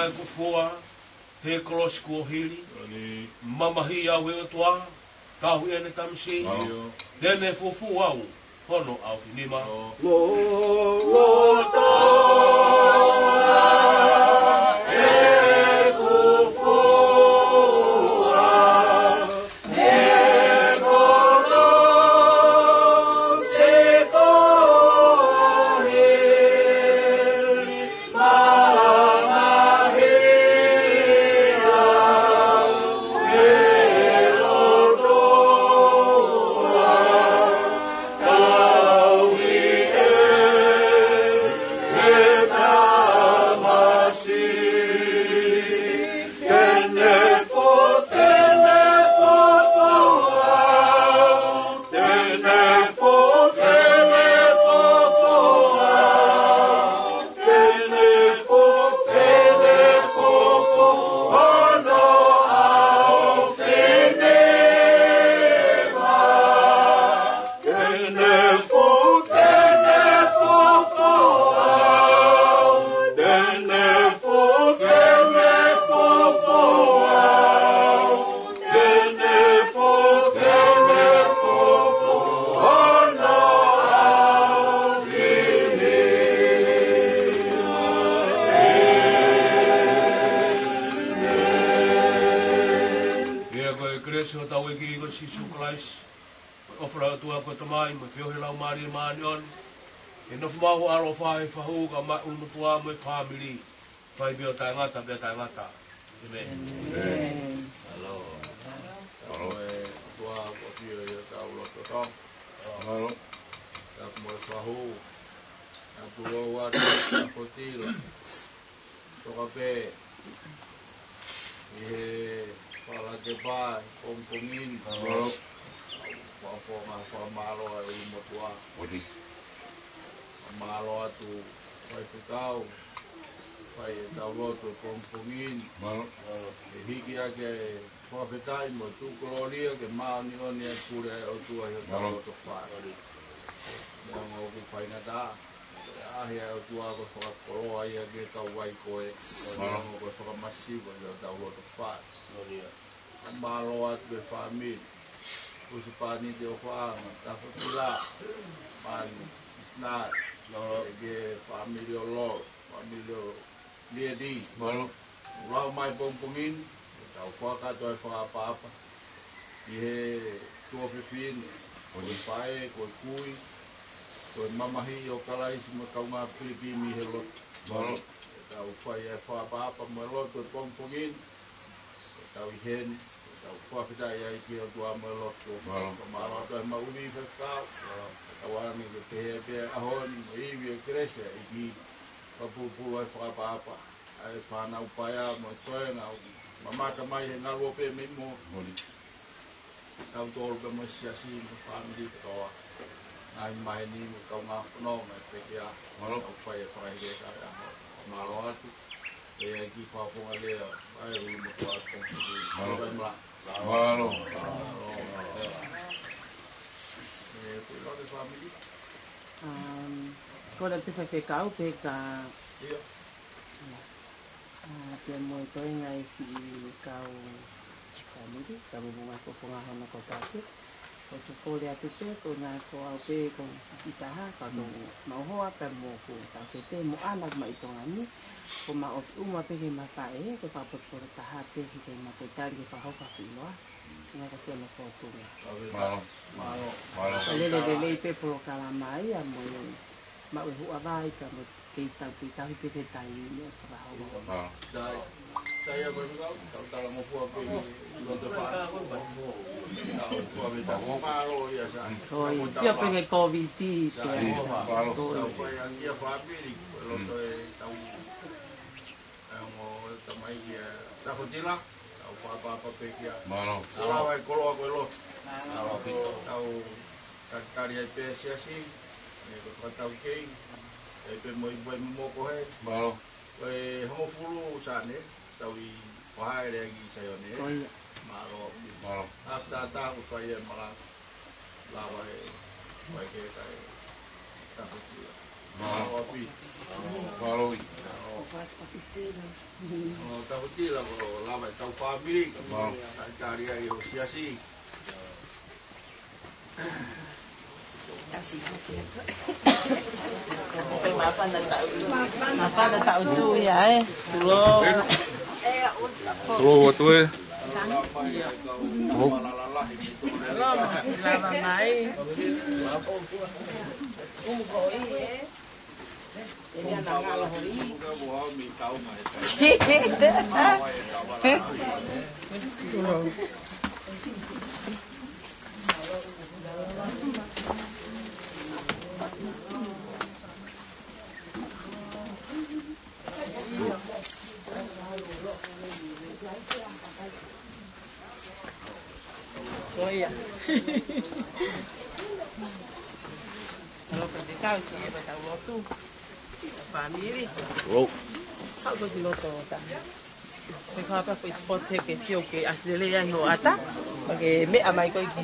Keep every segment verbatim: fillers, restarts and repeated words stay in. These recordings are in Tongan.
ʻEku fua, he kolosi kuo hili. Mamahi au he ʻOtua, tauhi ʻene tamasiʻi. Te ne fufū au, hono ʻaofinima. Pea ko e kelesi ʻa hotau ʻEiki ko Sīsū Kalaisi, ko e ʻofa ʻa e ʻOtua ko e Tamai, mo e feohi ʻa e Laumālie Māʻoniʻoni, ke nofo maʻu ʻo ʻaloʻofa he fahu kae ʻumaʻā e ʻulumotuʻa mo e fāmili, fai pē ʻo taʻengata pea taʻengata. ʻĒmeni. ʻĒmeni. Mālō. Mālō e ʻOtua kuo ʻafio ʻi hotau lotolotonga. Mālō. Tapu mo e fahu. Tapu lou atu, Tafotila. Toka pē ʻi he fala ke pā, pongipongi ni. Mālō. Fakafofonga fakamālō ʻa e ʻulumotuʻa. ʻOi. Fakamālō atu, faifekau, fai ʻetau lotu pongipongi ni. Mālō. ʻE hiki ake e fakafetaʻi mo e tuʻukolōlia ke māʻoniʻoni ʻa e pule ʻa e ʻOtua ʻi hotau loto fale. Mālō. Neongo ʻoku faingataʻa, ʻa e ʻOtua ko e fakakoloa ia ki he kau ai ko e, neongo ko e fakamasiva ʻi hotau loto fale. Mālō atu e fāmili. Husepāniti ʻo Faʻanga, Tafotila, Mani, Isnai, ʻe ke fāmili ʻo Lolo, fāmili ʻo Liedi. Mālō. Lau mai pongipongi ni, ʻetau fakakakato e fakaʻapaʻapa ʻi he tuofefine, ko e faʻē, ko e kui, ko e mamahi ʻo Kalaisi mo e kaungā pilipimi he lotu. Mālō. ʻEtau fai e fakaʻapaʻapa mo e lotu e pongipongi ni, ʻetau ʻi heni, ʻetau fakafetaʻi ai ki he ʻOtua mo e lotu. Mālō. Fakamālō atu e maʻuli faifekau. Mālō. ʻEtau ʻoange ke pehē pē ʻa e ʻaho ni mo e ivi e kelesi ʻa e ʻEiki. Fakapulupulu ai fakaʻapaʻapa ʻa e fānau paea mo e toenga ʻoku mamata mai he ngaluope mei muʻa. Mālō. Kau tolu pē mo e siasi mo e fāmili kotoa. Ngaahi maheni mo e kaungā fononga e pekia. Mālō. Kau fai e fakaheke ka e ʻaho. Mālō atu. ʻE ʻEiki fakafofonga lea, ʻa e ʻulumotuʻa atu. Mālō. Mālō. Mālō. Mālō. ʻE, pui loa ke fāmili. Um, ko e te faifekau pē ka. ʻIo. ʻA, pea mo e toenga e siʻi kau fāmili, ka mo e fofonga hono kotoa pē. Ko e kole atu pē, ko e ngaahi ko au pē, ko e siʻi taha, ka ko mau hoa, pea mo ko e tau ke te, mo ʻAna mai Tonga ni, ko mau ʻosi ʻuma pē ke mau faʻē, ko e fakapotopota taha pē, ke mau ke tali ke fakahoko ʻa e kiʻi loa. Ngā ka sio na ko tunga. Mālō. Mālō. Mālō. Ka lele lelei pē polokalama ia mo e maʻu e huʻavai ka mo e kei tau, kei tau hiki pē taimi ʻo sa ka hau. Mālō. Sai, sai a ko e kau, kau talangofua pē ki loto fā. Kau kua me tau mālō ia sa. Ko e, sio pē ke koviti, sai, pea. Mālō. Ko e. Kau fai angia fāmili, ko e loto e tau. ʻE ongo tamai ia Tafotila, tau fakaʻapaʻapa pē kia. Mālō. Tau lava e koloa ko e lotu. Mālō. Tau talitali ai pē siasi, ʻe ko e fakataukei, ʻe pē mo i vai mo moko he. Mālō. Ko e hongofulu sane, tau ʻi Pahaʻele ʻa e ki Saione. Ko ia. Mālō. Mālō. After dark, ko fai e malanga. Lava e, mai ke kai. Tafotila. Mālō. Mālō ʻaupito. Mālō. ʻO tau tila ko lava e tau fāmili, ka mau talitali ai ʻo siasi. Māfana taʻu. Māfana taʻu tū ia, ē. Tulo. Tulo atu, ē. Tulo. Lava mai. Umu ko i, ē. ʻIo ia. Alofa te kau si e ʻetau lotu. Fāmili. Wow. Haʻu ko ki loto ta. Ko e kapau ko e sport he ke sio ke ʻasi lelei ai hoʻo ʻata. Ke meʻa mai ko e ki.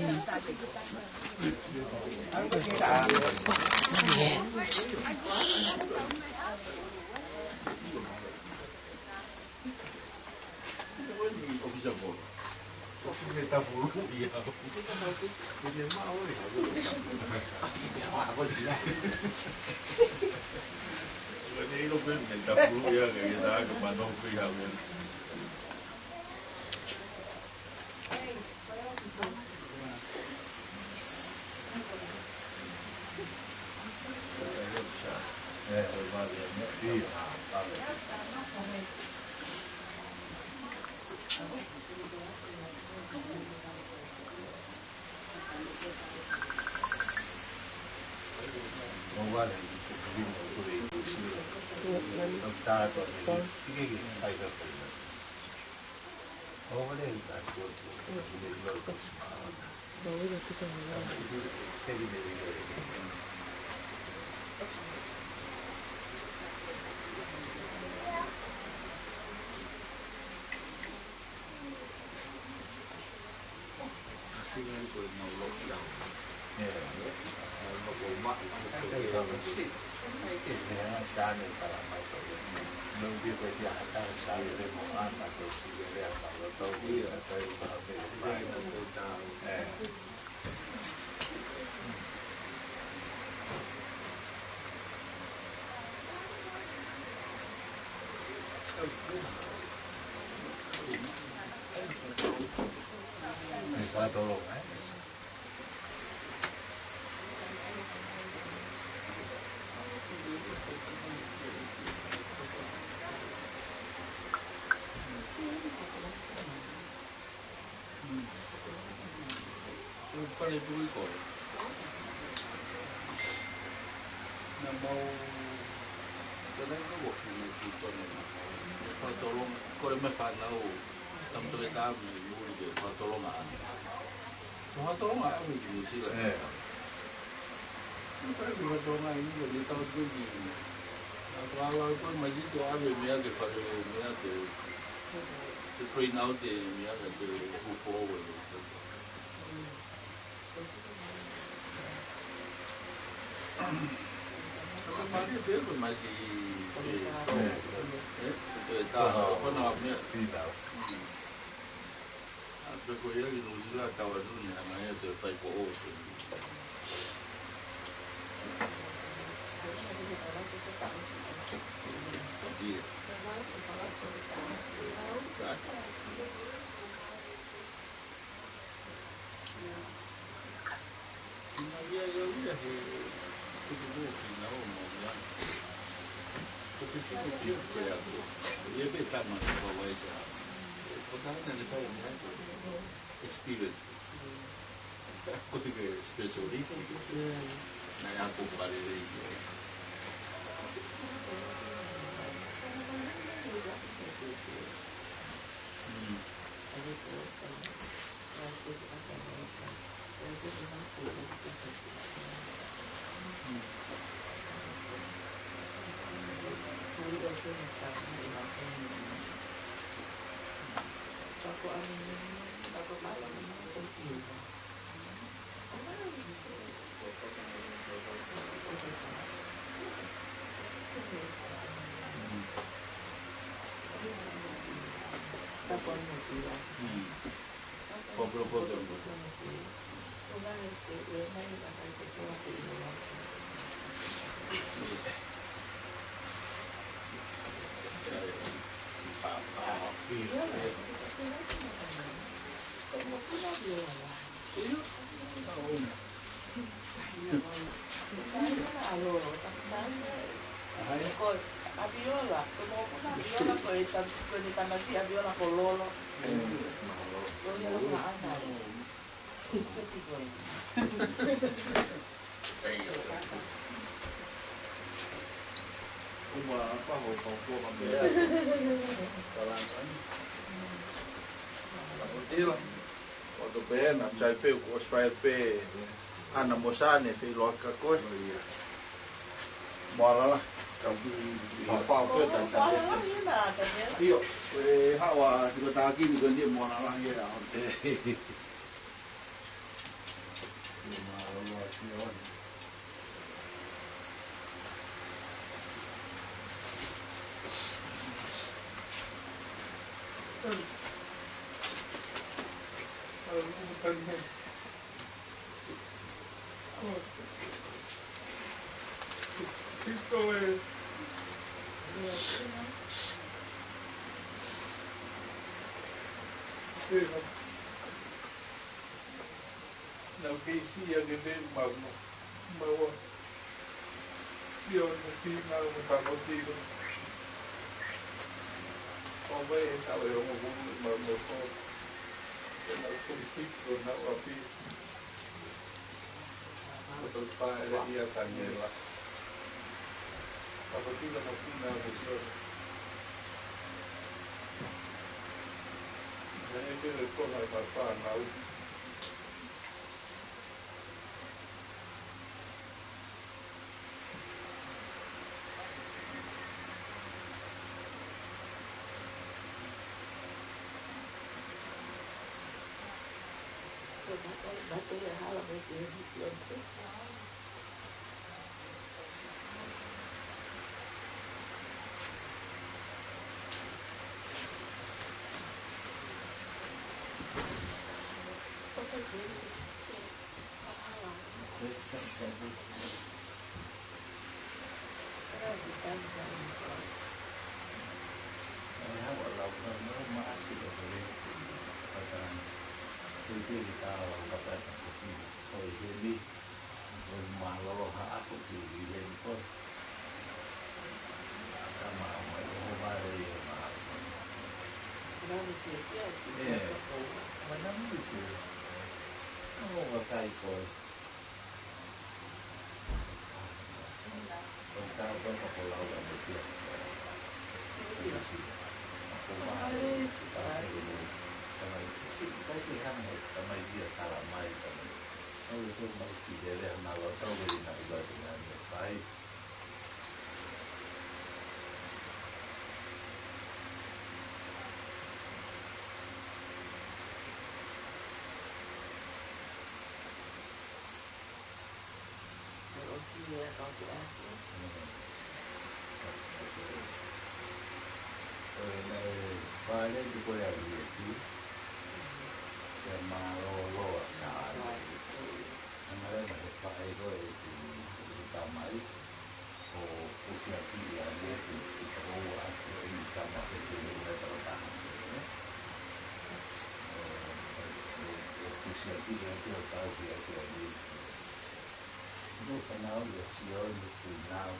Fale pui ko e. Naʻa mau, tēnā ka ua fine ki tonu. Fakatolonga, ko e meʻa fānau, tam tole tam, uri ke fakatolonga ane. Fakatolonga ane ki New Zealand. Ē. Sio pē ki fakatolonga ane, ko e tau tui ki. Naʻa ko ala ko e masito ave meʻa ke fale meʻa ke Te pray now te mea ka te move forward. Ka mali pe ko masi, e, e, ko e tā, ko na mea. A pe ko ia ki Nuʻu Sila tau atu ni, hanga ia te fai ko o se. Ia. Sa. Ia, ia, ia, he, ko te mō ki na o mō ia. Ko te fika pia ko ia ko. Ia pe tama sa ka wai sa. Ko tā na le pau mō ko. Experience. Ko te ke specialist. Naʻe ako pale lei. Mm. Ko Polo Poto. Ko ʻAviola, ko e mokopuna ʻAviola, ko e tam-, ko e tamasiʻi ʻAviola ko Lolo. Ko ia la ko ʻAna. Seti ko e. Uma apa ho kau tua kami ya. Kalangan. Kamu tila. ʻO tō pē na, sai pē, kuo ʻosi fai pē ʻAna mo Sane, feʻiloaki kia koe. Moala la. Pau pau ke ta ta. ʻIo, e hawa siko taki ni ko ni moala la ia. Ia mālō, sio. Nau kei siʻi ange pē mau nofo. Mau ō. Sio atu ki nau mo Takotilo. ʻO vai e tau e ongo kumu mau nofo. Ke nau kei siʻi ko nau ʻapi. Ko tau paʻele ia Taniela. Takotilo mo Pina mo Sio. Naʻe pele ko nau papa nau. Hanga leva he faʻē ko e ʻeku tamai, ʻo kusiaki ia ʻi he ʻeku tau atu ʻi he tama he tele ʻo e tau taha sē, ē? ʻO, ʻo, ʻo kusiaki ia ʻi he tau ki atu ʻi he. Nō ka nau ia sio ni ku nau.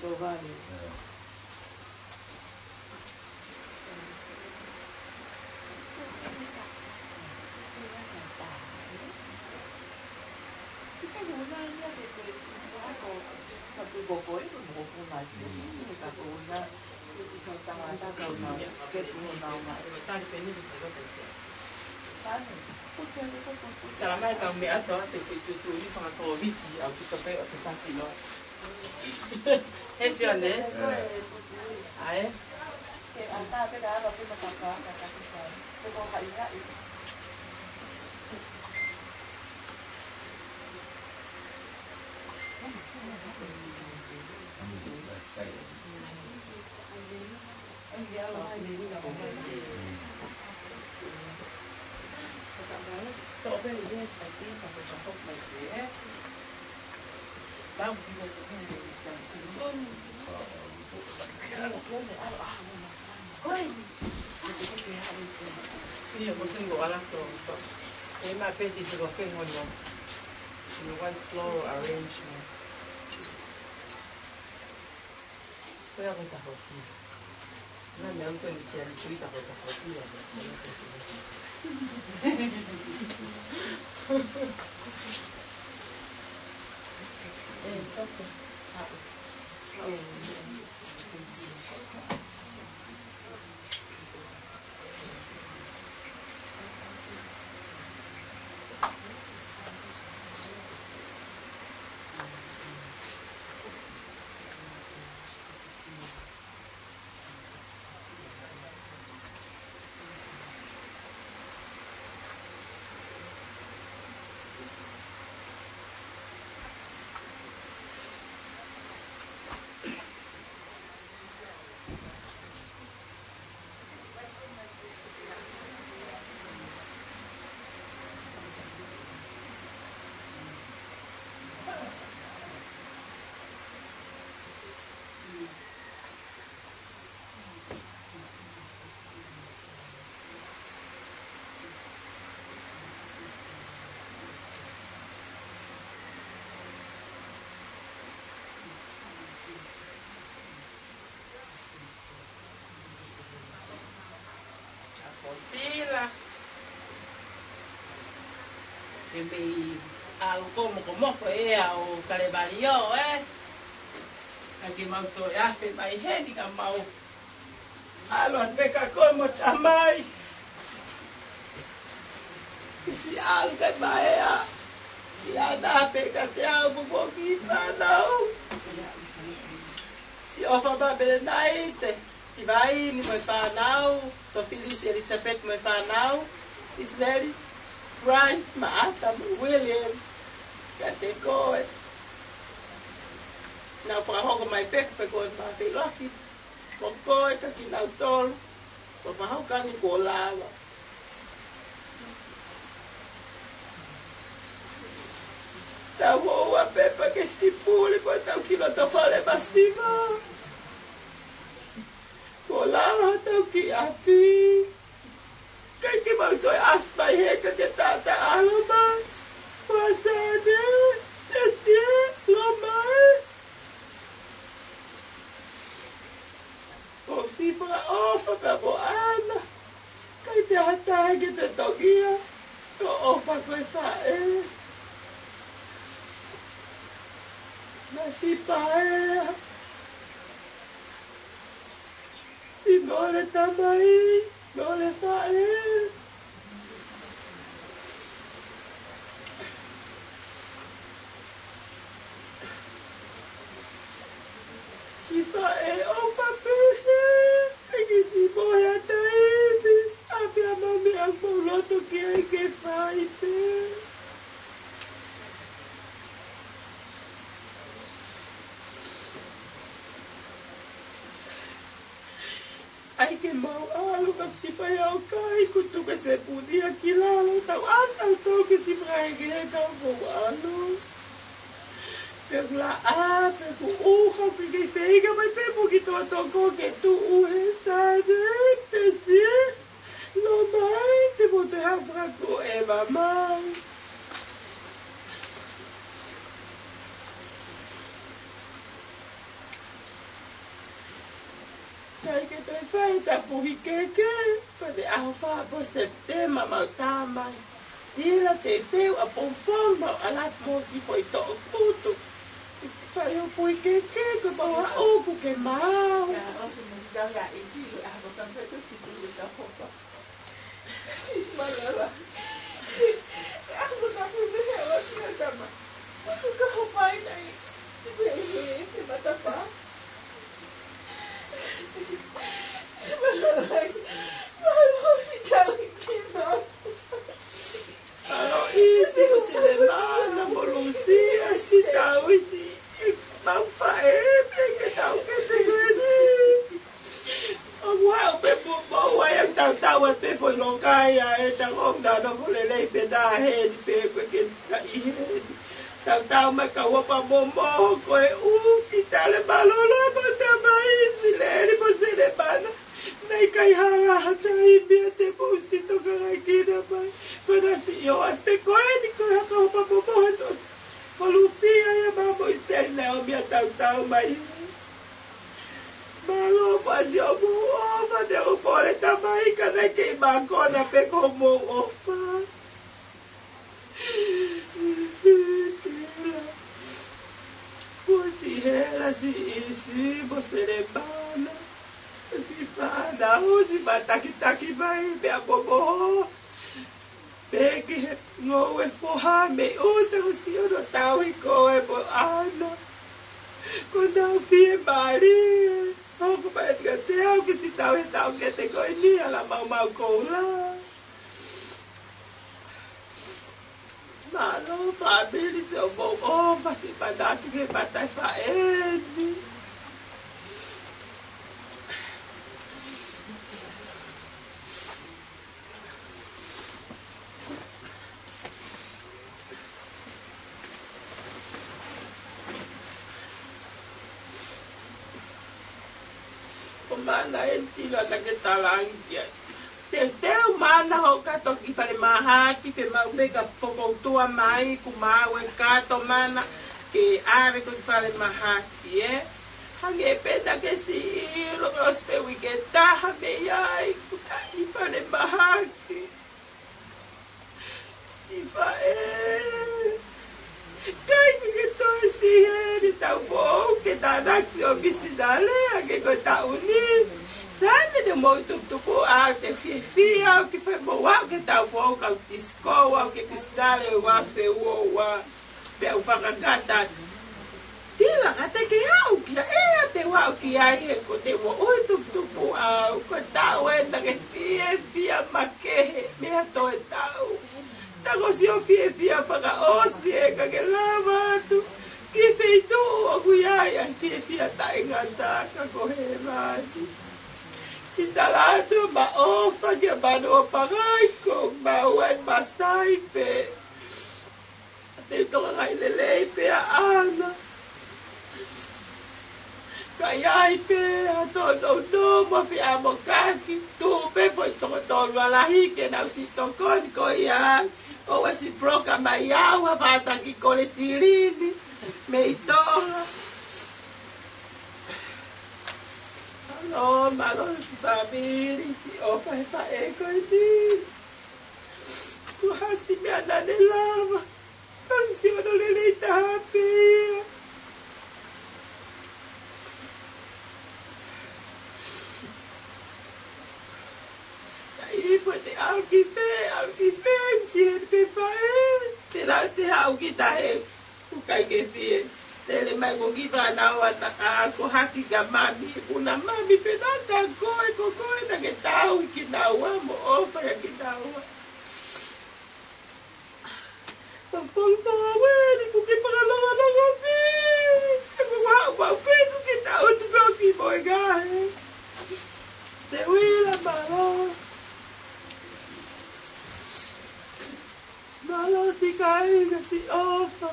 Tovale. Tala mai kau meʻa atu ʻa e feituʻu ni fanga Kōviti, ʻa e puta pē ʻo te fasi noa. He sio ne? ʻAe. Ia, ko e single ala ko. Ko e ma peti te ko fengo no. You want floral arrangement. Ko ia ko e tafoki. Na me au ke misi ali tui tafoki tafoki ia. Eh, toko. Haʻu. Haʻu. ʻA ko Tila. Ke mei ʻalu ko mokomoko ʻe ʻa ʻo Kalevalio, ē? Ka ke mau toe afe mai heni ka mau ʻalu atu pē ka ko mo Tamai. Siʻi ʻalu ke maea. Siʻi ʻana pē ka te au mo ko ki panau. Siʻi ʻofa Pāpelenaite, Tivaini mo e panau, Tofilisi Elizabeth mo e panau, Isileli, Price, Maʻata mo William, kiate koe. Naʻa fakahoko mai pē, pē ko e mafeiloaki, mo koe ka kinautolu, ko fakahoko ange kuo lava. Tau ō ua pepa ke sipuli ko e tau ki loto fale masiva. Ko lava tau ki ʻapi. Kai ke mau toe ʻasi mai he ka ke tata alo mai. Ua sane, te sie, lo mai. ʻOsi fakaʻofa pea mo ʻana. Kai te ata ke te tokia. Ko ʻofa ko e faʻē. Masiva ē. Siʻi mole tamai, mole faʻē. ʻAi ke mau ʻalu ka siʻi fai ʻo kai, kuo tuku e sepuni ia ki lalo, tau ʻalu tautolu ke siʻi fai ki he kau mau ʻalu. Pea ku laʻā, pea ku ʻuha, pea ke feinga mai pē mo ki tōtō ko ke tuʻu he sane, pea si. Lo mai, te mo te hafaka ko e mamau. Kai ke toe fai ta puhi keke, ko te ʻaho fā pō Sepitema mau tama. Tila te teu ʻapongipongi mau ʻalu atu mo ki foʻi toʻukupu. Isi fai ho puhi keke, ko mau haʻu ke mau. Ia, ʻosi mo si tau ia isi, ʻaho fā pō Sepitema si tau ia hopa. Malala. Aku ka fu me he wa si na tama. Aku ka hopa ʻi nai. He, he, he matapā. Malala. Malala, si kali ki nau. ʻAlo ʻisi, ʻosi le mana mo Lusia, si tau ʻisi. Mau faʻē, pea ke tau ke te koe ni. ʻOku haʻu pē mo, mo, ʻai ʻa e tautau atu pē foʻi loka ia ʻe tau ʻo nau nofo lelei pē na heni pē ko e ke ta ʻi heni. Tautau mai ka ua pa mo mo ko e ʻufi tale mālōlō mo tamai ʻIsileli mo Selemana. Naʻe ʻikai hala ha taimi ia te mou siʻi tokangaʻi kinaua mai. Ko na siʻi ʻoatu pē ko eni ko e haka ua pa mo mo hano. Ko Lusia ia mo ʻIsileli Naomi ʻa tautau mai. Mālō mo ʻasi ʻo mou ʻofa, ne u pole tamai ka naʻe kei mākona pē ko mou ʻofa. Tila. Ko si hela si ʻisi mo Selemana. Si fānau, si matakitaki mai, pea mo mo. Pea ki he ngoue foha mei ʻuta ko si ono tau i ko e mo ana. Ko nau fie mali. Hoko mai tika te au ke si tau he tau ke te ko eni ala mau mau koula. Mālō fāmili si ʻo mou ʻofa si manatu ke matai faʻeni. Ko mana ʻe tila na ke talangi ai. Te teu mana ho ka toki fale mahaki fe mau pē ka fokoutua mai ku mau e kato mana ke ave ko fale mahaki e. Hange pē na ke si ilo ka ʻosi pē uike taha mei ai ku ka ʻi fale mahaki. Si faʻē. Kai ke ke toe si heni tau foʻou ke tānaki si ʻo misinale ake ko e taʻu ni. Sane te mou tuputupu au te fiefia au ke fai mo au ke tau foʻou kau tisiko au ke misinale ua fe ua ua. Pea u fakakata. Tila ka te ke au kia ea te u au kia e he ko te moʻui tuputupu au ko e taʻu ena ke fiefia makehe mei ha toe taʻu. Tako si ʻo fiefia fakaʻosi e ka ke lava atu ki feituʻu ʻoku ʻi ai ʻa e fiefia taʻengata ka ko he laki. Si tala atu ma ʻofa kia manu ʻo pangai ko mau ʻai masai pē. Te u tokangaʻi lelei pē ʻa ʻana. Ka ʻi ai pē ha tōnounou mo feʻamokaki, tuʻu pē foʻi toko tolu ʻa lahi ke nau si tokoni ko ia. ʻOua si poloka mai au ha fātaki kole silini mei Tonga. Mālō, mālō si fāmili, si ʻofa he faʻē ko eni. Ko hasi meʻa naʻa ne lava. Ka si ono lelei taha pē ia. Ka ʻi fo te au ki fē, au ki fē, si he te faʻē. Te lau te au ki tahe. Ku kai ke fie. Tele mai ko ki fānau ʻa ta ka ko haki ka mami. Kuna mami pē na ka ko e ko ko e na ke tau i kinaua mo ʻofa ia kinaua. Tau pau fāue ni ku ke fakalongalonga pē. He ko wau pau pē ku ke tau tu pē o ki mo e gahe. Te uila mālō. Mālō siʻi kāinga siʻi ʻofa.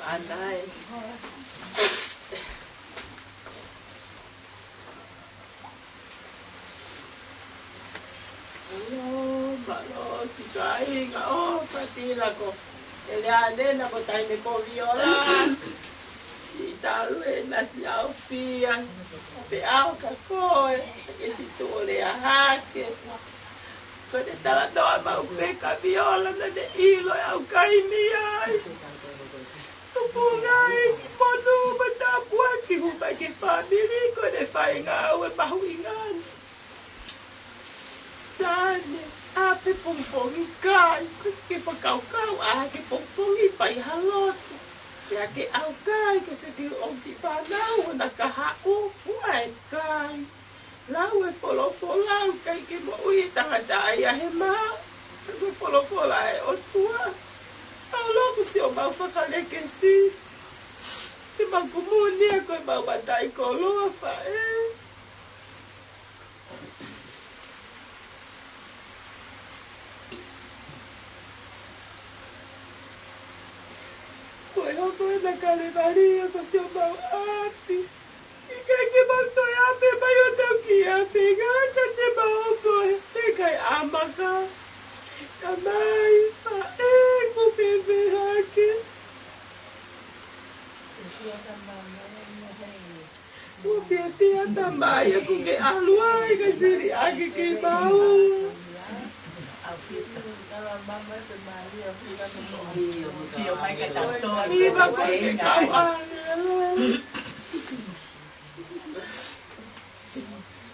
ʻAnai. Mālō, mālō siʻi kāinga ʻofa, Tila ko ʻEleanena mo Taʻahine ko Viola. Siʻi talu ena siʻi ʻAofia, pea ʻoku ʻikai ko e, ke siʻi tuʻu lea hake. Ko e talanoa maʻu pē kia Viola naʻa ne ʻilo e ʻaukai ni ai. Tupunga e monū mo e tāpuaki hū mai ki he fāmili ko ʻene fai ngāue mahuʻinga ni. Sane, ʻa pē pongipongi kai, ko e ke fakakaukau ʻa ke pongipongi fai ha lotu. Pea ke ʻaukai, ke sio ki he ʻotu fānau, ʻo na ka haʻu, fua e kai. Lau e folofola, ʻoku ʻikai ke moʻui e tangata ia he mā. Ko e folofola e ʻOtua. Mau lotu siʻomau fakalekesi. Ke mau kumuni ia ko e mau mataʻikoloa faʻē. Ko e hoko ena Kalevalia ko siʻomau ʻapi. ʻIkai ke mau toe ʻave mai ʻo tau ki ʻapi ngata te mau hoko he kai ʻamaka. Tamai, faʻē, ko fēfē hake. Kuo fiefia Tamai ʻoku ke ʻalu ai ka sili ake ke mau. Sio mai ka tau tō. Iva ko ke kau ʻāngelo.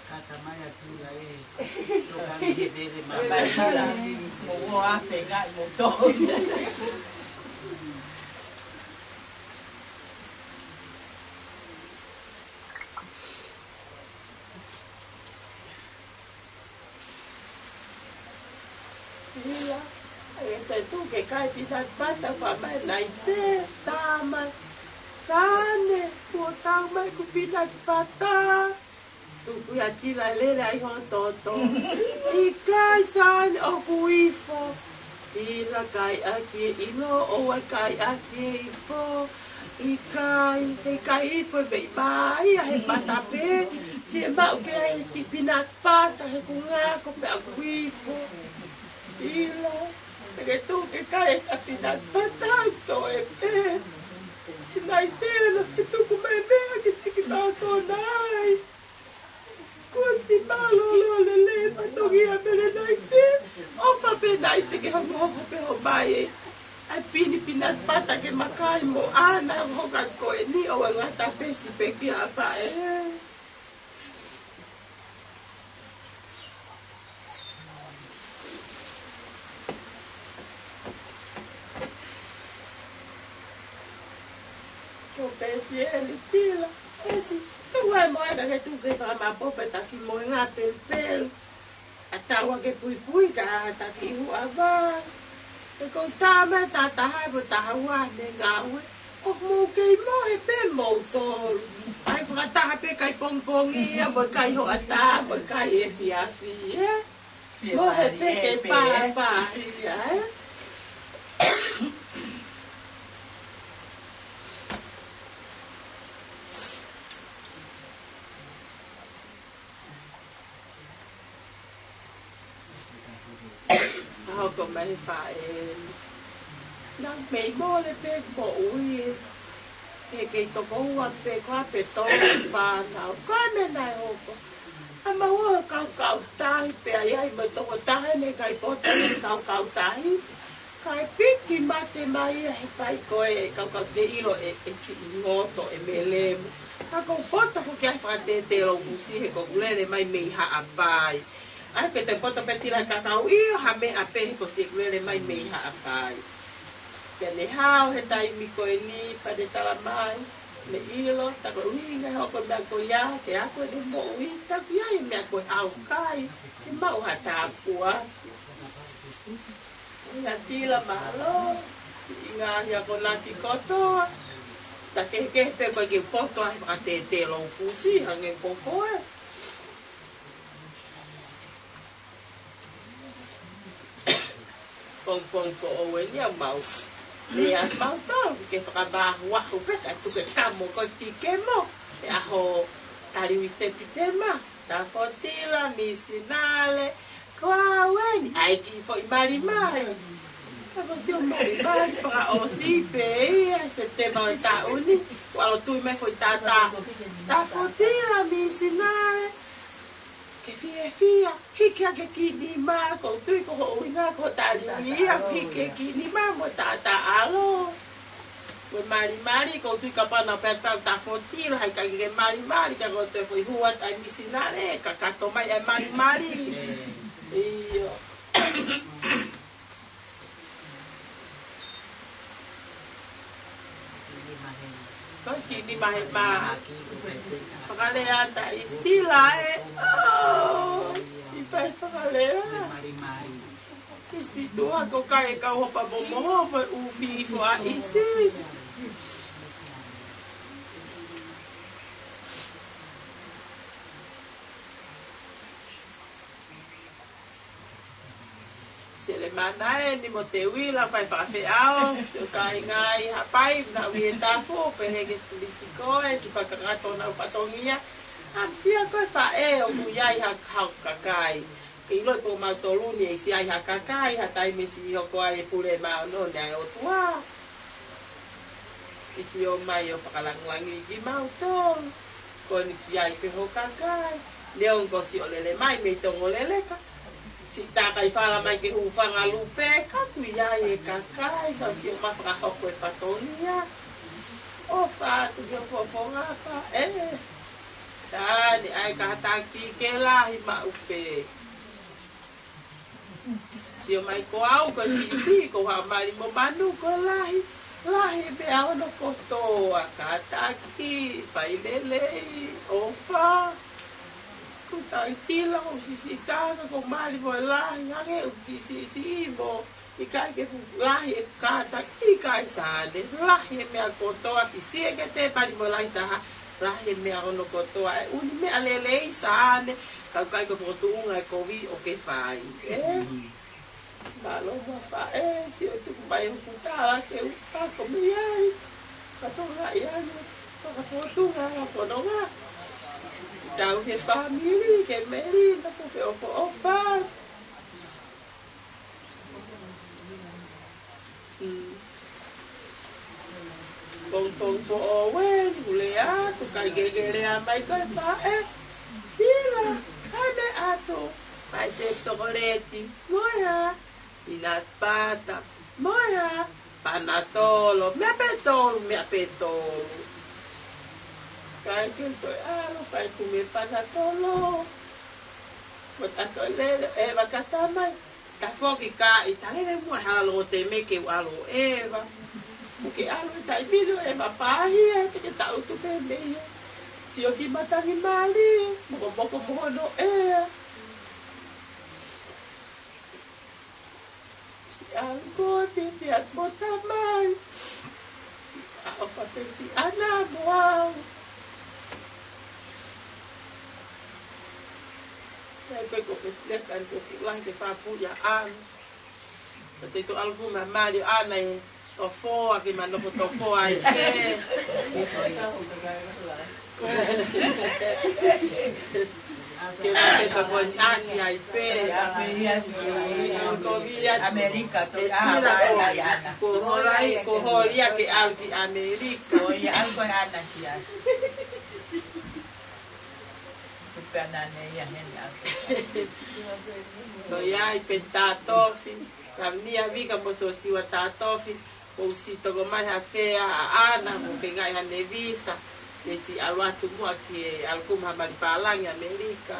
Kata mai atu la e. Toka ni he veve mai. Mai la. Mo ua fenga mo tō. Ia, e te tuku e kai peanut butter fa mai nai te, tama, Sane, kuo tau mai ʻeku peanut butter. Tuku ia ki la lele ai ho toto. ʻIkai Sane ʻoku ifo. Pila kai ʻaki e ʻilo ʻoua kai ʻaki e ifo. ʻIkai, he kai ifo e veʻi mai, ʻa he mata pē. Fiemaʻu ke ai ki peanut butter he kuo ngako pē ʻaku ifo. Pila, te ke tuku e kai e ka peanut butter toe pē. Sinai tela, ke tuku mai meʻa ke siki tau tō nai. Kuo siʻi mālōlō lelei fatongia mele nai te. ʻOfa pē nai te ke hokohoko pē ho mai e. ʻAi pini peanut butter ke makai mo ʻana hoka ko eni ʻoua ngata pē si pē ki a faʻē. Ko pesi e li pila, pesi, tuku ai mo ʻana ke tuku ke fakamaʻopoʻopo e taki mo e ngā pelupelu. ʻA taua ke puipui ka ʻa taki ihu ʻava. He ko tama e tataha mo taha ua ne ngāue. ʻOku mou kei mohe pē mou tolu. ʻAi fakataha pē kai pongipongi ia mo kai hoʻatā mo kai efiafi, ē? Mohe pē ke pāpā ia, ē? Hoko mai faʻē. Naʻa mei mole pē moʻui. Ke kei toko ua pē ko a pē tō fānau. Ko e meʻa naʻe hoko. ʻA mau ō kaukau tahi pē ai ai mo e tokotaha ne kai poto ne kaukau tahi. Kae piki mate mai ia he fai ko e kaukau te ʻilo e, e siʻi ngoto e melemu. Ka ko poto foki ai fakatētē lou fusi he ko kulele mai mei Haʻapai. ʻAi pē te poto pē Tila he kakau ʻio ha meʻa pē he ko siʻeku lele mai mei Haʻapai. Pea ne hao he taimi ko eni pea ne tala mai, ne ʻilo, tā ko e ʻuhinga e hoko e meʻa ko ia, ke ako ʻene moʻui, tā ko ia e meʻa ko e ʻaukai, ke maʻu ha tāpuaki. ʻIo Tila mālō, siʻi ngaahi akonaki kotoa, tā kehekehe pē ko e ke poto ai fakatētē lou fusi, hangē ko koe. Pongipongi foʻou eni ʻoku mau. Meʻa mau tau, ke fakavahuvahu pē, kae tuku e kamo ko e kikemo, he ʻaho taliui Sepitema, Tafotila, Misinale, ko au eni, ʻai ki foʻi malimali. Ka ko sio malimali, fakaʻosi pē ia, Sepitema ʻo e taʻu ni, ʻalu ʻo tui mai foʻi tātā. Tafotila, Misinale, ke fiefia, hiki hake ki nima, ʻoku ou tui ko hoʻo ʻuhinga ko e taliui ia, hiki ki nima mo tātā ʻalu. Mo e malimali, ʻoku ou tui kapau naʻa pehē ʻe Tafotila, ʻai ke ke malimali, ka ko e toe foʻi hua ʻa e Misinale, kakato mai e malimali. ʻIo. Ko e kiʻi nima hema. Fakalea ʻa Tafotila ē. ʻOi, siʻi fai fakalea. Kiʻi siʻi tuʻa ko e kai e kau hopa momoho mo e ʻū fifo ʻa ʻIsi. Sele mana eni mo Teuila fai fakafeʻao, sio kāinga ʻi Haʻapai, naʻa ui e tafo, pehē ke filifili ko e, siʻi fakakakato naʻa fatongia, ʻa sia ko e faʻē ʻoku ʻi ai ha, ha kakai. Ke ʻilo ʻe kimautolu ni ʻe ʻi ai ha kakai, ha taimi siʻi hoko ai e pule māʻoniʻoni ʻa e ʻOtua. ʻE sio mai ʻo fakalangilangiʻi kimautolu. Ko eni ʻoku ʻi ai pē hoʻo kakai. Neongo siʻo lele mai mei Tongoleleka. Siʻi takai fala mai ki he hūfanga lupe, ka ʻoku ʻi ai e kakai, ka sio mai fakahoko e fatongia. ʻOfa atu ki hoʻo fofonga faʻē. Tane, ʻai kātaki ke lahi maʻu pē. Sio mai ko au, ko e siʻisiʻi, ko Haʻamali mo Manu, ko e lahi, lahi e meʻa ʻoʻona kotoa, kātaki, fai lelei, ʻofa. Ko Tafotila, ko e siʻisiʻi tangata, ko Mali mo e lahi, hangē ʻoku ke siʻisiʻi mo, ʻikai ke fuʻu lahi e kātaki, ʻikai Sane, lahi e meʻa kotoa, ki siʻi ke te Mali mo e lahi taha, lahi e meʻa ʻoʻona kotoa, ʻe ʻuhi meʻa lelei Sane, ka ʻoku ʻikai ko e fokotuʻunga e kovi ʻoku ke fai. Ē? Mālō mo e faʻē, sio tuku mai hoku tala ke u ako mei ai. Ka toka ʻi ai, toka fokotuʻunga ʻa e fononga. Tau he fāmili, ke meli, na ko feʻofoʻofa. Mm. Pongipongi foʻou ē, ʻoku lea atu, ʻikai ke ke lea mai ko e faʻē. Pila, ʻai meʻa atu, fai se sokoleti, mo e hā, peanut butter, mo e hā, panatolo, meʻa pē tolu, meʻa pē tolu. ʻIkai ke toe ʻalu, fai kumi e panatolo. Mo tato lele, ē, vakata mai. Tafoki ka ʻi talele muʻa hala longo te me ke u ʻalu ʻeva. Mo ke ʻalu e taimi ni ʻeva pāhia, te ke taʻutu pē mei ai. Sio ki matangi mali, mokomoko mo hono ʻea. Siʻa ko te pia ko tamai. Siʻa ʻofa pē siʻana mo au. Sai pē ko pē sile kan ko fuʻu lahi ke fāpū ia ʻana. Ko te to ʻalu kumi ha mali ʻo ʻana ē. Tofoa ke ma nofo tofoa ai pē. Ke ma te tofoa ni ʻaki ai pē. Ko via ʻAmelika, ʻe tila ko, ko hola ai, ko hola ia ke ʻalu ki ʻAmelika. Ko ia ʻalu ko ʻana ki ai. Tupe ana ne ia heni ʻalu. Ko ia ʻi pē Tatofi. Ka nia vika mo Sosiua Tatofi. Ko u siʻi toko mai ha fea ʻa ʻana, mo fengaʻi ha nevisa, ke siʻi ʻalu atu muʻa ki he ʻalu kumi ha mali pālangi ʻAmelika.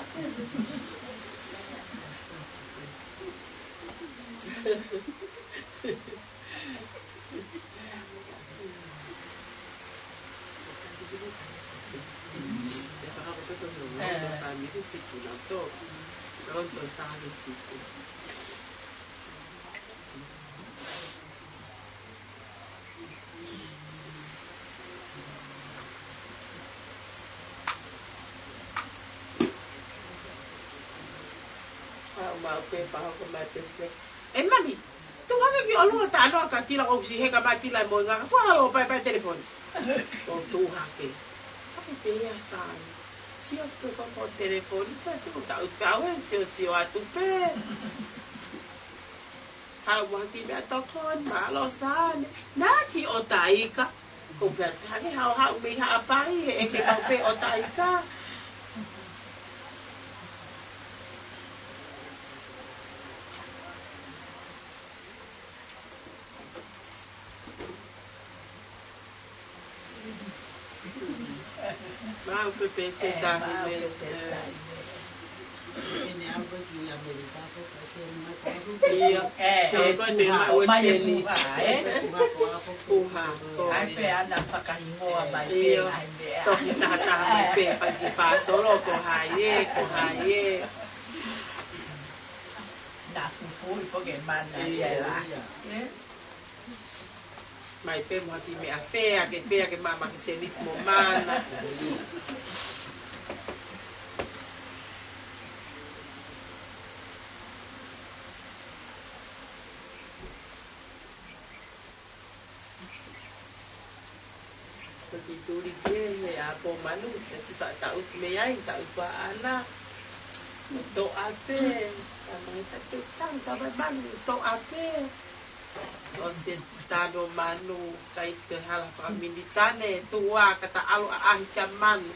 Haʻu maʻu pē pea hoko mai pē sine. ʻE mami, tuʻu hake ki ʻolunga, talanoa kia Tila, ʻosi heka mai Tila mo e ngaka, fua halo paepae telefoni. ʻO tuʻu hake. Sai pē ia Sani. Sio pē ko ko telefoni, sai pē ko taʻu taʻu e sio sio atu pē. Haʻu mo ha kiʻi meʻatokoni, mālō Sani. Naʻa ki ʻOtaika. Ko pea tane haʻu haʻu mei Haʻapai, he ʻeke maʻu pē ʻOtaika. Mau pē pē se tahi me. Ia. Ia, ko e te maʻu ʻo mai e Australia. Puha, ē? Puha, ko. Ai pē ana fakahingoa mai pē. Ia. Ai pē. Tohi tahataha mai pē, paki pasolo, ko hai ē, ko hai ē. Na fufui foke mana ia la. Ia. Ē? Mai pē mo ha kiʻi meʻa fea, ke fea, ke mama ki seni mo mana. Ko e kiʻi tuli kehe ʻa Pōmanu, ʻe siʻi faʻa taʻu mei ai, taʻu ua ana. Toʻa pē, ka mai ta te tau, ta mai manu, toʻa pē. ʻOsi e tano manu, kai te hala fakaminitane, tuʻu ā ka ta ʻalu ʻaʻahi kia manu.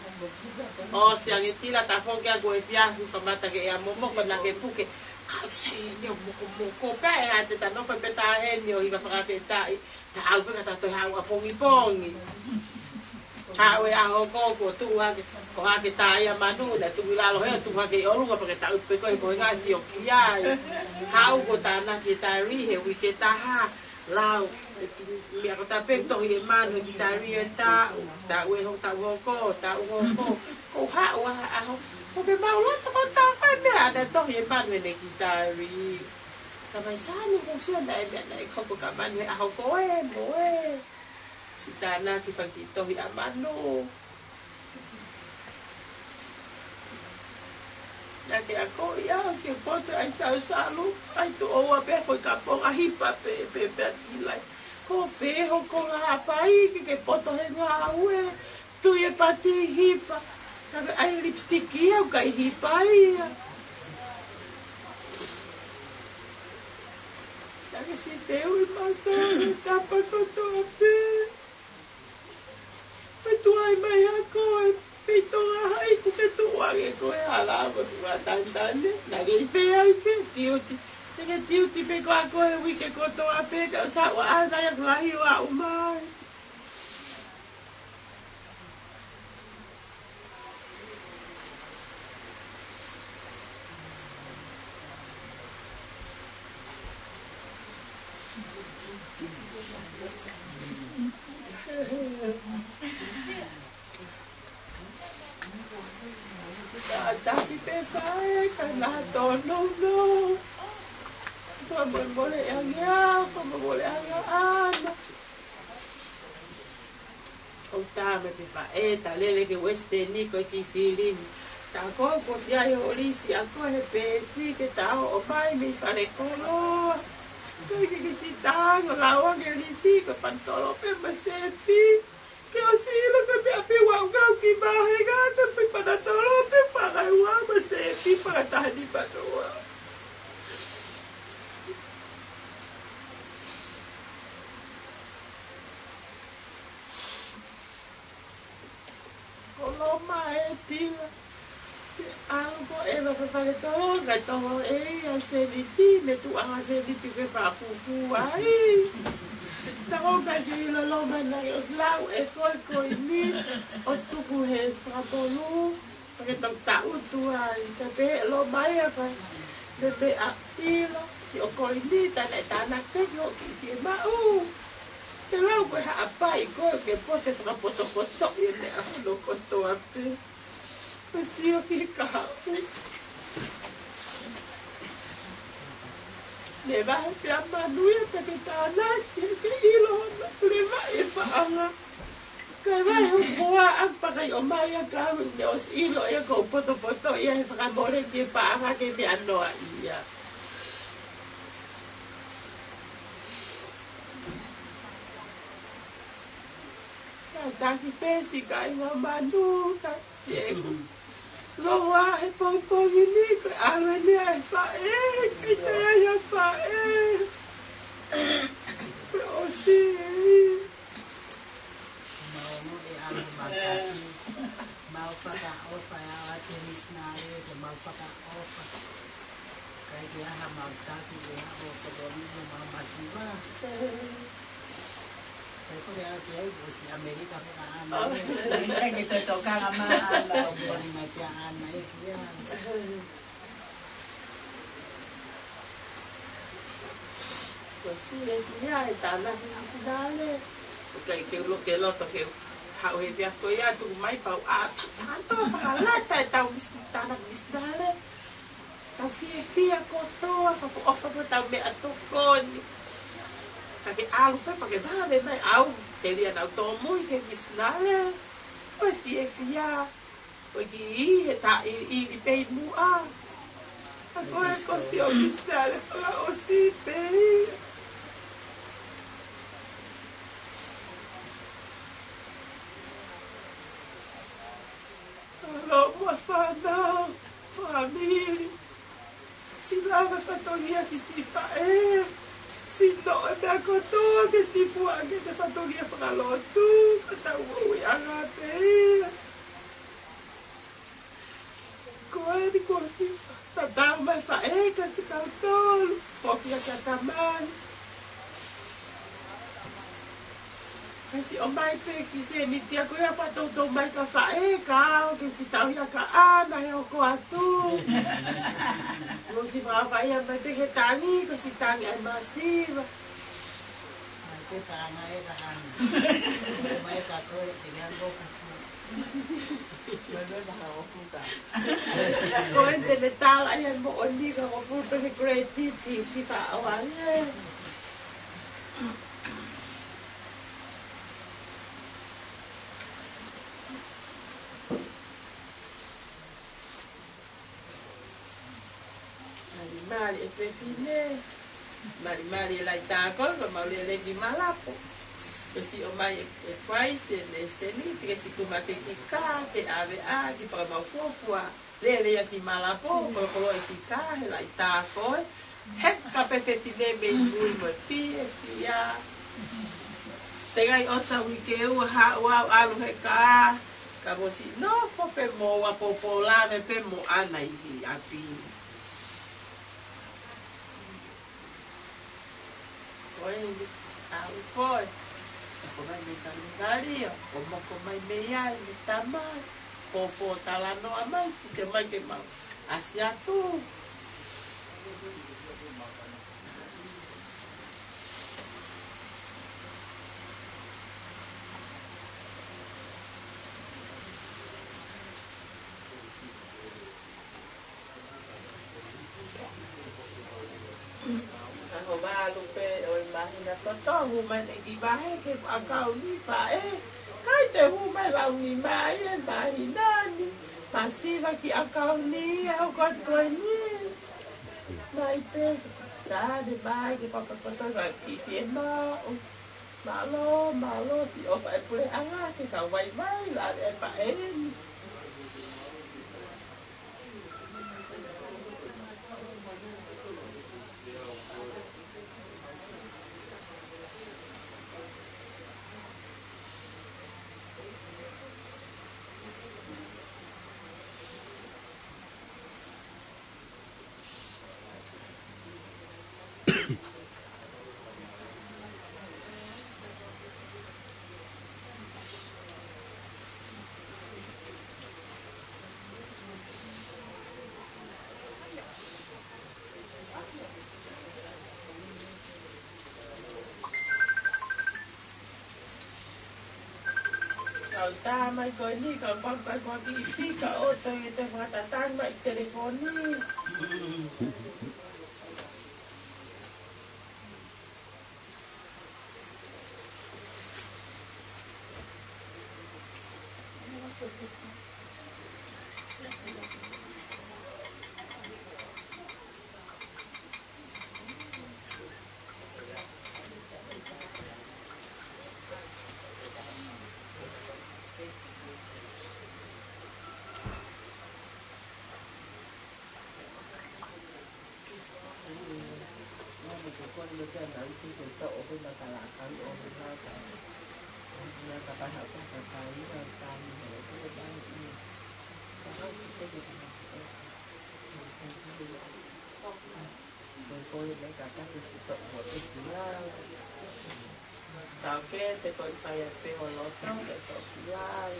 ʻOsi ange Tila ta foki ʻa ko e fiafu ka mata ke ea momoko na ke puke. Kau sei ni ʻo mokomoko, pea ʻe ha te ta nofo pē ta heni ʻo hiva fakafetaʻi. Ta ʻalu pē ka ta toe haʻu ʻapongipongi. Haʻu e ʻaho ko, ko tuʻu hake, ko hake tā ia manu, na tuʻu ʻi lalo he, tuʻu hake ʻi ʻolunga, pea ke taʻu pē ko e pohe ngasi ʻo ki ai. Haʻu ko tānaki e tari, he uike taha, lau, meʻa ko ta pē tohi e manu, he ki tari e taʻu, taʻu e ho, taʻu hoko, taʻu hoko. Ko haʻu ʻa e ʻaho, ko ke mau loto ko ta ko e meʻa, na tohi e manu, he ne ki tari. Ka mai Sani ko sia naʻe meʻa naʻe koko ka manu he ʻaho ko ē mo ē. Siʻi tānaki faki tohi ʻa manu. Naʻa ke akoʻi au ke poto ai sausalu, ai tuʻo ua pē foʻi kaponga hipa pē, pē, pē ʻa Tila. Ko fē hoʻo konga Haʻapai ke ke poto he ngāue. Tui e pati hipa, ka ke ʻai lipstick ia, ʻoku ʻikai hipa ia. Ka ke siʻi teu ʻi mautolu, tapa kotoa pē. Pea tuai mai ʻa koe, pea ʻi Tonga hai kuo ke tuʻu ange koe ʻa lava tuʻa tantane, naʻa ke ʻi fē ai pē, tiuti, te ke tiuti pē ko ā koe uike kotoa pē, ka ʻosi ʻaʻana ia ko lahi ʻo aʻu mai. Ka taki pē fai, ka na tonu no. Fakamolemole ange au, fakamolemole ange ʻana. ʻO tā mai pē faʻē, ta lele ke Western ko e kiʻi silini. Ta ko ko sia he ʻo lisi ʻa ko he pēsi ke ta ō mai mei fale koloa. Ko e kiʻi siʻi tango lau ange lisi ko e panitolo pē mo e sepi. Ke ʻosi ʻilo ka meʻa pē ua ʻo kau ki mahe ngā ka fai panitolo pē pangai ua mo e sepi pea ka taha ni fanua. Ko Loma e Tila. ʻAlu ko ē ʻo fafale toho, ka toho ʻe ia seniti, me tuʻanga seniti ke fafufū ai. Ta ko ka ke ʻilo Loma naʻe ʻosi lau ʻe koe ko eni, ʻo tuku he fakapolu, pea ke tau taʻutu ai, ka pehē Loma ia ka, me pehē ʻa Tila. ʻO ko eni, tā naʻe tānaki pē ki hoʻo kiʻi fiemaʻu. Te lau ko e Haʻapai ko ē ke pote fakapotopoto ʻi he meʻa hono kotoa pē. Ko e sio ki he kahaʻu. Ne vahe pē ʻa Manu ia pea ke tānaki, ke ʻilo hono leva e paʻanga. Kae vahe hoku hoa ʻaku pea kai ʻomai ʻa e kau ne ʻosi ʻilo ia kuo u potopoto ia he fakamole ki he paʻanga ke meʻa noa ia. Ka taki pē siʻi kāinga Manu, ka siʻeku loa he pongipongi ni, ko e ʻalu eni ʻa e faʻē, ʻikai toe ʻi ai ha faʻē. Ko e ʻosi. Mau ʻi ʻalu mau taki. Mau fakaʻofa ʻa e misinale, ko mau fakaʻofa. ʻIkai ke ʻi ai ha mau taki ʻe aʻu ʻo tokoni mo mau masiva. Sai ko e ʻalu ki ai, ʻosi ʻAmelika fakaʻana. ʻIkai ke toe tokanga mai ʻana. Tokoni mai pē ʻana ʻe kia. Ko e fiefia he tānaki misinale. ʻIkai ke u loto ke u haʻu he efiafi ko ia, tuku mai pau ʻa, tanto fakalata e tau misi-, tānaki misinale. Tau fiefia kotoa, fakaʻofoʻofa mo tau meʻatokoni. Ka ke ʻalu pē pea ke vave mai au, telia naʻa ku tōmui ki he misinale. Ko e fiefia. Ko e kiʻi he taʻi ʻi pē ʻi muʻa. Ka ko e kosi ʻo misinale fakaʻosi pē. Ka loʻu fānau, fāmili. Siʻi lava fatongia ki siʻi faʻē. Siʻi noʻo e meʻa kotoa ke siʻi fua ke te fatongia fakalotu. Ka tau ui anga pē ia. Ko eni kuo tatau mai faʻē ka te kau tolu. Foki ʻa Tamani. Ka siʻi ʻomai pē ki Sēniti ʻa ko ia fakatoutou mai ka faʻē ka au ke siʻi tauhi ʻa ka ʻana he ʻoku atu. Mo siʻi fakafai ʻa mai pē ke tangi, ka siʻi tangi ai masiva. Mai pē ka ʻana e ka ʻana. Mai ka ko e te ke ango fufu. Mai pē ka ʻana fufu ka. Ko e te ne tala ia mo o ni ka ko fufu pē ke creativity, siʻi faʻa ʻo ange. Malimali e fefine. Malimali e laʻi tākolo, ka mau lele ki Malapo. Ko siʻi ʻomai e, e Price, e Sēniti, ke siʻi kumi pē ki kā, ke ʻave ʻa, ki paka mau fuofua. Lele ia ki Malapo, ko e koloa e ki kā, he laʻi tākolo. He ka pē fefine mei mui mo e fiefia. Te ngai ʻosi uike ua haʻu au ʻalu he kā. Ka mo siʻi nofo pē mo ua popo lave pē mo ʻana ʻi ʻapi. Ko e ni au ko e. Ka ko mai mei Kalungalia, ʻo moko mai mei ai, mei Tamai. Popo talanoa mai, sise mai ke mau ʻasi atu. Ka ko valu pē ʻo e māhina toto, hū mai ʻene kiʻi vahe ki he ʻakauni faʻē. ʻIkai te hū mai lau nima ia e māhina ni. Masiva ki ʻakauni ia, ʻo ko atu ko eni. Mai pē, sa de mai ke fakakoto ka kiʻi fiemaʻu. Mālō, mālō, siʻi ʻofa e puleʻanga ke kau vaivai, lave e faʻē ni. Tā mai ko eni ka pau kai ko aki fika ʻo toe te fakatatau mai telefoni. Tau ke te koi pai a pe ho loto, te koi pai.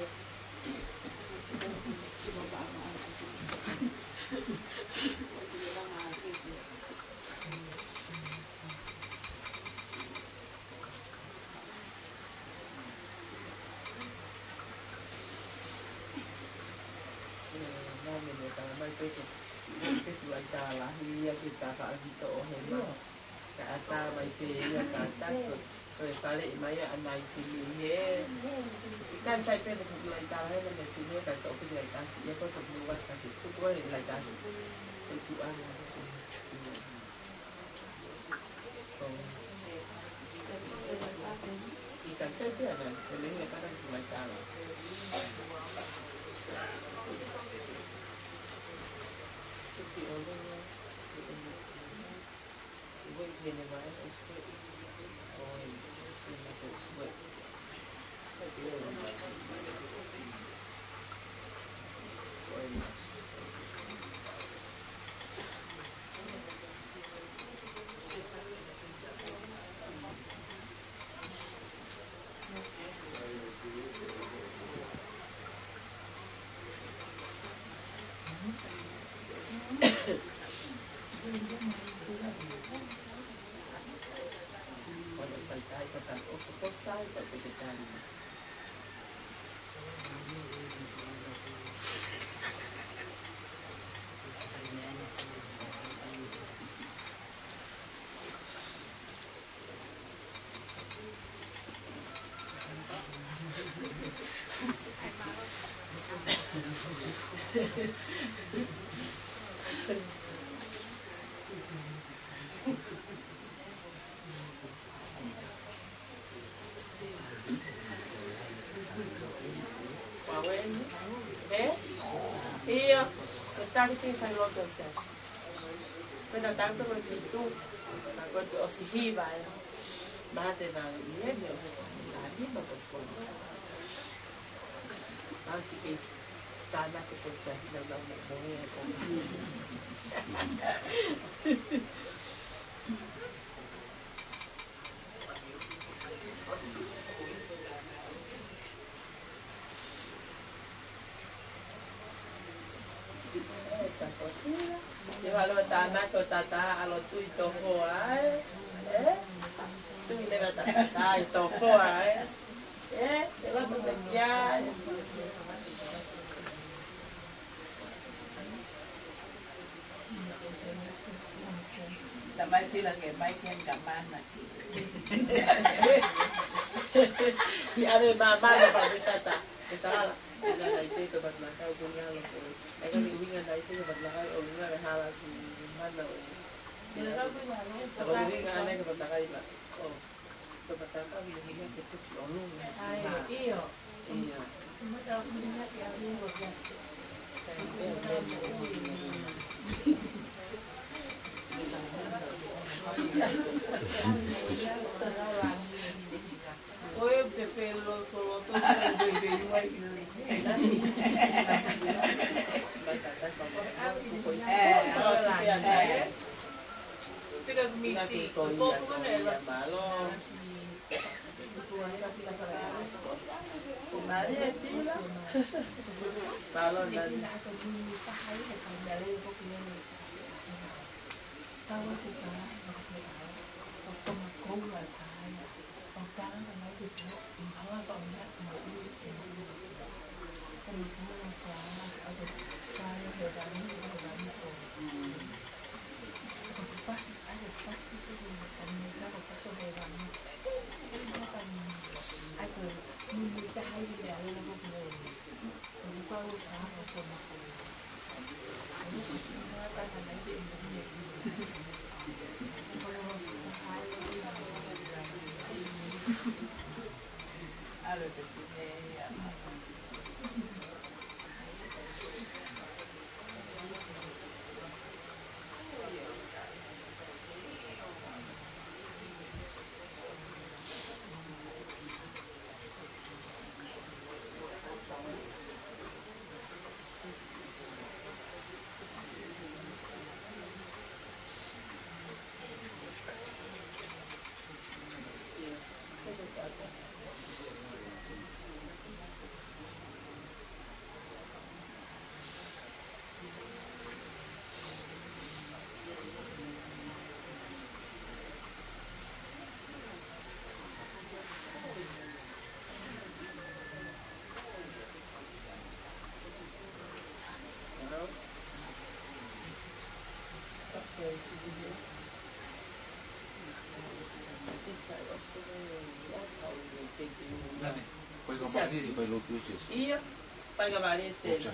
Nā, me ne tala mai pē ke, ke tulaʻi tālahi ia ke takaʻaki toʻohema. Ka ʻatā mai pē ia ka taku, ko e faleʻi mai ia ʻa Naitini he. ʻIkai sai pē te tulaʻi tālahi ʻa Naitini he ka toʻo pē laʻi tasi ia ko e toʻo pē laʻi tasi. Tuku ai laʻi tasi. Ko e tuʻa. Ua weni. Ē? Ia, ko e tali ke fai loto ʻo Siasi. Pea na tau pē ko e fitu, na ko e ʻosi hiva ē. Mate na i eni ʻosi na lima ko e sikola. Au si ke tānaki ko e Siasi na na mo mo e ko. Te vale o tānaki ʻo tata ʻa lotu ʻi Tofoa, ē? Ē? Tui leva tata ʻi Tofoa, ē? Ē? Te lotu te kia, ē? Tamai tila ke mai ke ka mana. I ave mama na pa besata. Ke tala. Ina na ite ke bat na kau kunya lo ko. Eka ni winga na ite ke bat na kau o winga ke hala ki mana o. Ina ka winga na ite ke bat na kau la. O. Ke bat na kau ni winga ke tuki o lunga. Ai, io. Io. Ko e pepe loto loto, ko e pepe ua i le. Ē, ē. Sika kumisi, ko e poku mana e la. Mālō. Mālō, Nani. Ia, fai ka vale este. Ia.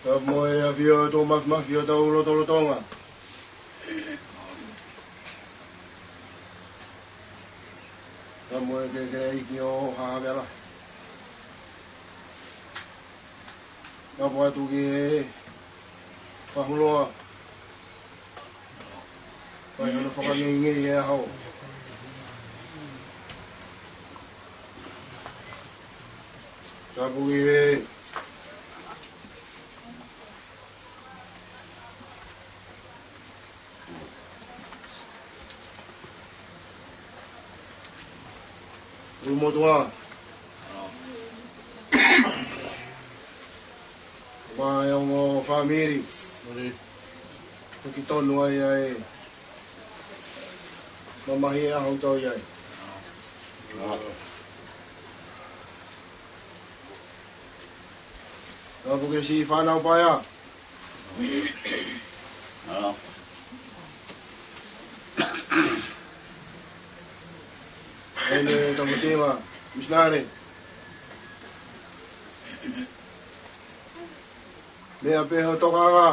Ka mo e ʻAfio ʻo e Tuʻi Mafimafi ʻo hotau lotolotonga. Ka mo e kelekeleʻeiki ʻo Haʻa Vela. Ka mo atu ki he fahuloa. Fai hono fakangeingei e ʻaho. Tapu ki he ʻulumotuʻa. Mo e ongo fāmili. Ko ki tonu ai ai. Mamahi e ʻaho ʻoku tau ʻi ai. Ka pu ke si fānau paea. ʻEne tamatea, misinale. Meʻa pē ho tokanga.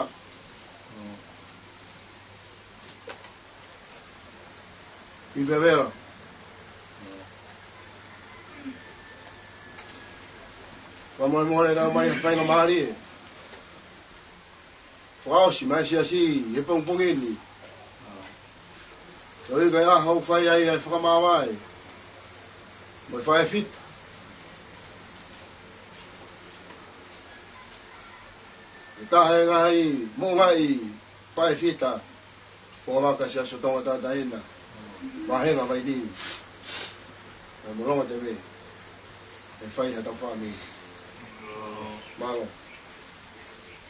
ʻI Pevela. Fakamolemole lau mai ha faingamālie. Fakaʻosi mai siasi he pongipongi ni. Ko e ʻuhi ko e ʻaho ʻoku fai ai e fakamāvae. Mo e faifita. ʻE taha e ngaahi moʻungaʻi faifita. Ko e ngaahi siasi ʻo Tonga Tataina. Vahenga Vaini. ʻE mo Longo Teve. ʻE fai ha tau fāmili. Mālō.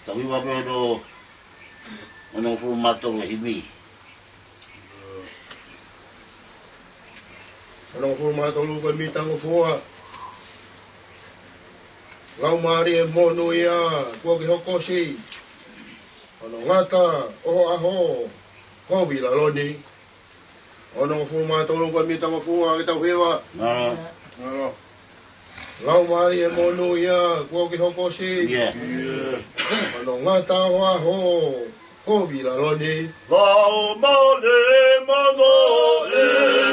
Tau hiva pē ʻo onongofulu mā tolu e himi. Onongofulu mā tolu ko e mitangofua. Laumālie monūʻia kuo ke hokosi. Hono ngata ʻo e ʻaho kovi lalo ni. Onongofulu mā tolu ko e mitangofua ke tau hiva. Mālō. Mālō. Laumālie monūʻia kuo ke hokosi. ʻIo. Hono ngata ʻo e ʻaho kovi lalo ni. Laumālie monūʻia.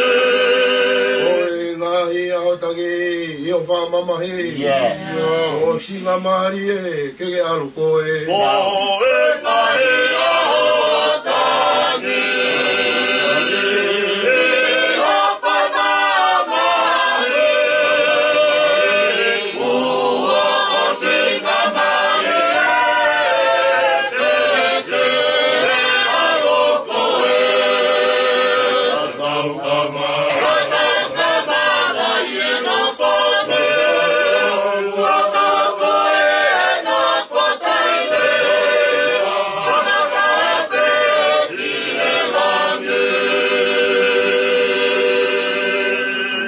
Ko e ngaahi ʻaho tangi ʻi hoʻo fakamamahi. ʻIo. ʻO singamālie ke ke ʻalu koe. Ko e ngaahi ʻaho tangi ʻi hoʻo fakamamahi.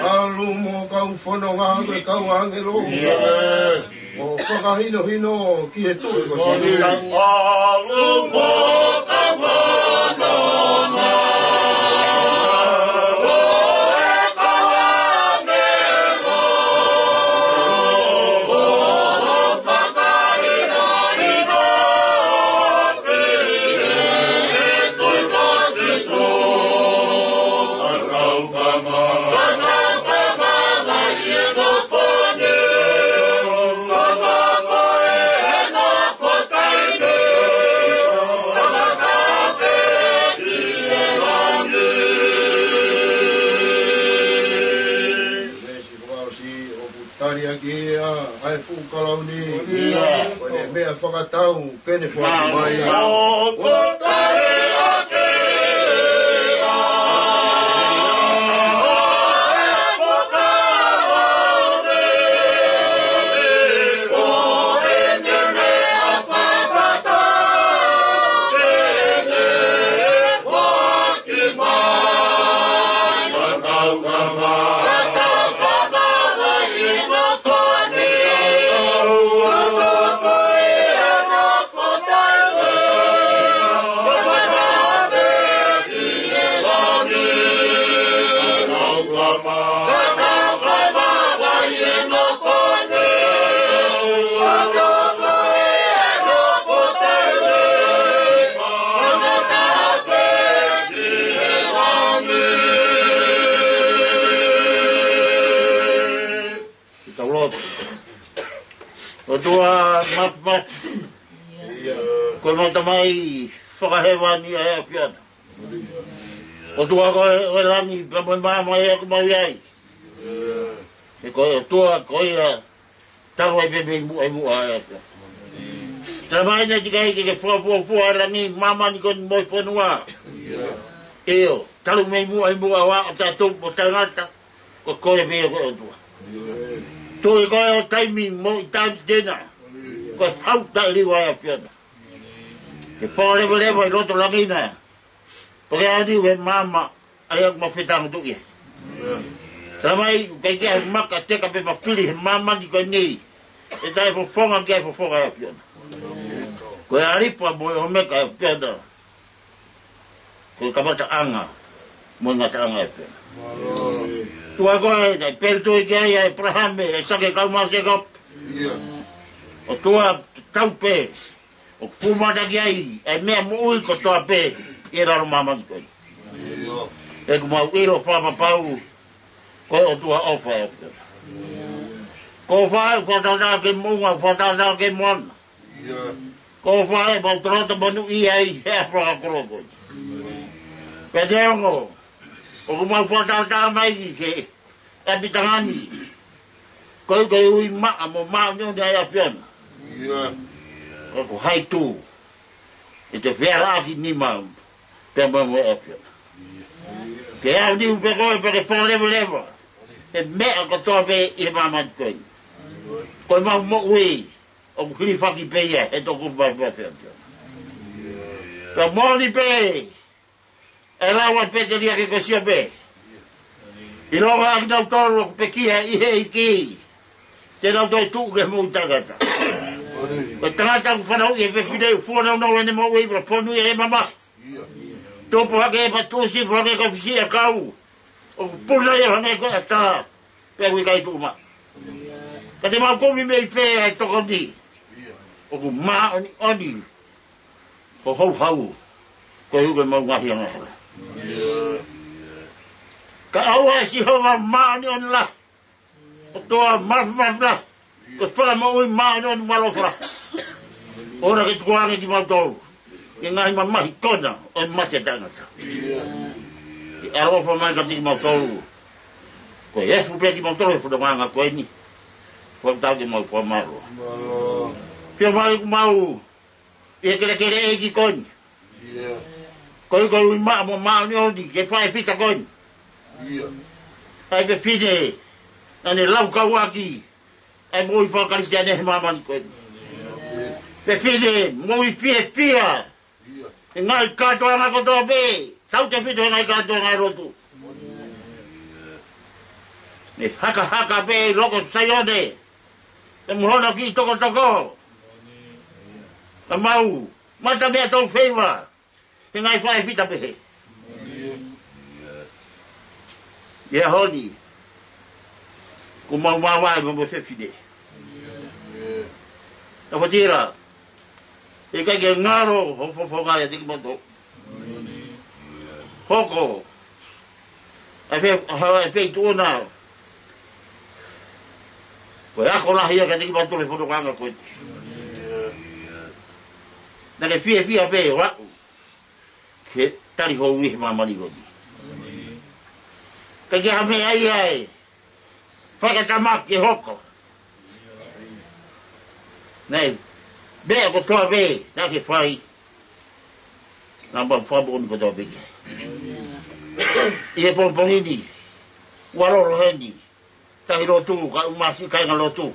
ʻAlu mo kau fononga ko e kau ʻāngelo. ʻIo. ʻO fakahinohino ki he tuʻi ko Sīsū. ʻAlu mo kau fononga. Tali ʻaki ia ʻa e fuʻu kalauni. ʻIo. Ko ʻene meʻa fakatau ke ne foaki mai. ʻO tali ʻaki ia ʻa e fuʻu kalauni. Ke tau lotu. ʻOtua mafimafi, ko homau Tamai fakahēvani ʻa e ʻAfiona. ʻOtua ko e, ko e langi pea mo e maama ʻoku mau ʻi ai. He ko e ʻOtua ko ia talu ai pē mei muʻa ʻi muʻa ʻa e ʻAfiona. Talamai naʻe ʻikai ke ke fakafuofua ʻa e langi, māmani ko eni mo e fonua. ʻIo, talu mei muʻa ʻi muʻa ʻo taʻataʻa mo taʻengata, ko koe pē ia ko e ʻOtua. Tuʻi koe ʻo taimi mo e taimi tena, ko e fau taʻeliu ʻa e ʻAfiona. Ke fakaleveleva ʻi loto langi na, pea ke ʻalu he maama ʻa ia ʻoku mau fetangutuʻi ai. Talamai ʻoku ʻikai ke ʻi ai ha maka, teka pe mafili he māmani ko eni ʻe taʻefofonga ki ai e fofonga ʻa e ʻAfiona. Ko e ʻAlifa mo e ʻOmeka ʻa e ʻAfiona. Ko e kamataʻanga mo e ngataʻanga ʻa e ʻAfiona. ʻOtua ko ē naʻe pehē atu ki ai ʻa ʻĒpalahame, ʻAisake, kae ʻumaʻā ʻa Sēkope. ʻOtua, tau pē ʻoku fuʻu mamata ki ai ʻa e meʻa moʻui kotoa pē ʻi he lalo māmani ko eni. ʻOku mau ʻilo fakapapau ko e ʻOtua ʻofa ʻa e ʻAfiona. Ko e ʻofa ʻoku fakatātā ki he moʻunga, ʻoku fakatātā ki he moana. Ko e ʻofa ʻoku mau toloto monūʻia ai he ʻaho fakakoloa ko eni. Pea neongo ʻoku mau fakatātā mai ki he ʻapitanga ni, ko e, ko e ui maʻa mo māʻoniʻoni ʻa e ʻAfiona. Ko e, ko hai tū ʻe te fealaʻaki nima pea mo e ʻAfiona? Ke ʻalu ni pē koe pea ke fakaleveleva he meʻa kotoa pē ʻi he māmani ko eni. Ko ʻemau moʻui ʻoku hilifaki pē ia he toku mafimafi ʻa e ʻAfiona. Pea moʻoni pē ʻa e lau ʻa Peteliake ko Siope. ʻIlonga ʻa kinautolu ʻoku pekia ʻi he ʻEiki, te nau toe tuʻu ki he moʻui taʻengata. Ko e tangata ʻoku fanauʻi ʻe he fefine, ʻoku fua nounou ʻene moʻui, pea fonu ia ʻi he mamahi. Tupu hake pea tuʻusi, pea hangē ko e fisiʻiʻakau, ʻoku puna ia hangē ko e ʻatā, pea ʻoku ʻikai tuʻu maʻu. Ka te mau kumi mei fē ʻa e tokoni ʻoku māʻoniʻoni, ko houhau, ko e ʻuhi ko ʻemau ngaahi angahala? Ka ʻoua, ʻe Sihova māʻoniʻoni lahi, ʻOtua mafimafi lahi, ko e Fakamoʻui māʻoniʻoni mo ʻaloʻofa lahi, ʻoua naʻa ke tukuange kimautolu ki he ngaahi mamahi kona ʻo e mate taʻengata. Ke ʻaloʻofa mai kiate kimautolu. Ko e efu pē kimautolu he fonongaʻanga ko eni. Fakatau ke mau fakamālō. Pea mai ʻoku mau ʻi he kelekele ʻeiki ko eni. Ko e, ko e ui maʻa mo māʻoniʻoni ki he faʻē fita ko eni. ʻA e fefine naʻa ne laukau ʻaki ʻa e moʻui faka-Kalisitiane he māmani ko eni. Fefine moʻui fiefia he ngaahi kātoanga kotoa pē, tautefito he ngaahi kātoanga ʻo e lotu. Ne hakahaka pē ʻi loko Saione, ʻi muʻa ʻo e kiʻi tokotoko. Ka mau, mata meʻa tau feiva he ngaahi faʻē fita pehē. ʻI he ʻaho ni, ʻoku mau māvae mo e fefine. Ka fatira, ʻe ʻikai ke ngalo hoʻo fofonga ʻiate kimautolu. Hoko ʻa e fe-, ʻa e feituʻu na, ko e ako lahi ia kiate kimautolu he fonongaʻanga ko eni. Naʻa ke fiefia pē ʻo aʻu ki he tali hoʻo ui he māmani ko eni. Ka ʻikai ha meʻa ia ʻe fakatamaki ke hoko. Naʻe, meʻa kotoa pē naʻa ke fai, naʻa mau fakamoʻoni kotoa pē ki ai. ʻI he pongipongi ni, ʻoua lolo heni, tahi lotu, kau masi kāingalotu,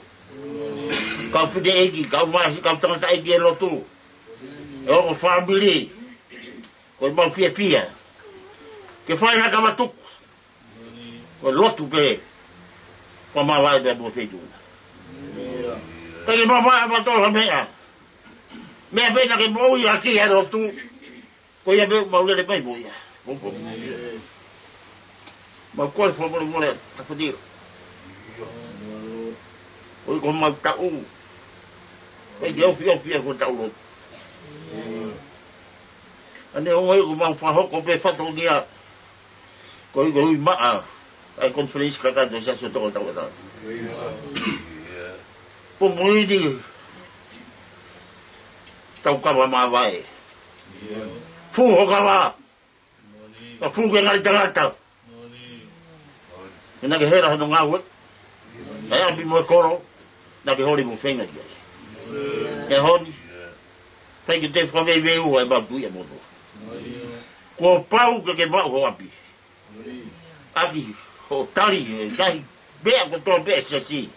kau fineʻeiki, kau masi, kau tangataʻeiki ʻo e lotu, ʻa e ongo fāmili, ko ʻemau fiefia ke fai ha kavatuku Ko e lotu pē. Ko e māvae pē mo e feituʻu na. Pea ke māvae ʻa mātou ha meʻa. Meʻa pē naʻa ke moʻui ʻaki ʻa e lotu. Ko ia pē mau lele mai mo ia. Mau kole fakamolemole, Tafitila. ʻOi ko mau taʻu. Pea ke ofi ofi ʻa ko taʻu lotu. ʻA eni ʻoku mau fakahoko pē fatongia. Ko ia ko e ui maʻa ʻa e konifelenisi kakato Siasi ʻo Tonga Tauʻatāina. Pō moʻoni tau kava māvae. Fuʻu ho kava. Ka fuʻu ke ngali tangata. Naʻa ke hela hono ngāue. ʻA e ʻapi mo e kolo. Naʻa ke holi mo feinga ki ai. ʻAho ni. Pea ke te fakaveiveiua ʻa e mau tui ʻa moto. Kuo pau ke ke maʻu ho ʻapi. ʻAki hoʻo tali e ngaahi meʻa kotoa pē ʻa e Siasi.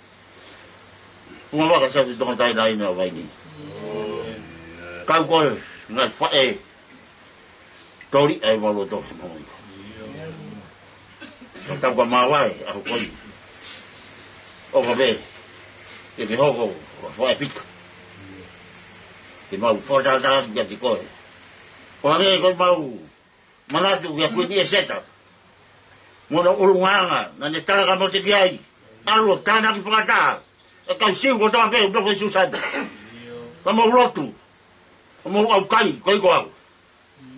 Funga vaka Siasi Tonga Tauʻatāina ʻo Vainī. Kau ko e ngaahi faʻē toli ʻa e mau loto he moʻui. Ka tau ka māvae ʻa hokoi. ʻOka pē, ʻe ke hoko ʻo faʻē fika. Ke mau fakatātā atu kiate koe. ʻO hangē ko e mau manatu kia Kuini ʻEseta. Mo hono ʻulungaanga, naʻa ne tala ka mote ki ai. ʻAlu ʻo tānaki fakataha. ʻE kau Siu kotoa pē, ʻo Tofesiusani. Ka mau lotu. Ka mau ʻaukali, ko ia ko au.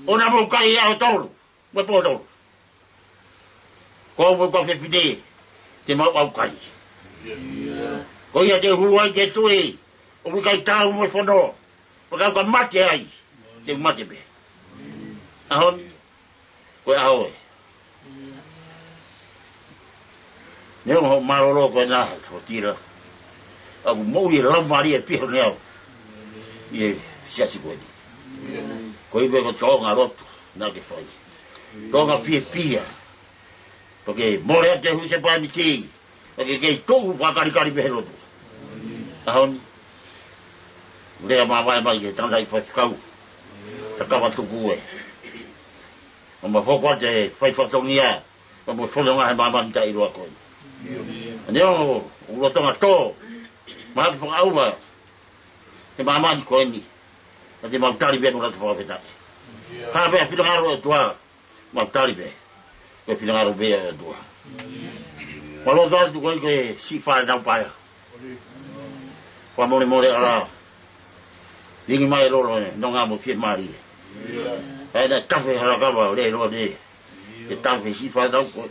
ʻO na mau kali ʻa hotolu. Mo e potolu. Ko au mo e kau fefine. Te mau ʻaukali. Ko ia te u hū ai ke tui. ʻOku ʻikai tau mo e fono. Pea ka u ka mate ai. Te u mate pē. ʻAho ni. Ko e ʻaho ē. Neongo hoʻo mālōlō ko ena, Tafitila. ʻOku moʻui e laumālie pē ʻo ne ʻalu. ʻI he Siasi ko eni. Ko ia pē ko e toʻonga lotu naʻa ke fai. Toʻonga fiefia. Pea ke mole atu e husepāniti. Pea ke kei tuʻu fakakalikali pē he lotu. ʻAho ni. Lea māvae mai ki he tangataʻeiki faifekau. Takava tuku ē. ʻO mau hoko atu e fai fatongia. Pea mo e fononga he māmani taʻeʻiloa ko eni. ʻA eni ʻoku lolotonga tō. Mahaki fakaʻauha. He māmani ko eni. Ka te mau tali pē mo loto fakafetaʻi. Ka pē ʻa e finangalo ʻo e ʻOtua. Mau tali pē. Ko e finangalo pē ʻo e ʻOtua. Mau lotu atu ko eni ko e siʻi fānau paea. Fakamolemole ʻalā. Lingi mai lolo ne, nonga mo fiemālie. ʻE na tafe hala kava, le lo ne. Ke tafe siʻi fānau ko.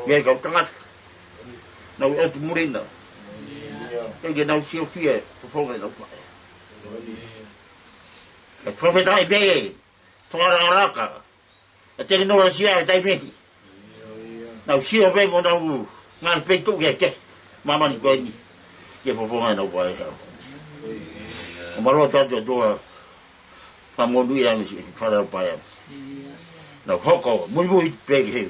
Ke kau tangata. Nau ʻotu muli na. Ke ke nau sio fie, fofonga nau faʻē. Ke fakafetaʻi pē, fakalakalaka. ʻA e tekinolosia he taimi ni. Nau sio pē mo nau ngaahi feituʻu kehekehe. Māmani ko eni. Ke fofonga nau faʻē hau. ʻO mālō atu ʻOtua. Fakamonūʻia ange siʻi fānau paea. Nau hoko, muimui pē ki he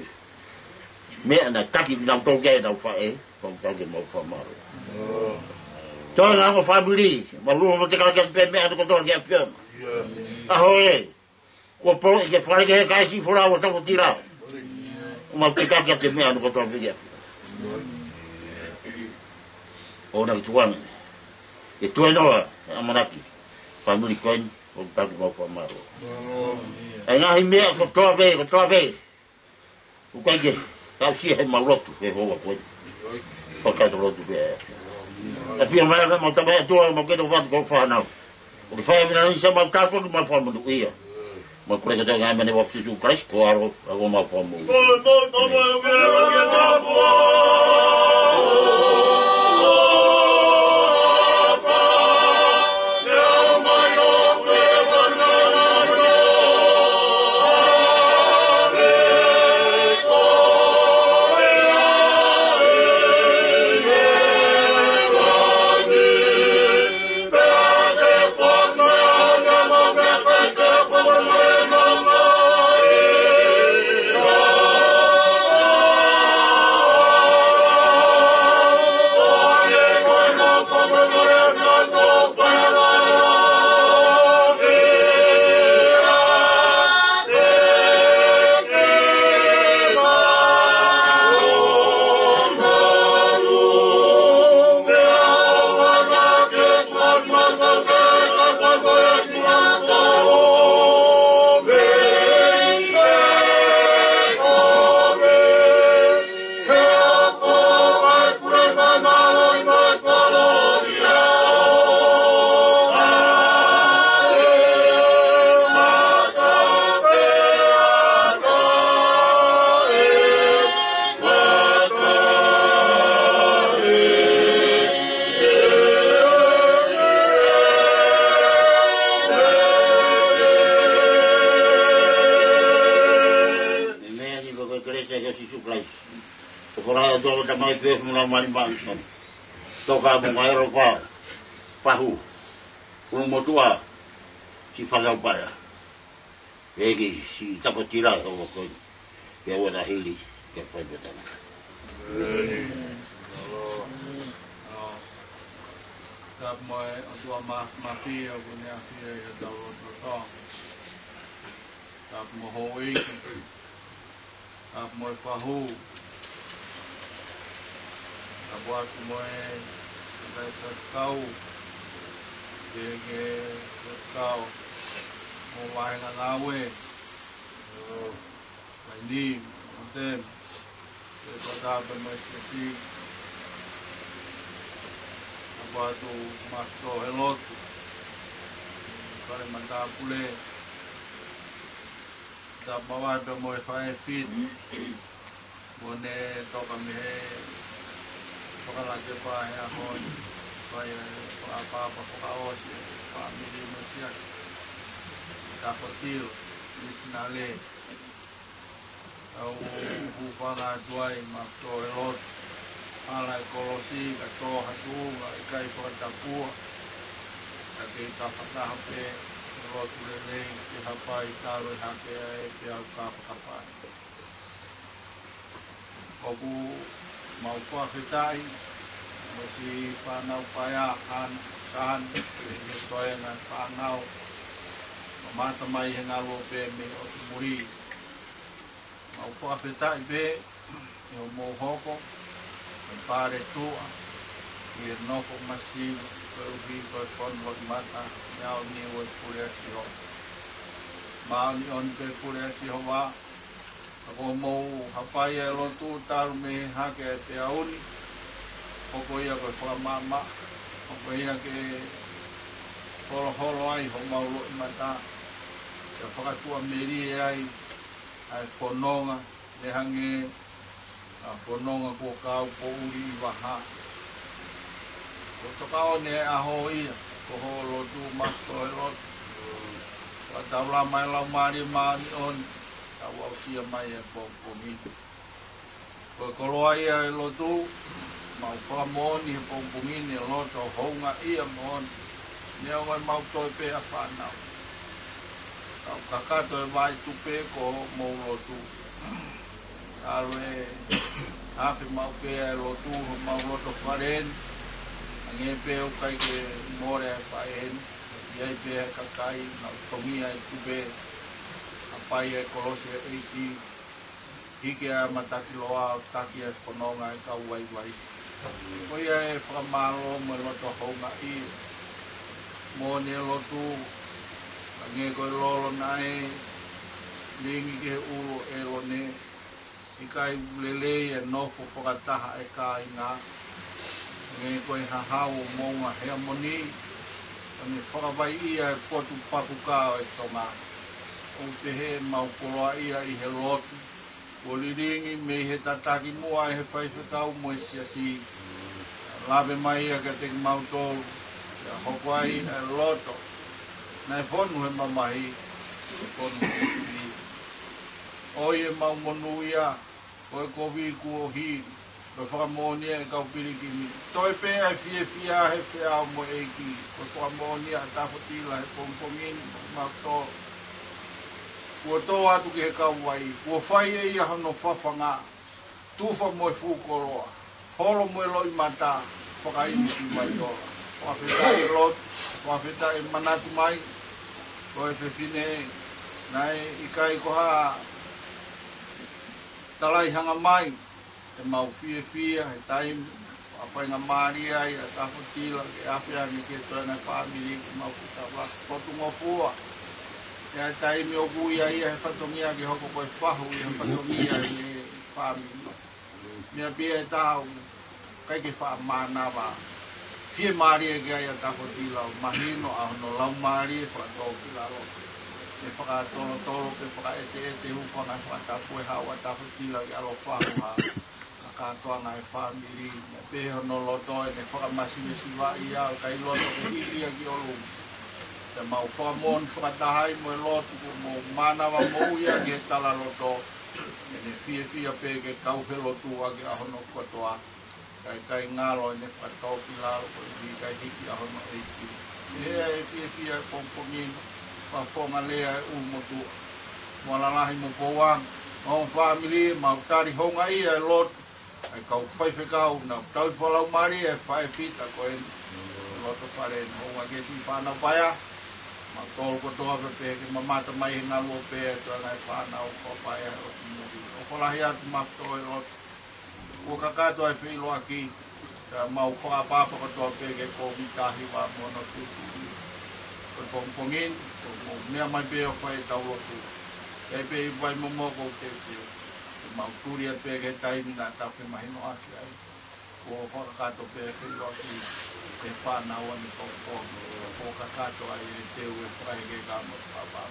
meʻa naʻe taki nautolu ke nau faʻē, kau taki mau fakamālō. Toe ngā mo fāmili, mau lua mo te kala ke pē meʻa atu kotoa ke ʻAfiona. ʻAho ē, kuo pau ʻi ke fale ke he kaisi folau ʻa Tafitila. ʻO mau te kake atu meʻa atu kotoa pē ke ʻAfiona. ʻO na ki tuane. Ke tuenoa, ʻamanaki. Fāmili ko eni. ʻOku taki mau fakamālō. ʻA e ngaahi meʻa kotoa pē, kotoa pē. ʻOku ʻikai ke, kau sia he mau lotu, he hoa ko eni. Fakataha lotu pē. ʻAfio mai ʻa mau tama ʻOtua, mau ke tau fatu ko fānau. ʻOku fai mena ni sa mau tapu, mau fakamonūʻia. Mau kole kotoa ngaahi meʻa ni ʻi he huafa ʻo Sīsū Kalaisi, ko e ʻAlo, ʻa ko mau fakamonū. Ko la to ta mai pe mo la mani ma. Toka mo ngai ro pa. Pahu. Ulu motua. Ki fana upaya. Eki si tapa tira o ko. Ke ua na hili. Ke fai pe tana. Ka mo e ʻOtua ma, ma fia, ko ne a fia ia tau loto tau. Ka mo hoi. Ka mo e fahu. Ka mo atu mo e, ka e kau. Ke, ke, ke kau. Mo vahe ngangau e. Mai ni, mo tem. Ke kota pe mo e sesi. Ka mo atu mato he lotu. Kale mata pule. Ka mo vahe pe mo e fae fit. Mo ne toka mei he fakalake pa he aho ni. Fai e fakaʻapaʻapa fakaʻosi e fāmili mo e siasi. Ka ko tilo, misinale. ʻOku ou hūfanga atu ai ma tō e lotu. Ala e kolosi, ka tō ha tuʻunga, ʻikai fakatapua. Ka kei ka fakaha pē, lotu lelei, ke hapai, talo e hake ai, ke au ka fakapai. ʻOku mau fakafetaʻi, mo si fānau paea, han, san, e he toenga fānau, mamata mai he ngalo pē mei ʻotu muli. Mau fakafetaʻi pē, ʻi hoʻomou hoko, ʻi he pale tuʻa, ʻi he nofo masiva, koeʻuhi ko e fonu loʻimata, ʻi he ʻao ni ʻo e pule ʻa Sihova. Māʻoniʻoni pē pule ʻa Sihova, ka ko hoʻomou hapai e lotu talu mei he hake e peau ni, hoko ia ko e fakamaʻamaʻa, hoko ia ke holoholo ai homau loʻimata, ke fakatuʻamelie ai, ʻa e fononga, ne hangē ʻa e fononga kuo kau poʻuli ʻi vaha. Ko e toka ʻo ne ʻaho ia, ko hoʻo lotu ma tō e lotu. Ka tau lama e Laumālie Māʻoniʻoni, tau aʻusia mai e pongipongi. Ko e koloa ia e lotu, mau fakamoʻoni he pongipongi ni e loto houngaʻia moʻoni. Neongo ʻemau toe pē ʻa fānau. Kau kakato e vai tupe ko hoʻomou lotu. Alu e afe mau pē e lotu, homau loto fale ni. Hangē pē ʻoku ʻikai ke mole e fai heni. ʻI ai pē e kakai, nau tongi ai tupe. Hapai e kolosi e ʻEiki. Hiki ʻa e matakiloa ʻo taki e fononga e kau vaivai. Ko ia e fakamālō mo e loto houngaʻia. Moʻoni e lotu, hangē ko e lolo naʻe lilingi ki he ʻulu ʻo ʻElone. ʻIkai lelei e nofo fakataha e kāinga. Hangē ko e hahau ʻo Moʻunga Heamoni. ʻO ne fakavaiʻia e potu pakukā ʻo e Tonga. ʻOku pehē mau koloaʻia ʻi he lotu. Kuo lilingi mei he tataki muʻa ʻe he faifekau mo e siasi. Lave mai ia kiate kimautolu, ʻia hoko ai e loto. Naʻe fonu he mamahi, ʻe fonu he ivi. ʻOi ʻemau monūʻia, ko e kovi kuo hili, ko e fakamoʻoni ʻa e kau pilikimi. Toe pē ʻa e fiefia he feʻao mo e ʻEiki, ko e fakamoʻoni ʻa Tafotila he pongipongi ni, mo kimautolu. Kuo tō atu ki he kauvai, kuo fai ʻe ia hono fafanga, tufa mo e fuʻu koloa, holo mo e loʻimata, fakainu ki Vaiola. Fakafetaʻi lotu, fakafetaʻi manatu mai, ko e fefine, naʻe ʻikai ko ha talai hanga mai, ʻemau fiefia, he taimi, ʻa faingamālie ai, ʻa Tafotila, ke afe ange ke toe na fāmili, ke mau kutava, potungofua. ʻI he taimi ʻoku ʻi ai ia he fatongia ke hoko ko e fahu, ʻi he fatongia he fāmili. Meʻa pē ia ʻe taha ʻoku ʻikai ke faʻa mānava. Fiemālie ki ai ʻa Tafotila ʻo mahino ʻa hono laumālie fakatōkilalo. Ne fakatolotolo pe fakaʻeteʻete hūfanga he fakatapu e haʻu ʻa Tafotila ke ʻaloʻofa ha. ʻA kātoanga e fāmili. Meʻa pē hono loto ʻene fakamasivesivaʻi au ʻikai loto ke hili ia ki ʻolunga. Te mau fakamoʻoni fakataha ai mo e lotu kuo mou mānava moʻui ʻaki he talaloto. ʻEne fiefia pē ke kau he lotu ʻaki ʻa hono kotoa. Kae ʻikai ngalo ʻene fakatōkilalo koeʻuhi kae hiki ʻa hono ʻEiki. ʻE fiefia he pongipongi ni, fakafofonga lea ʻe ʻū motuʻa, mo lalahi mo pouaki, mo e fāmili, mo e tali houngaʻia e lotu, ʻa e kau faifekau, naʻa tau folaumālie e faʻē fita ko eni. Loto fale ni hounga ke siʻi fānau paea. Mautolu kotoa pē pehē ke mamata mai he ngaluope ʻa e toenga e fānau ko paea he ʻotu moʻui. ʻOfa lahi atu Mafito he lotu. Kuo kakato ʻa e feʻiloaki, ka mau fakaʻapaʻapa kotoa pē ke ko mitahi wa mono tutu. Ko e pongipongi ni, ko e meʻa mai pē ʻo fai ʻetau lotu. ʻE pē ʻi vai momoko teuteu. Ke mau tuli atu pē ki he taimi naʻa tau femahinoʻaki ai. Kuo fakakakato pē feʻiloaki ʻe he fānau ʻanepōpō. Kuo kakato ai e teu e fai ke ka mo papa.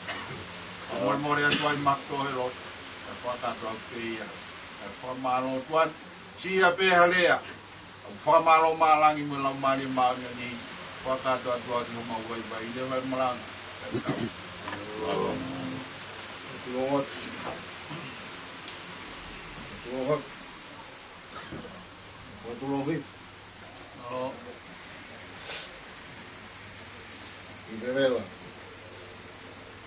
Ka molemole atu ai Mafito he lotu. Ka fakakakato atu pē ia. Ka fakamālō atu atu. Siʻi pē ha lea. Ka fakamālō Malangi mo e Laumālie Māʻoniʻoni. Fakakakato atu atu ki homau vaivai leva e malanga. Ka tau. Lord. Lord. Ko e tulohi. ʻIo. ʻI he vela.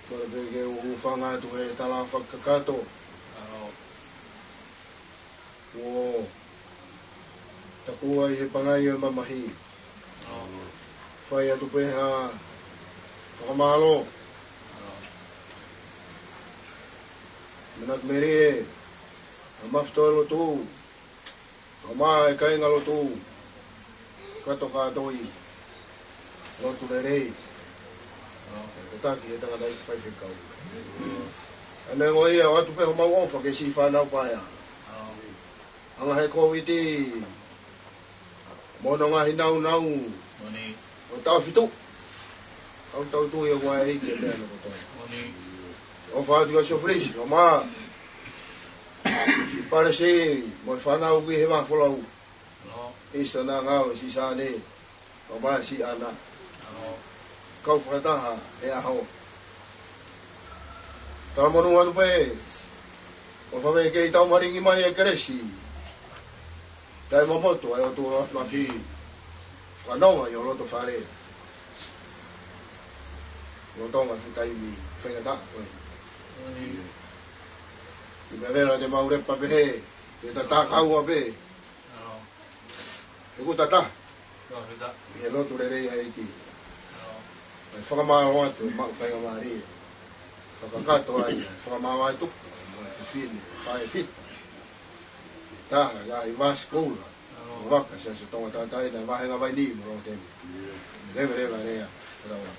Kole pē ke u hūfanga atu he tala fakakakato. ʻIo. Kuo takua ʻi he pangai ʻo e mamahi. ʻIo. Fai atu pē ha fakamālō. ʻIo. Mena melie, ʻa Mafito he lotu. Kae ʻumaʻā e kāinga lotu kātoa kātoa ʻi lotu lelei. Tataki he tangataʻeiki faifekau. ʻA ia ko ia ʻoatu pē homau ʻofa ki he siʻi fānau paea. Hanga he Kōviti mo hono ngaahi nāunau ʻo e taʻu fitu. Kau tau tui ʻa e ʻEiki he meʻa ni kotoa. ʻOfa atu kia Siofilisi, ʻo ma. Palesi, mo e fānau ki he vaha folau. ʻIsa na ngalo si sane, ʻo ma si ana. Kau fakataha he ʻaho. Talamonū atu pē, ʻo fai ke tau malingi mai e kelesi. Taʻemomotu ʻa e ʻOtua Mafi. Fakanonga ʻi ho loto fale. Lolotonga e fuʻu taimi faingataʻa ko eni. ʻI he vela te mau lepa pehē, te tau takaua pē. He kuo tata. ʻI he lotu lelei ʻa e ʻEiki. ʻE fakamālō atu e maʻu faingamālie. Fakakakato ai, fakamālō atu. Mo e fefine, faʻē fita. Taha, lahi mas kula. Mo vaka, Siasi Tonga Tauʻatāina, vahenga Vainī, mo Lotemi. Leva, leva, lea. Leva.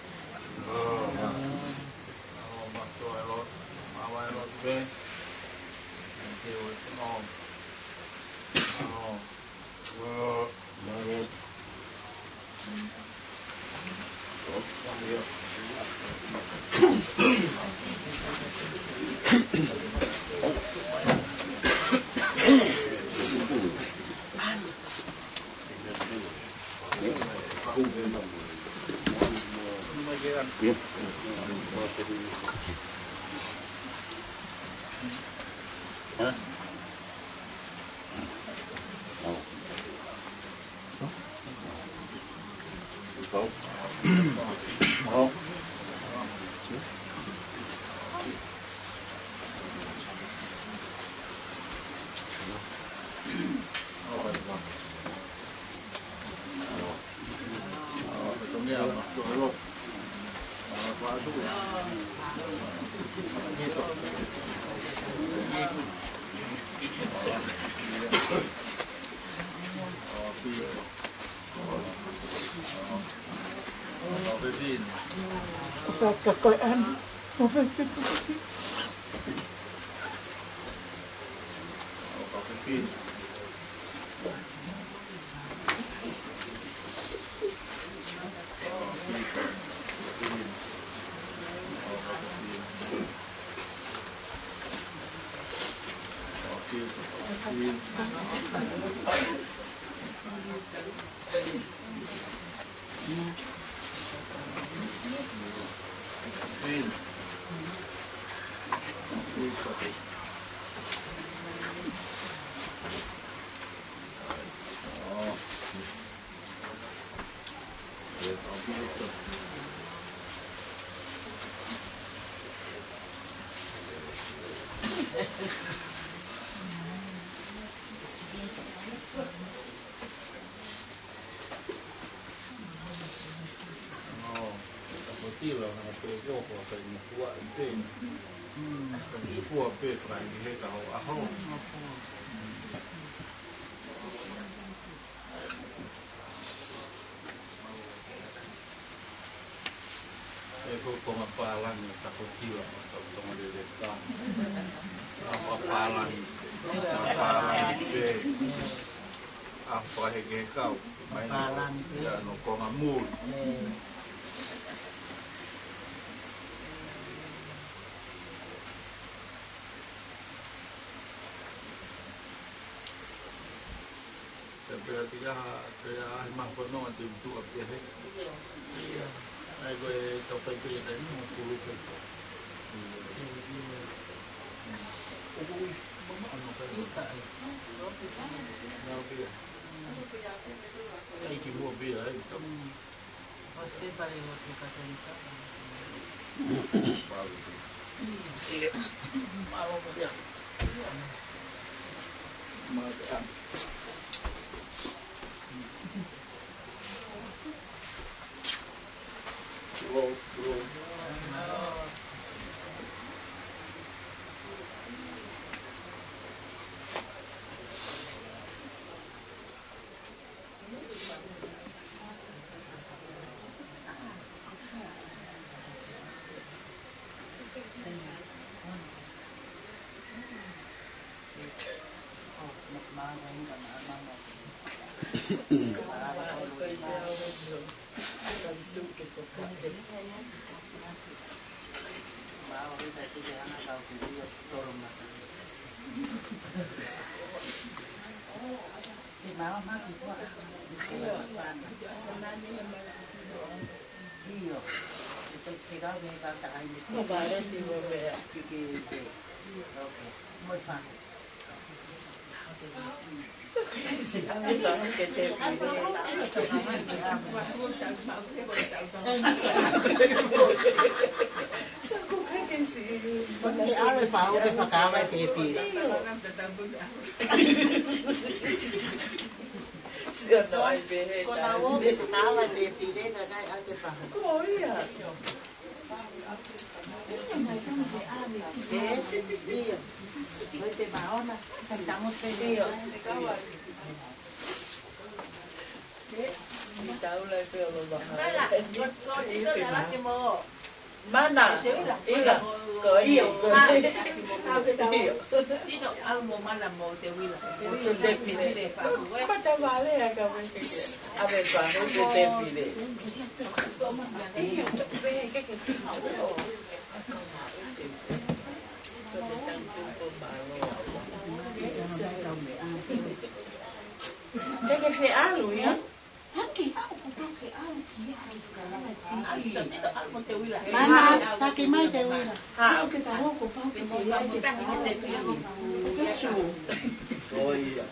ʻO, ka ko tila, ka pe ko ko, ka i fua i pe. Ka i fua pe, ka i he ka ho, a ho. ʻE ko ko ma pālangi, ka ko tila, ka ko tō lele ka. Ka ma pālangi, ka pālangi pe. ʻA, fakahekehe kau. Mai no, pālangi pe. Ia no konga muli. Te pea tika, pea ai mahono ʻa te utu a pea he. Ai ko e tau fai pē e taimi mo kulu pē. ʻOku ui, mama ano kai. Ika ai. Nau pia. Ai ki mua pia ai. Mas ke pare mo ke katolika. Pau. Pau pia. Mau pia. ʻIo. Ke, ke kau ke kau takai ni. Ko vale ti mo mea. Ke, ke, ke. Okay. Mo e fa. Ke ʻave fau ke fakava te pila. Sio no ai pehē. Ko na o ke fakava te pila, ka kai a te fahu. Ko ia. ʻE, ʻio. Ko te maona, ka tamo te ʻio. Taula e pe o lo baha. Mana, ila, ko ʻio, ko ʻio. Tino, au mo mana mo te uila. Mo te tepile. Pata vale a ka me ke. A me pa, mo te tepile. ʻIo, pe, ke, ke, ke. Ke ke feʻalu ia. Taki, au ko pau ke au ki ai. Mana, taki mai te uila. Ha. Au ke ta hoko pau ke te ai ke ta hoko. Ko ia.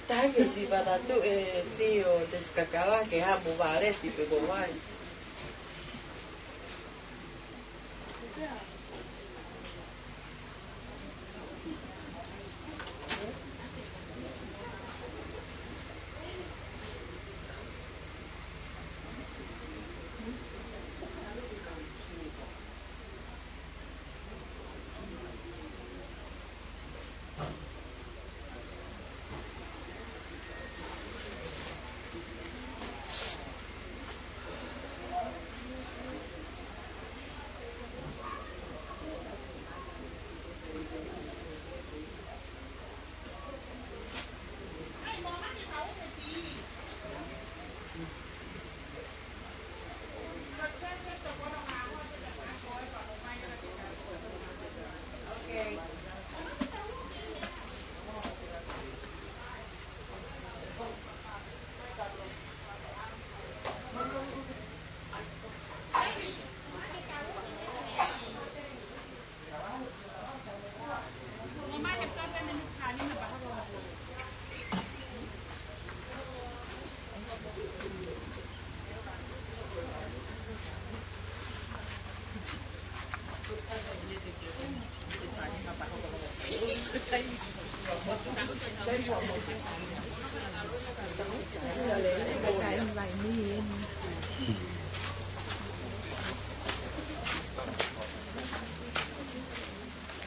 Taki si vana tu e tio te stakala ke ha mo vale ti pe ko vai.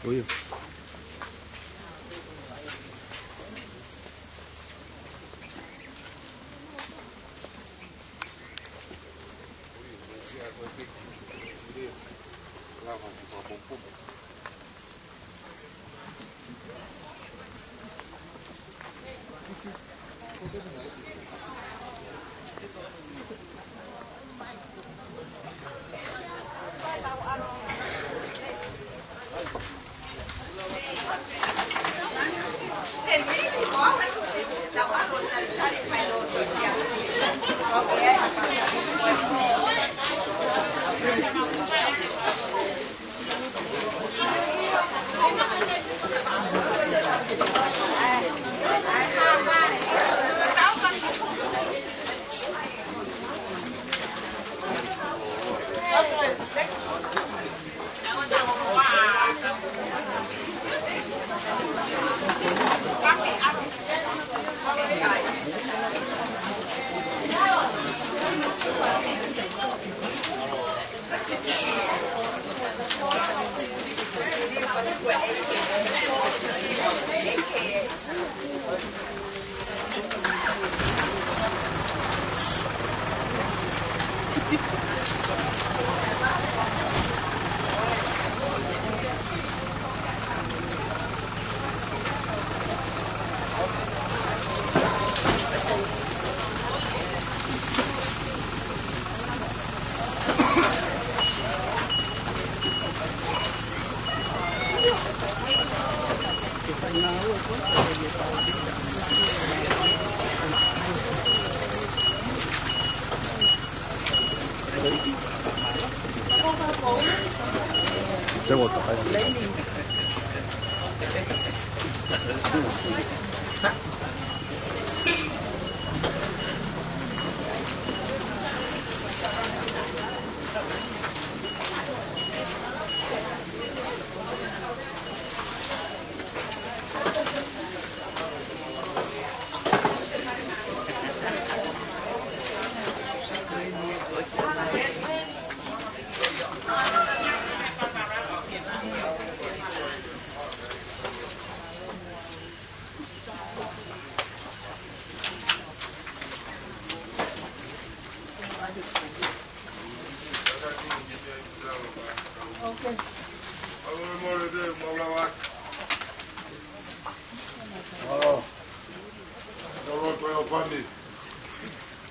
Oi.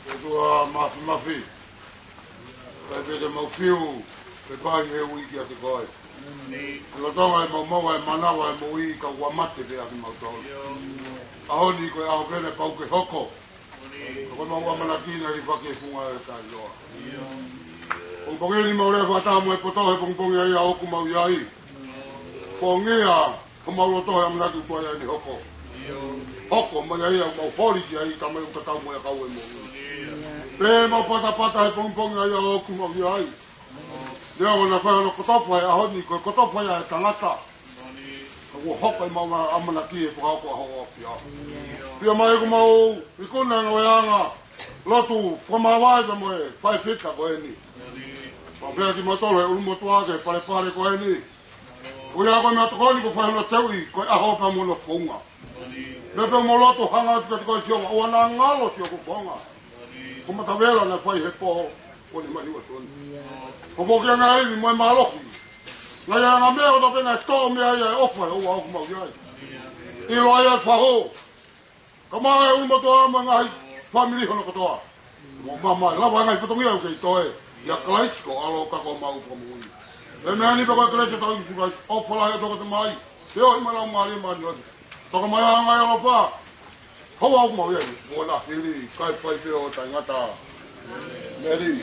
ʻOtua Māfimafi, ʻoku ʻikai te mau fiu pe pau ʻe he ui kiate koe. Lolotonga ʻemau maʻu ʻa e manava ʻo e moʻui ka ʻoku mate pē ʻa kimautolu. ʻAho ni ko e ʻaho pē naʻe pau ke hoko. Ko ʻemau ʻamanaki naʻe lifaki he funga ʻo e kainoa. Pongipongi ni mau lea fakataha mo e poto he pongipongi ʻa ia ʻoku mau ʻi ai. Fōngia homau loto he ʻamanaki ʻoku ʻi ai ʻene hoko. Hoko mai ʻa ia ʻoku mau holi ki ai, Tamai, ʻoku tatau mo e ʻakau ʻo e moʻui. Pea mau patapata he pongipongi ʻa ia ʻoku mau ʻi ai. Neongo naʻa fai hono kotofa he ʻaho ni, ko e kotofa ia ʻa e tangata. Ka kuo hoko ʻemau ʻamanaki he fakahoko ʻa hoʻo ʻafio. Fiemaʻu ke mau ikuna e ngaahi anga, lotu fakamāvae pea mo e faifekau ko eni. Pea pehē kimautolu he ʻulumotuʻa ki he palepale ko eni. Ko ia ko e meʻatokoni kuo fai hono teuʻi, ko e ʻaho pea mo hono founga. Meʻa pē mo lotu hanga atu kiate koe Sihova, ʻoua naʻa ngalo siʻoku founga. Ko e matavela naʻe fai he pō, ko eni mani ua tonu. Ko e foki ʻa e ngaahi ivi mo e mālohi. Ngaahi anga meʻa ʻo tō pē ngaahi tō meʻa ia ʻe ʻofa he ʻoku mau ʻi ai. ʻIlo ai ʻa e fahu. Ka mau e ʻulumotuʻa mo e ngaahi fāmili hono kotoa. Mo mama, lava ngaahi fatongia ʻoku kei toe. ʻIa Kalaisi ko e ʻAlo ka ko homau Fakamoʻui. Pea meʻa ni pē ko e kelesi ʻa hotau ʻEiki ko Sīsū Kalaisi, ʻofa lahi ʻa e ʻOtua ko e Tamai, feohi mo e Laumālie Māʻoniʻoni. Toka mai ʻa e ngaahi ʻaloʻofa. Hou au mau ia, mo na hili, kae fai pē ʻo taʻengata. Meli.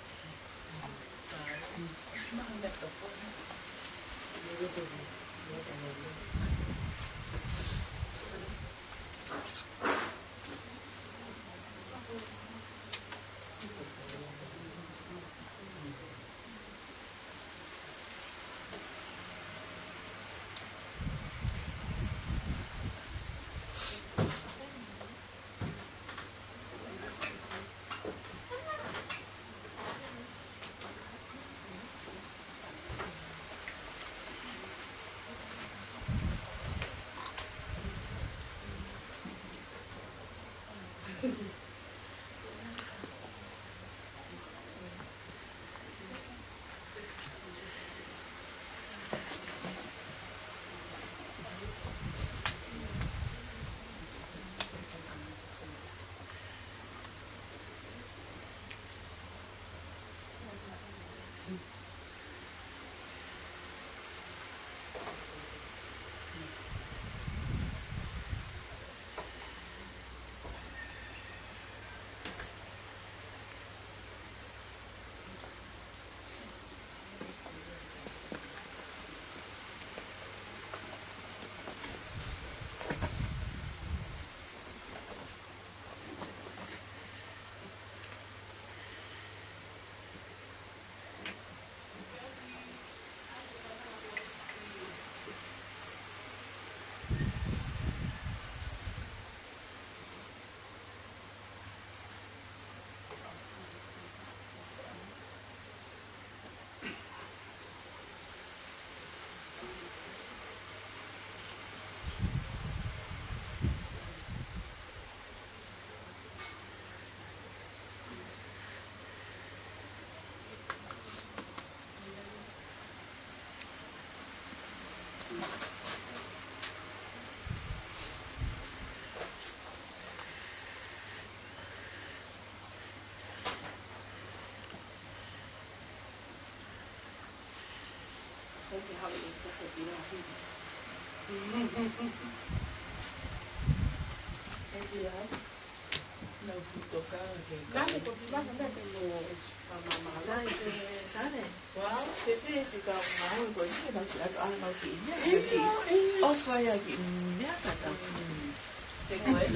Nani ko si maka mea ke mo mama. Sai ke, sai. Wow, ke fesi ka mau ko ni na si atu ana ki ia. Io, io. O fai ki mea kata.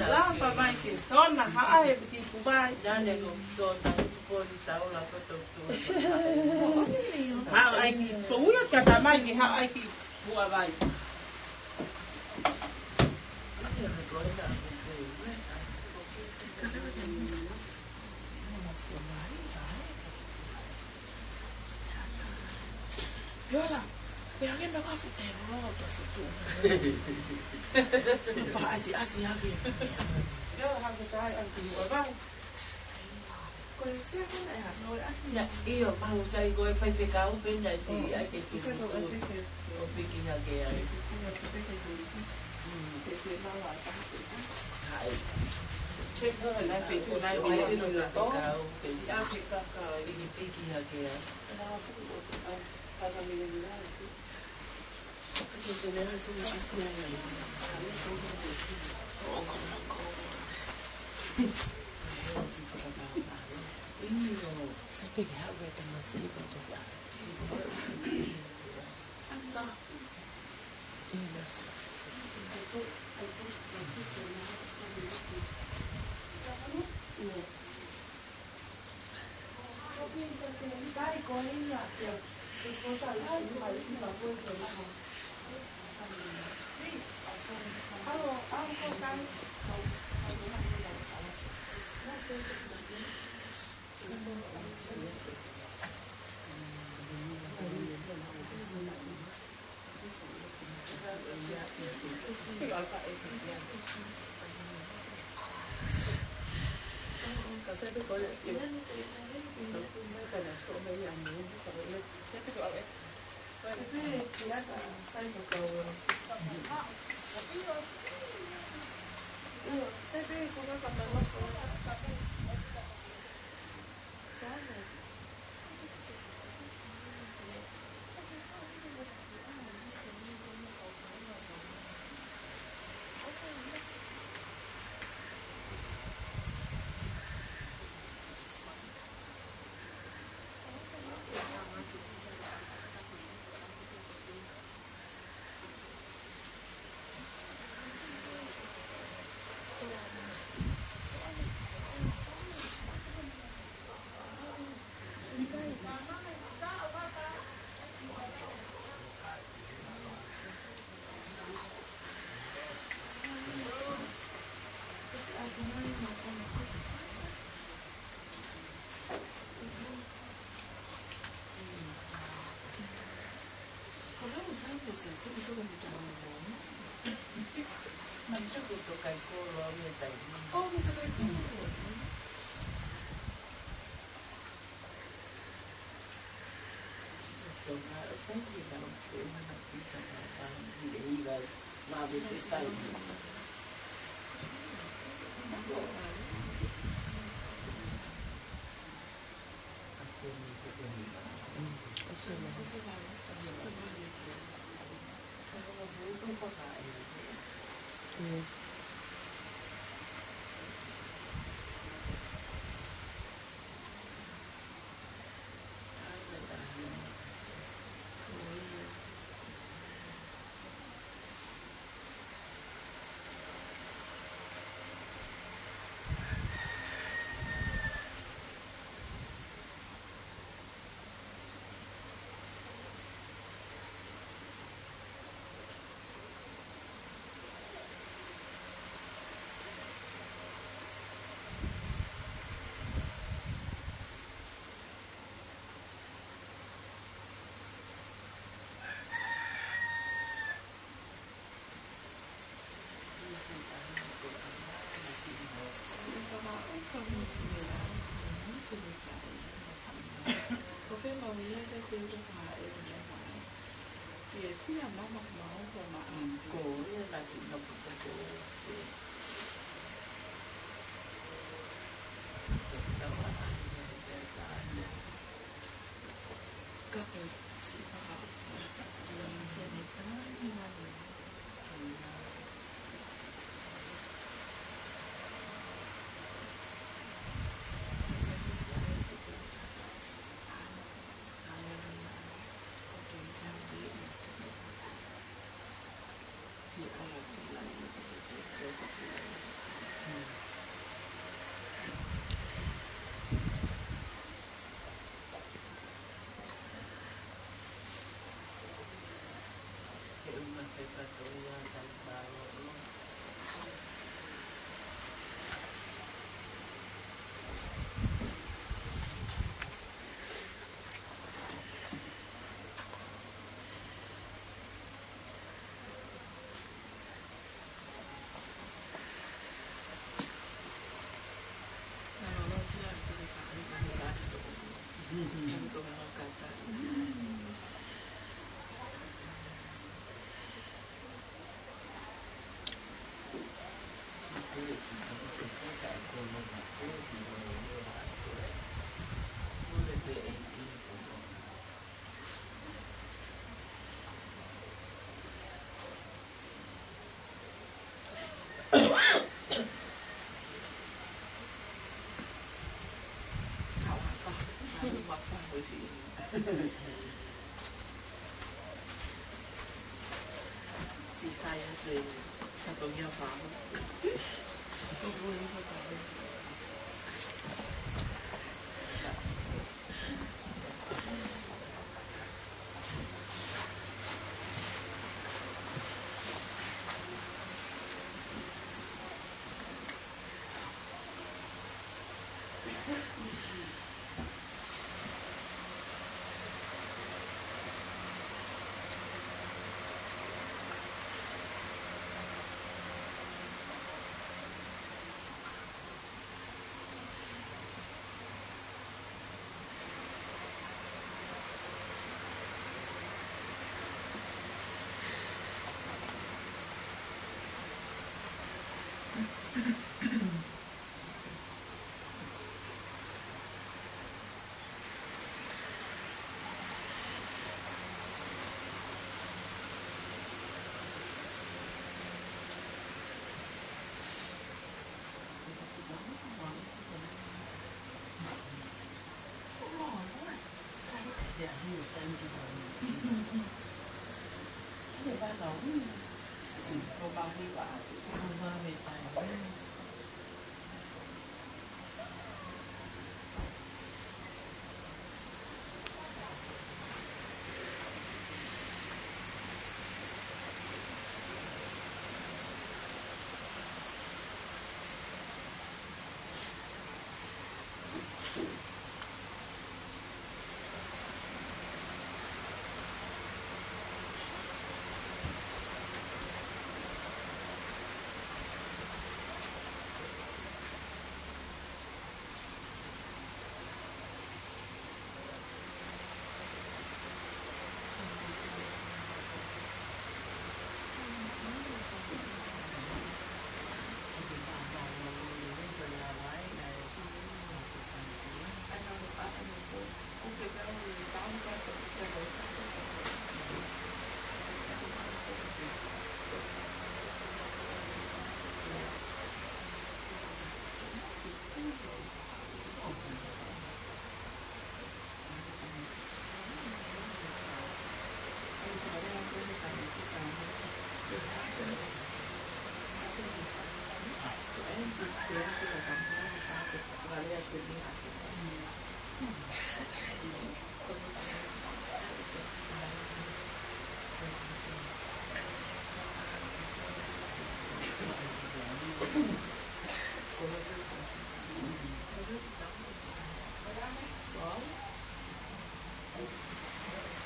Lava mai ke tona ha ai ki kubai. Nane ko tona, ko ni tau la ko to to. Ha ai ki, ko uia kata mai ki ha ai ki kuabai. Te loto se tu. Paka asi, asi hake. Ia, hake tai, ʻalu ki Haʻapai. Ko e sia kona e hano e aki. Ia, ʻio, malu sai ko e faifekau pē naʻe ti, ʻai ke tu. Ika ko e peke. ʻO piki hake ai. Ika ko e peke ko e. Mm. Peke mau a taha pē. Hai. Peke ko e nai peke, nai peke. Faifekau pē. Ia, peke ka, ka, piki, piki hake ai. Nā, peke ko e, a, a, ka mele mele.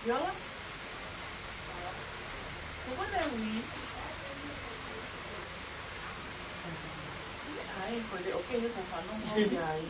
Yola? Ko ko ne wit? Ai, ko le oke he ko fanongo ai.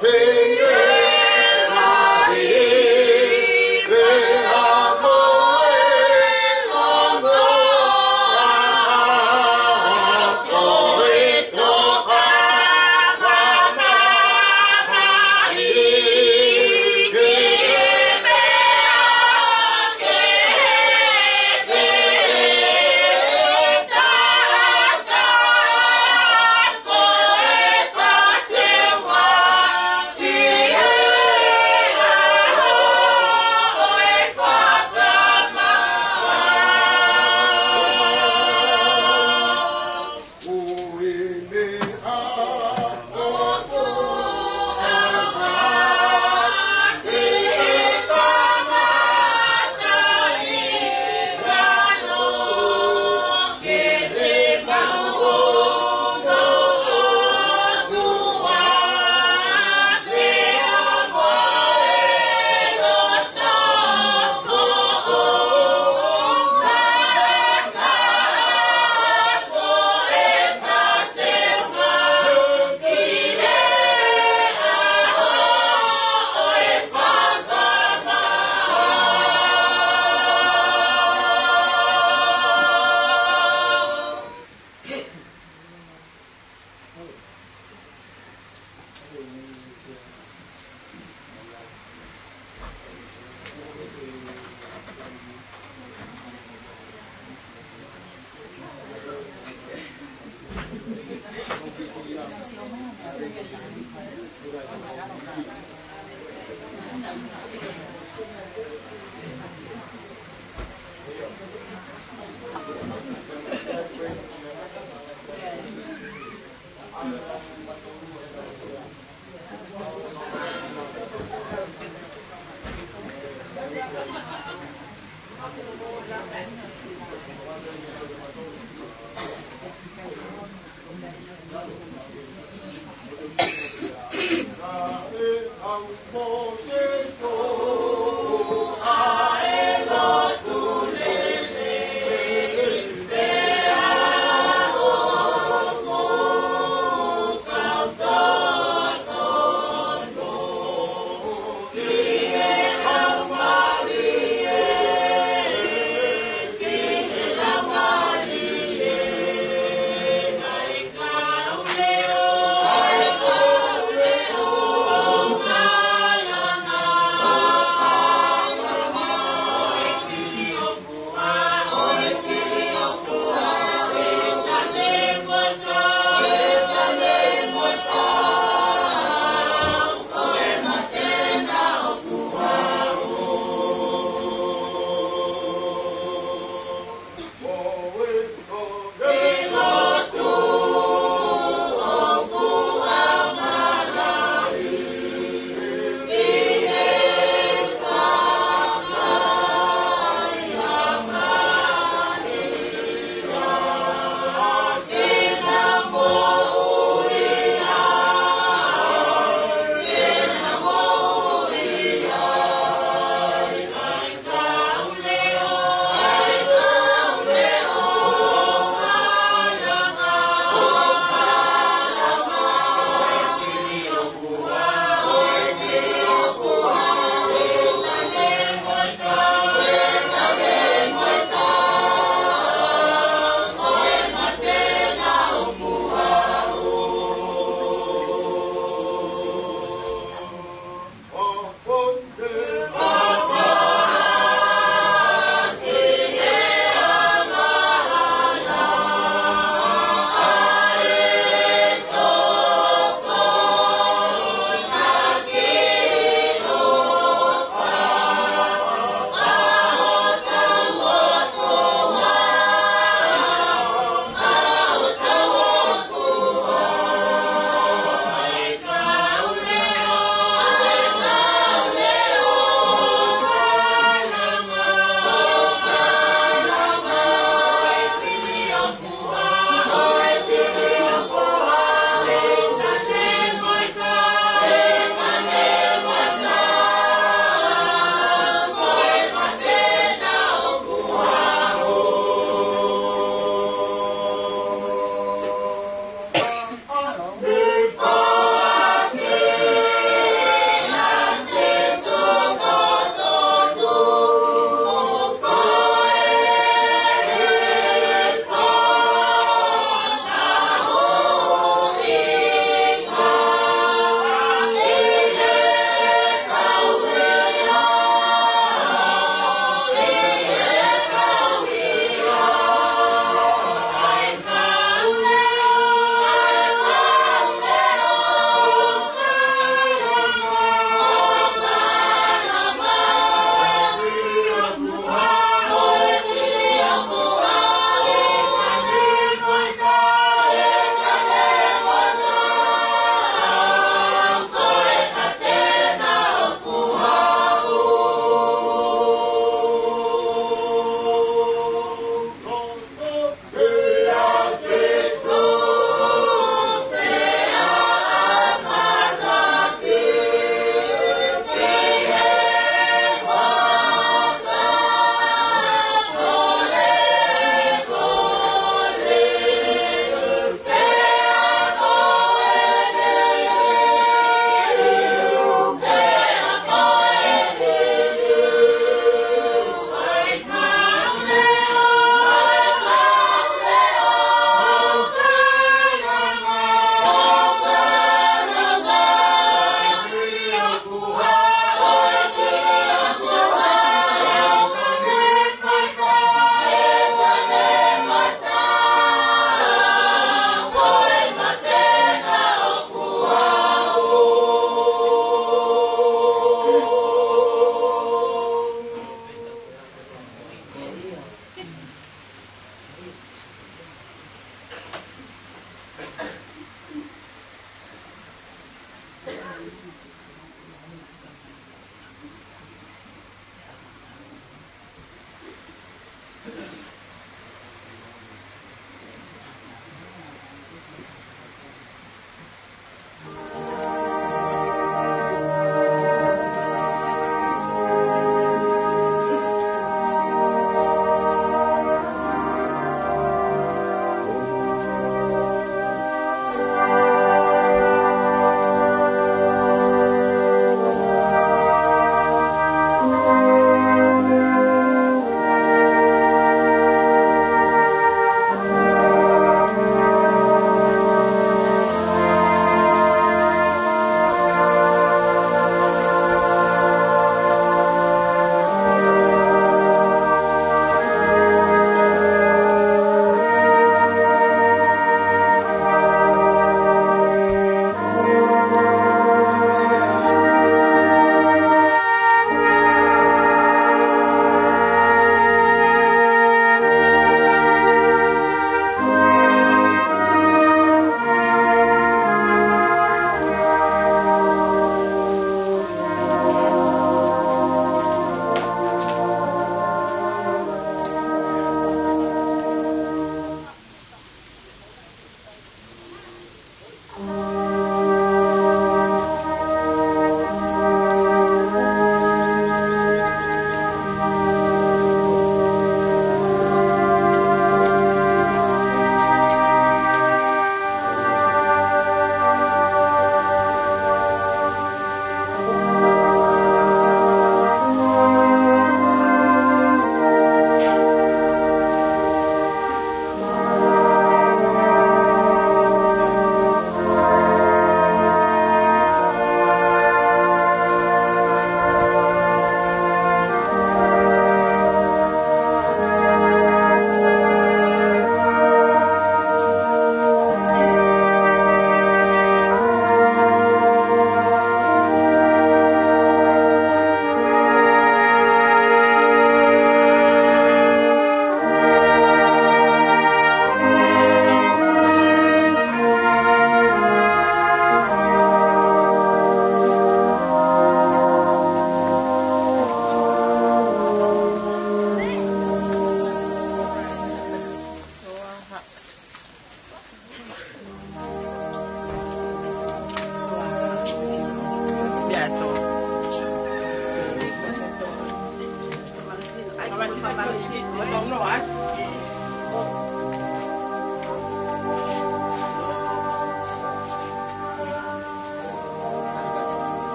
Naʻe ʻalu ʻa Mōsese ʻo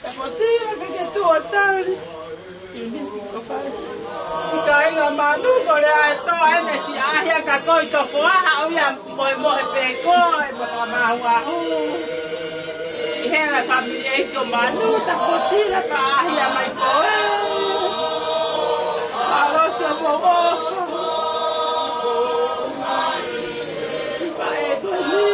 Tafotia, ke ke tuʻo tali. Siʻi kāinga Manu, kole ā e toa ʻene siʻi ʻaʻahi ʻa e kakai ʻi Tofoa, haʻu ia mohemohe pē koe, mo fakamahuahu. ʻI he ngaahi fāmili ʻeiki ʻo Manu, tafotia, ka ʻaʻahi mai koe. Alo se mo mo. Faʻē koe ni.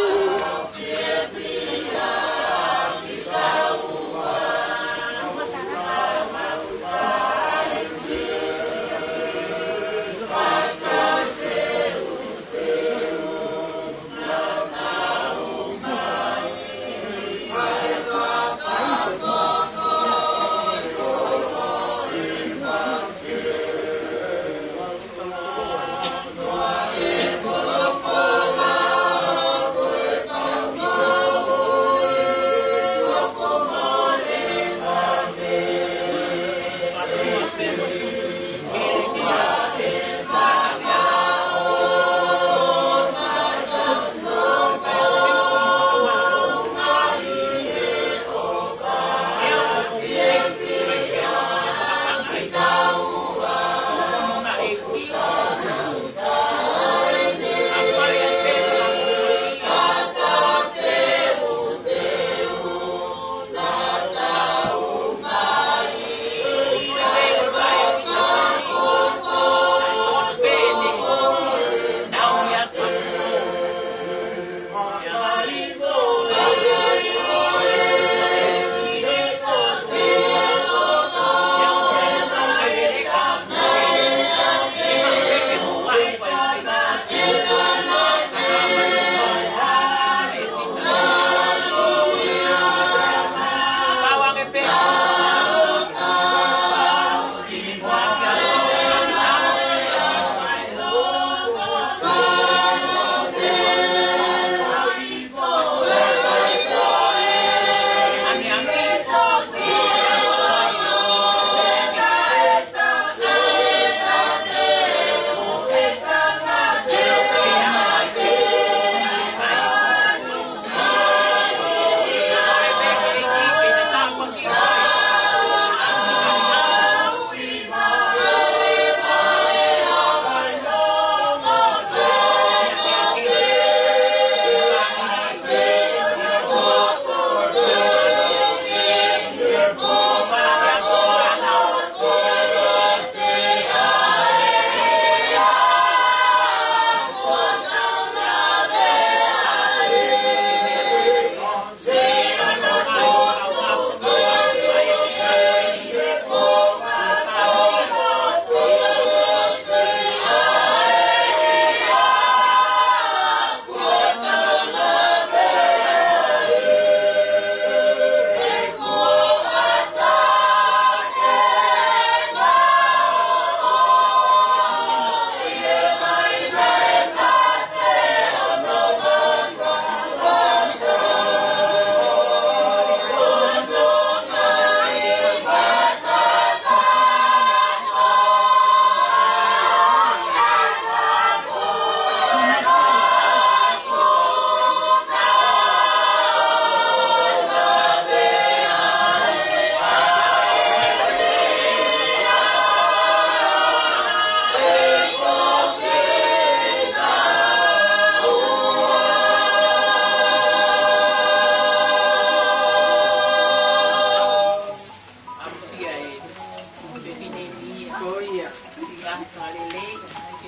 ʻIo. ʻI he ngaahi fakalelei,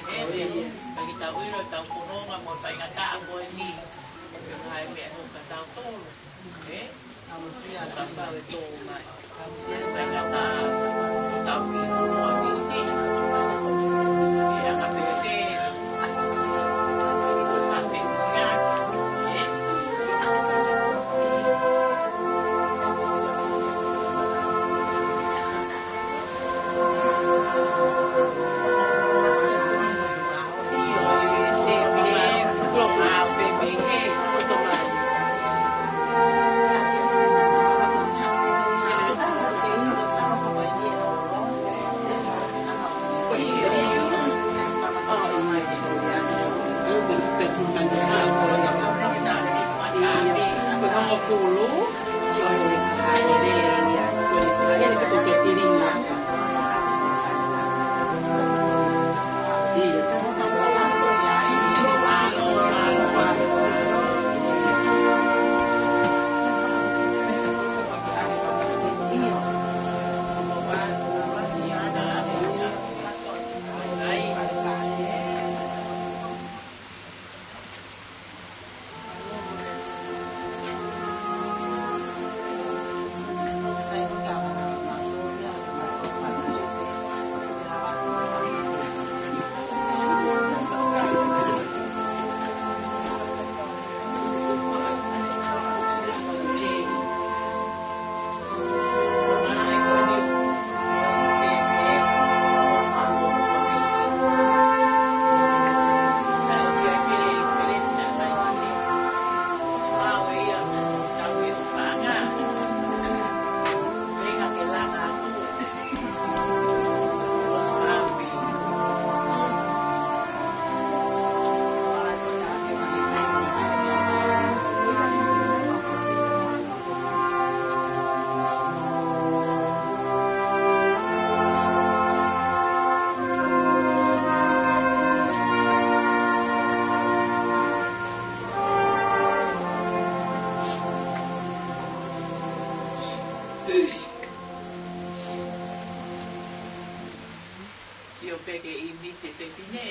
ʻe, ʻe, ʻa kitautolu ʻi hotau fononga mo e faingataʻa ko eni. Ko e ngaahi meʻa ʻoku ʻikai ke tau tolo. ʻE? Amusia ka pau e tō mai. Amusia faingataʻa, tau ki mo a visi. ʻE aka pēpē. Ka pē kuia. ʻE? Sio pē ke ʻi misi e fefine.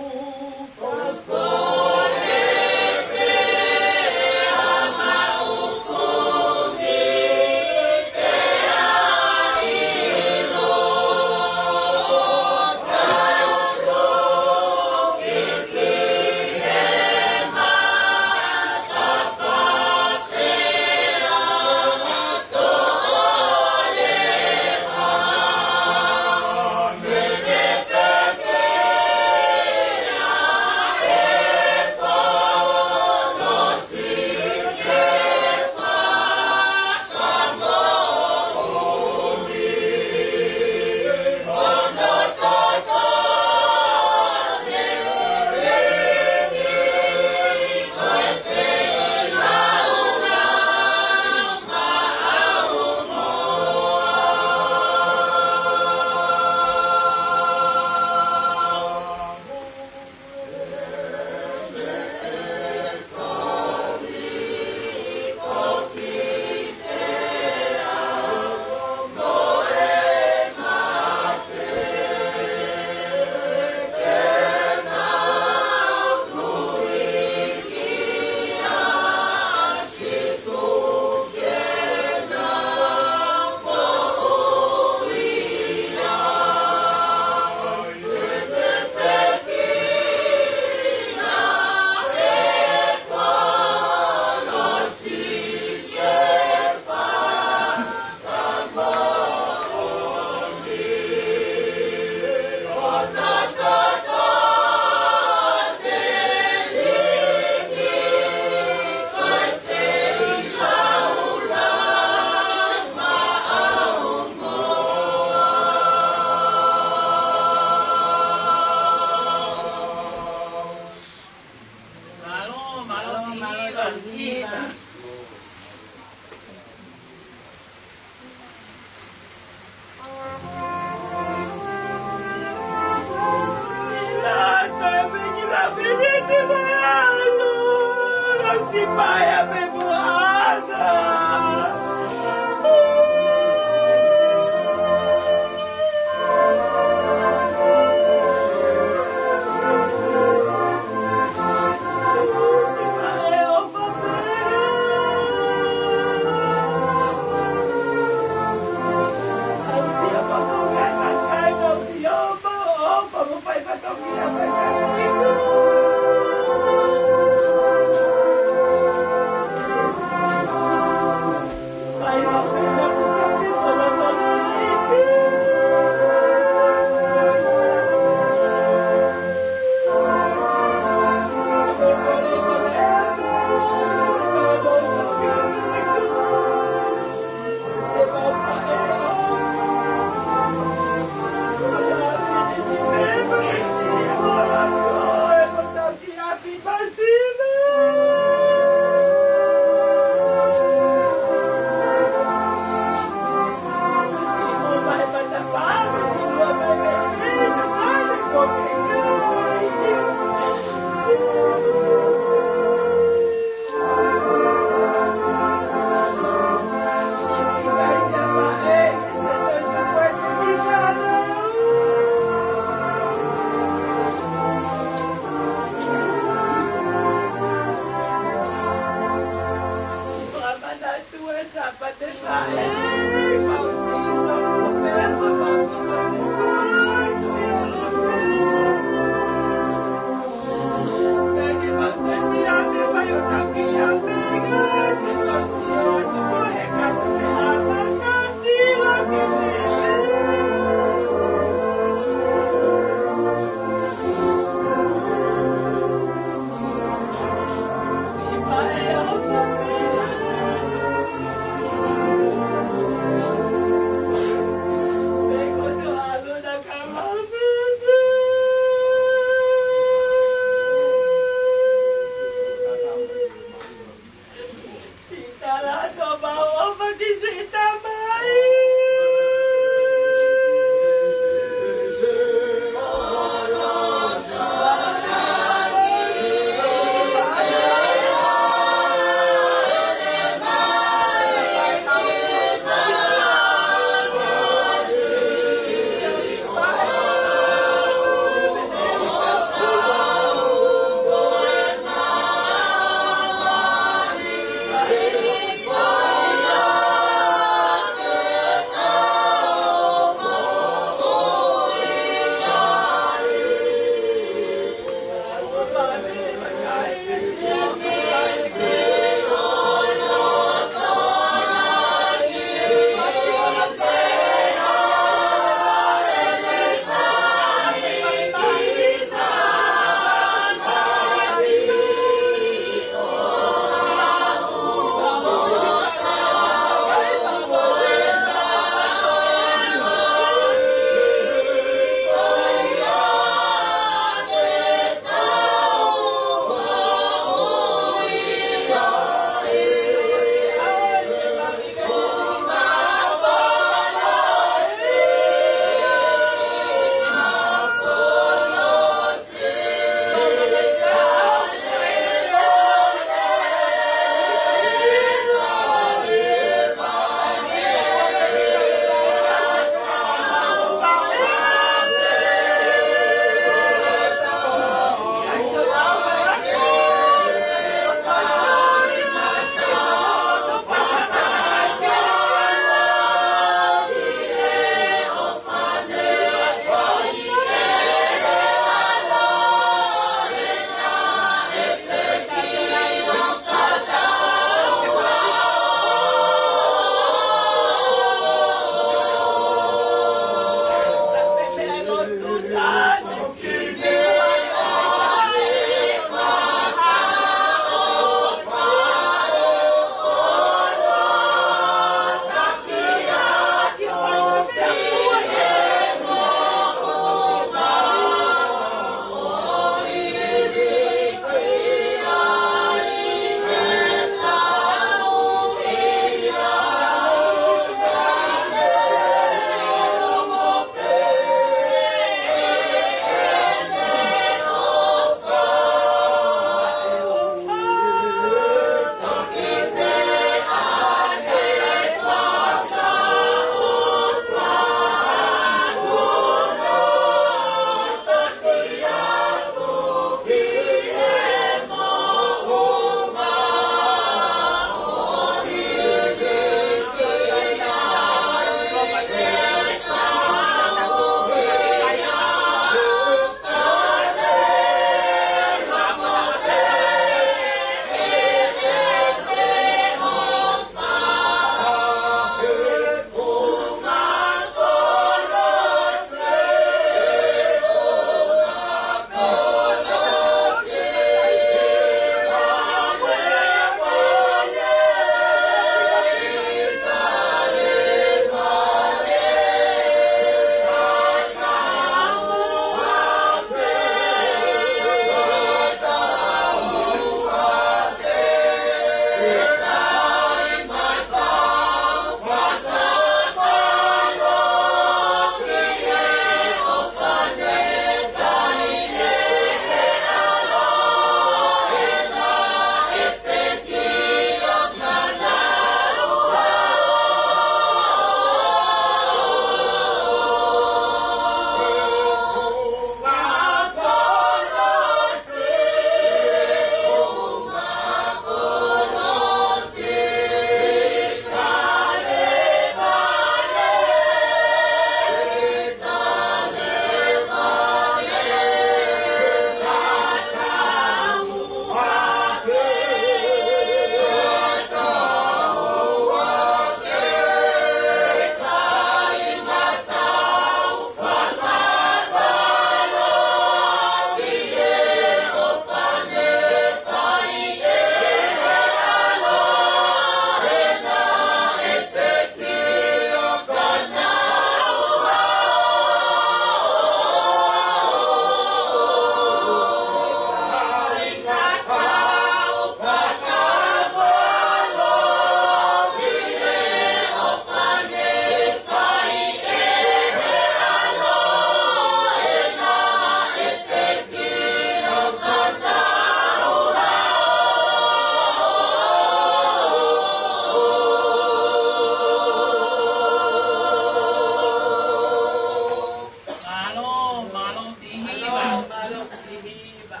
Alo si hiva.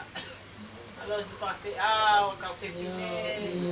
Alo si pape au kau fefine.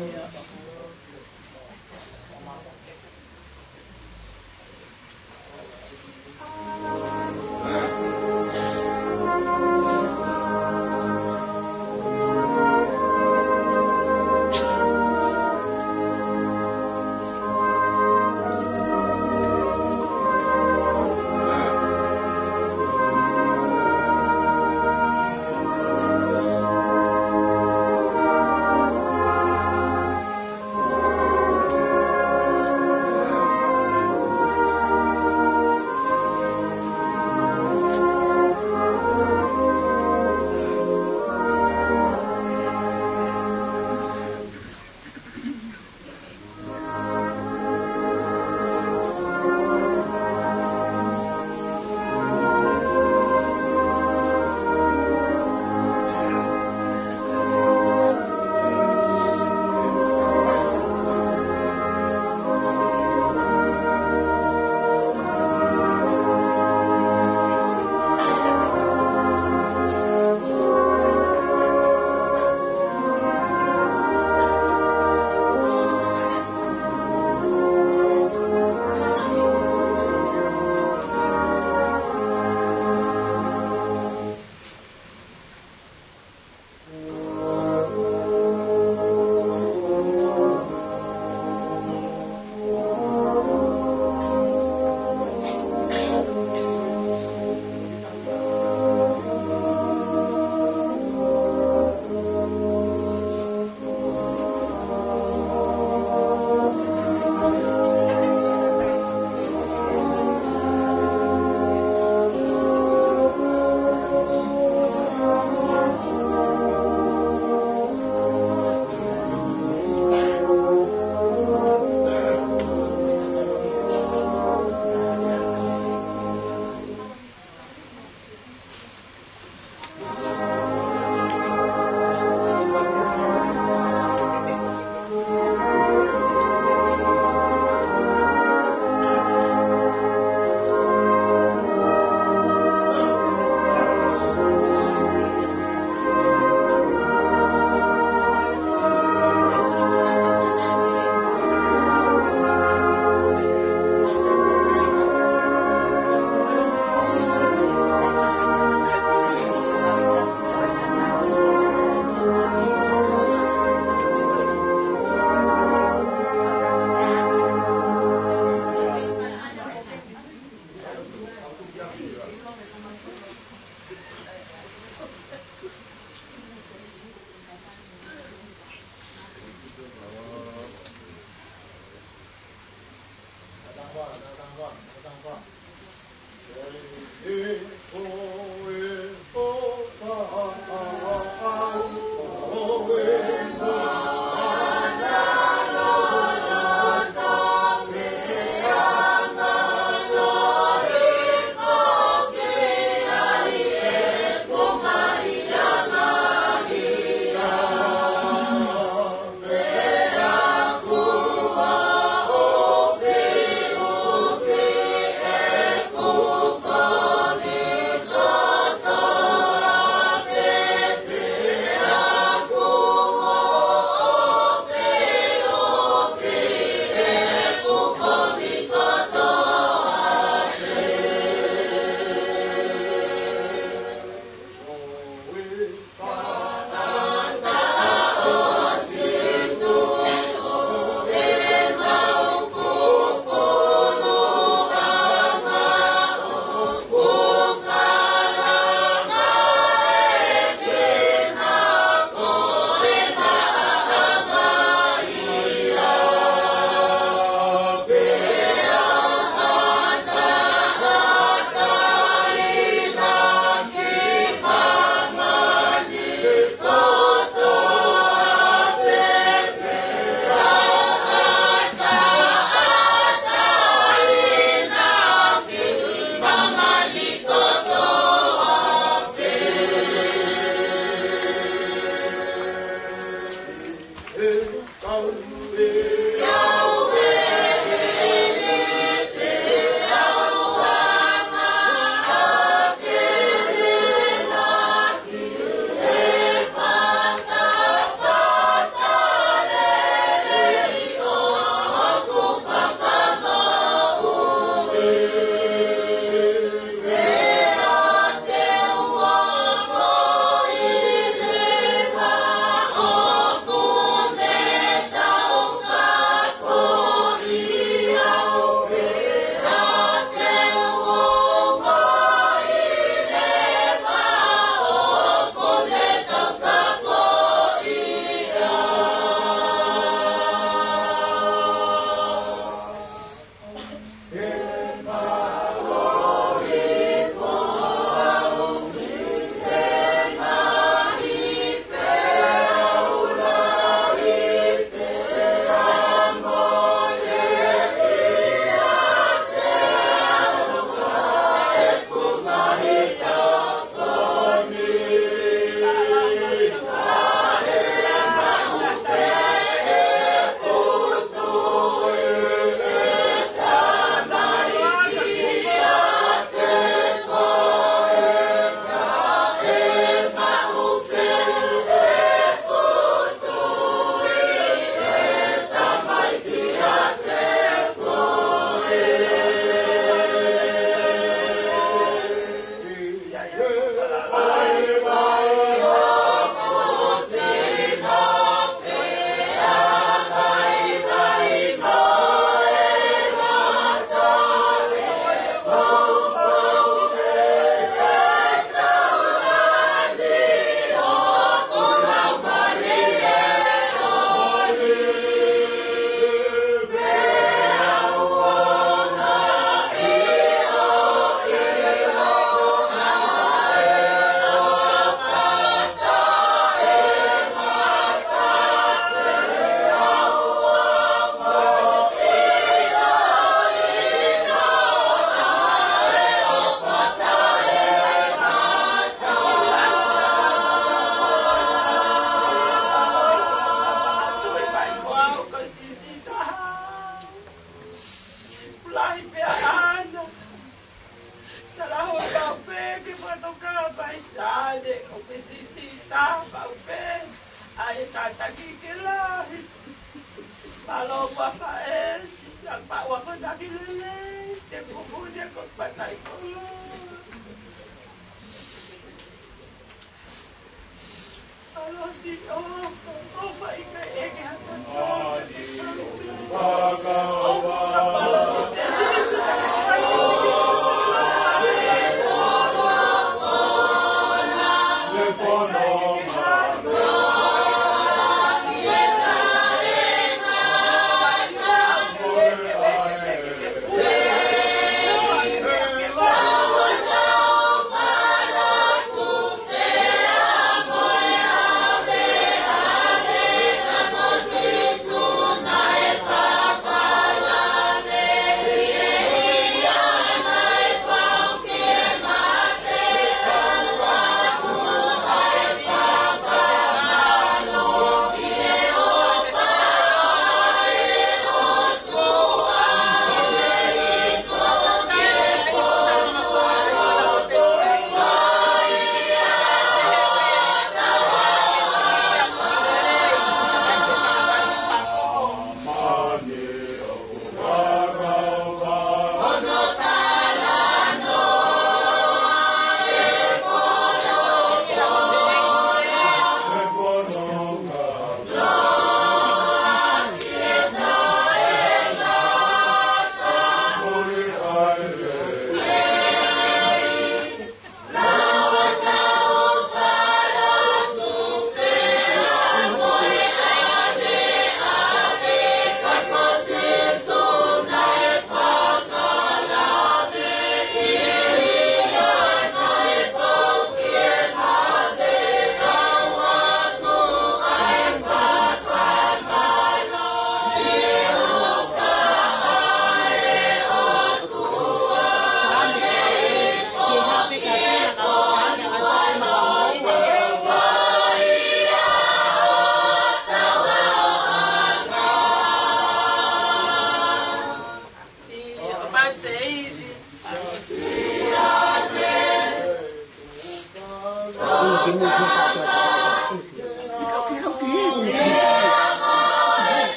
ʻa pau pē, ʻa e kātaki ke lahi. Mālō ʻa faʻē, ʻa pau ʻa kātaki lelei, te kuku te ko patai kolo. Mālō si o, o fai ka e ke hata.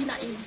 Ina i.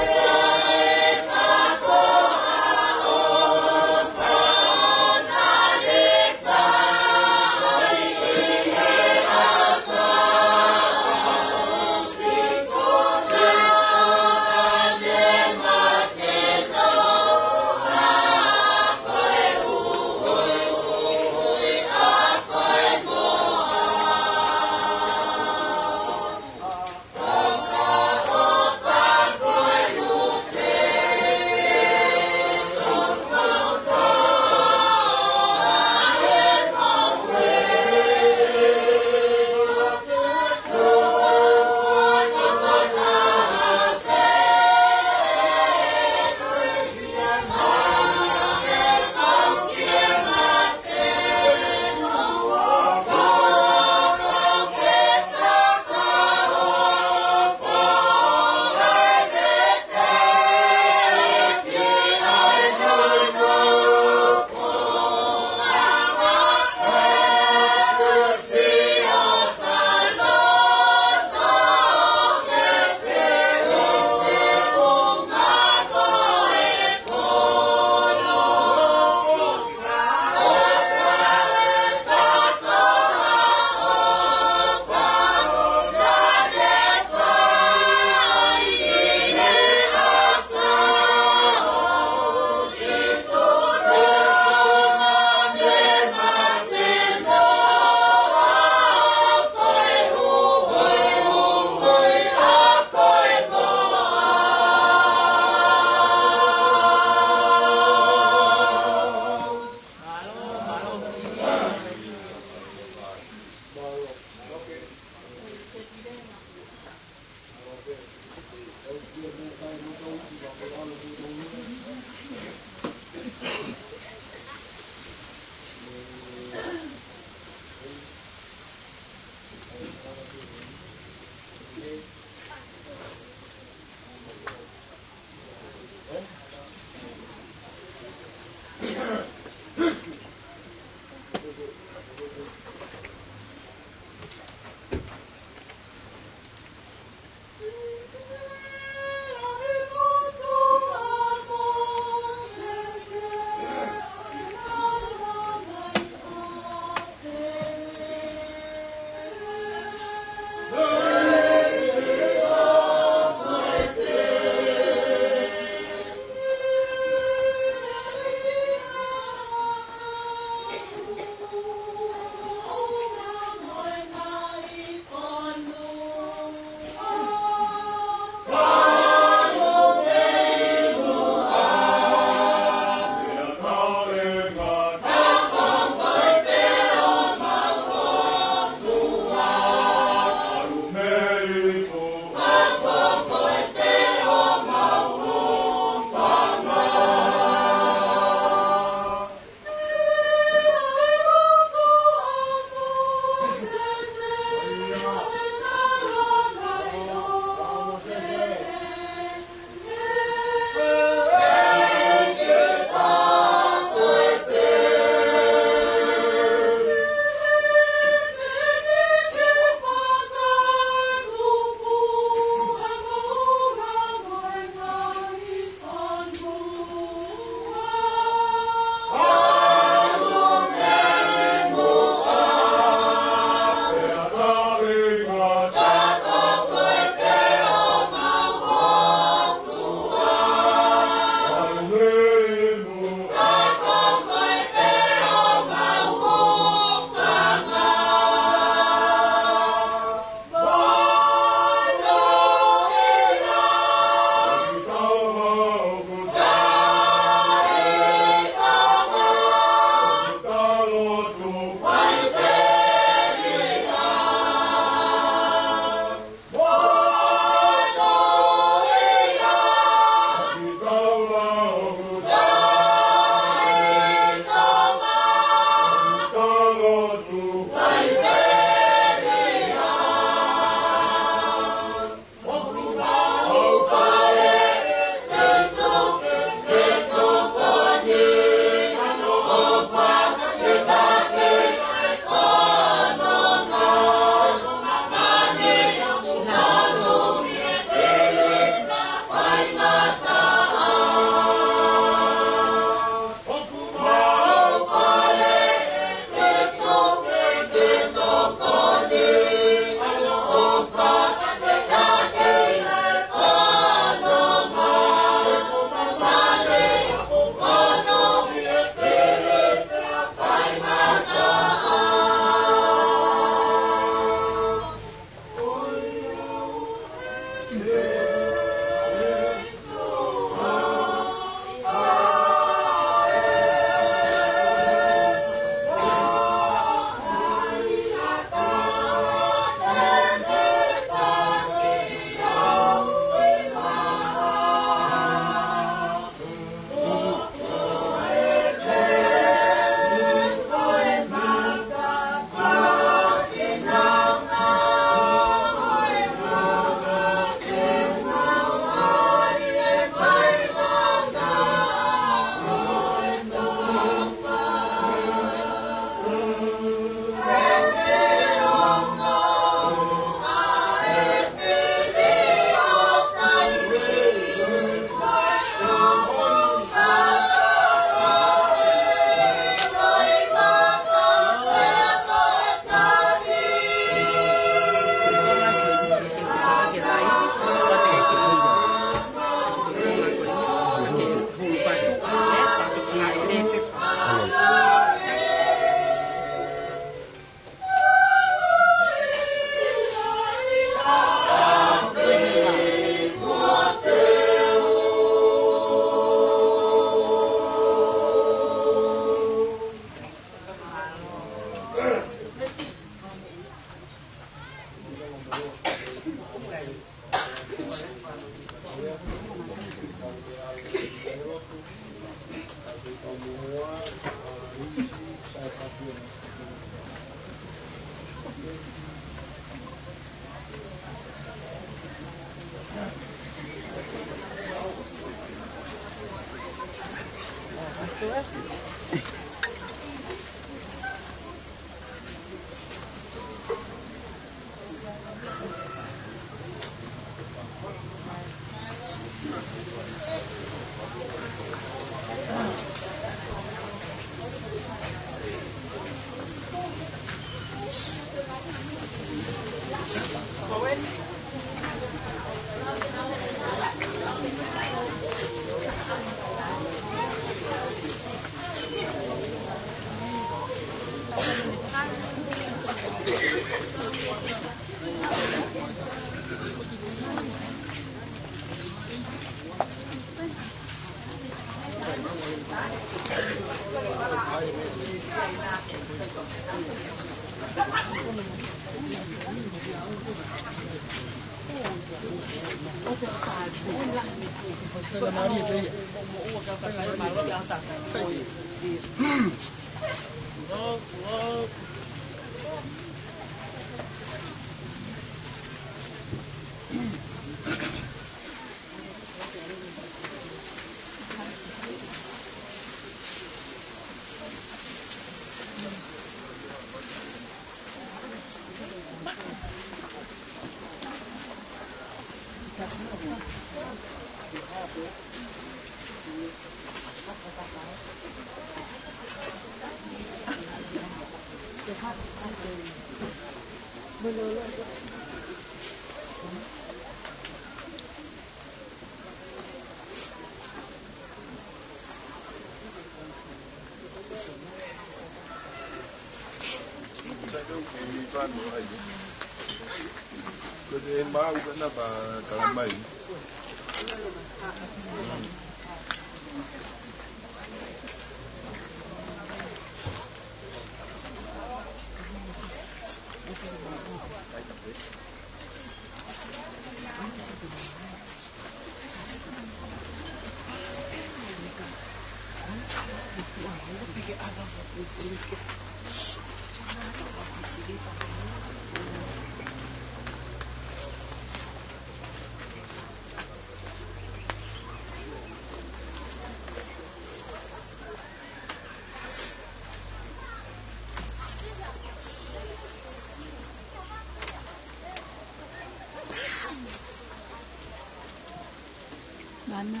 Mana.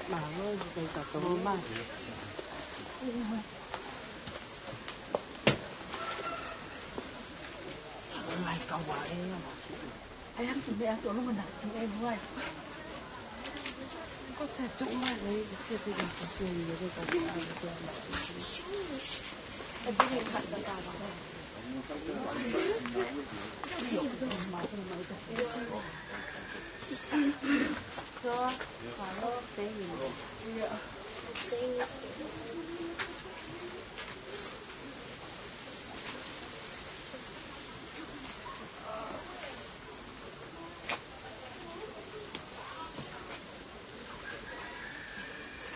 Mālō, ʻoku ʻikai ka tō mai. Ai, ʻoku meʻa tolonga na, ʻoku ʻai. Ko te tuʻu mai, ʻoku te tuʻu mai, ko te tuʻu mai. Sister. So, hello, stay in. Stay in.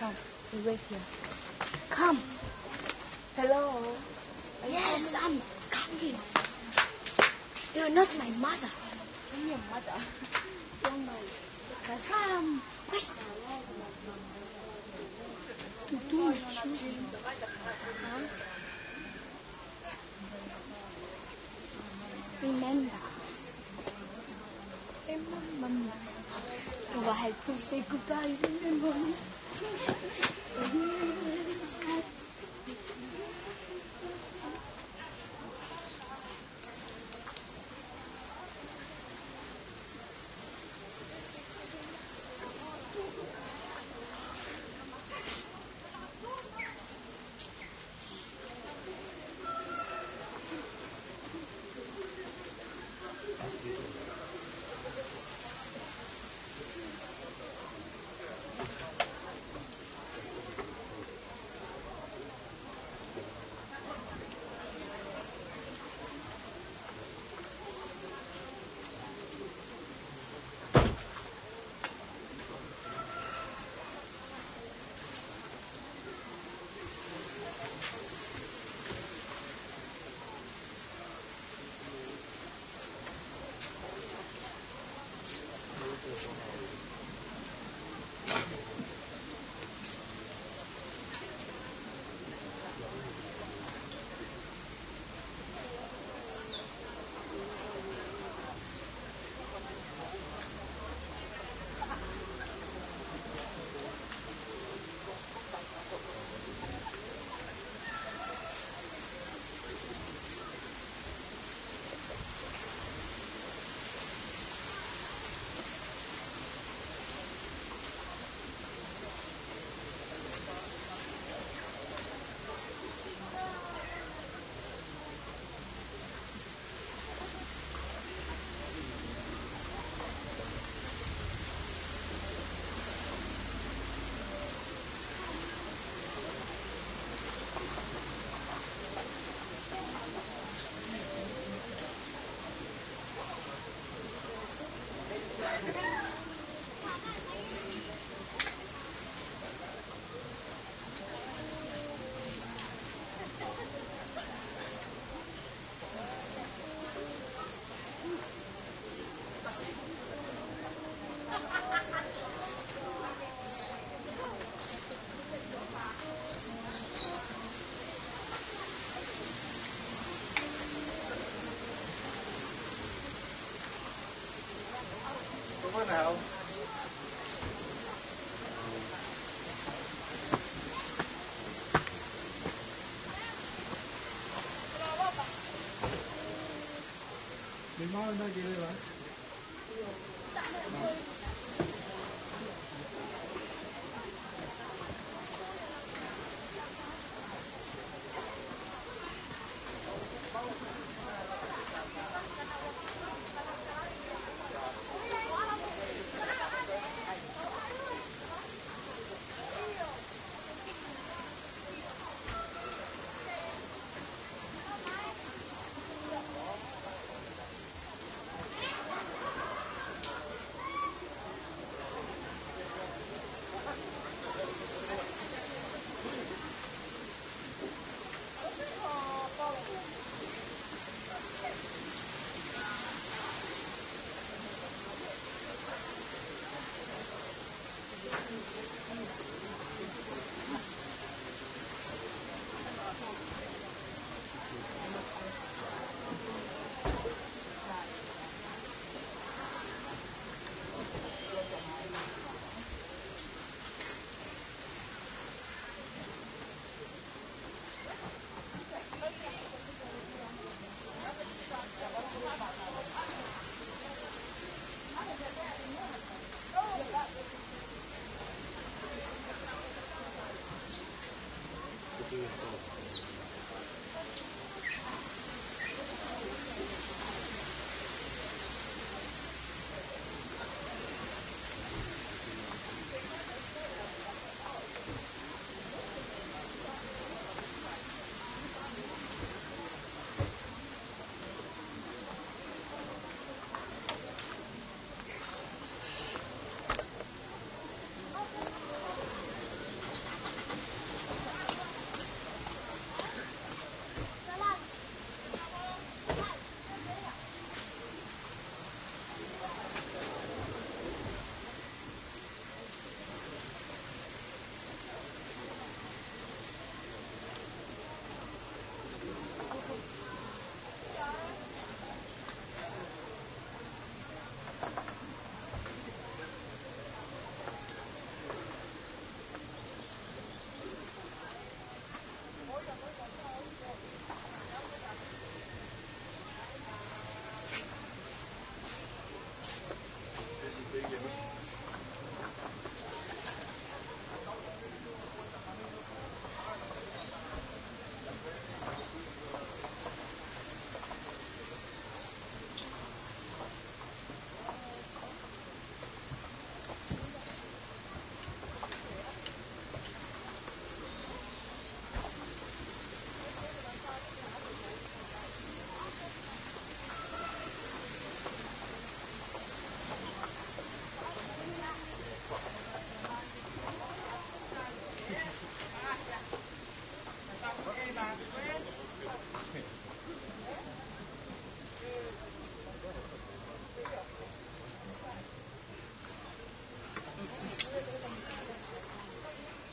Come, we wait here. Come. Hello. Yes, I'm coming. You're not my mother. I'm your mother. You're my cousin. Come. Wait. Huh? Remember. Remember me. Oh, I have to say goodbye. Remember me.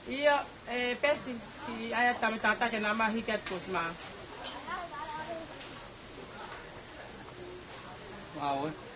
ʻIo, ʻe Pesi, ʻi ai ʻa e tama tangata ke na ma hiki atu ko Sima. Wow, eh.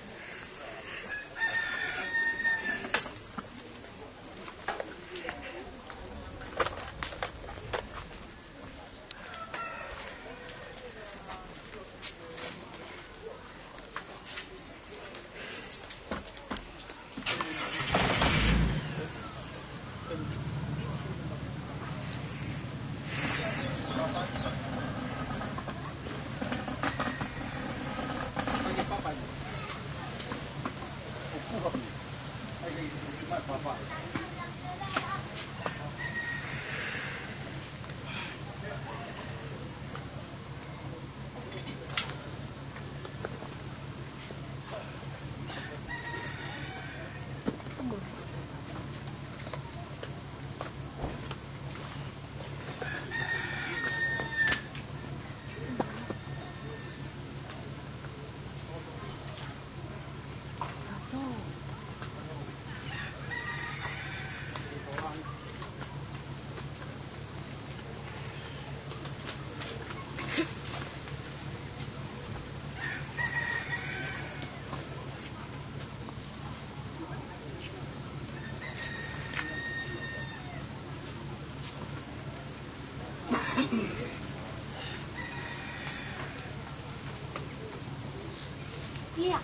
Ia,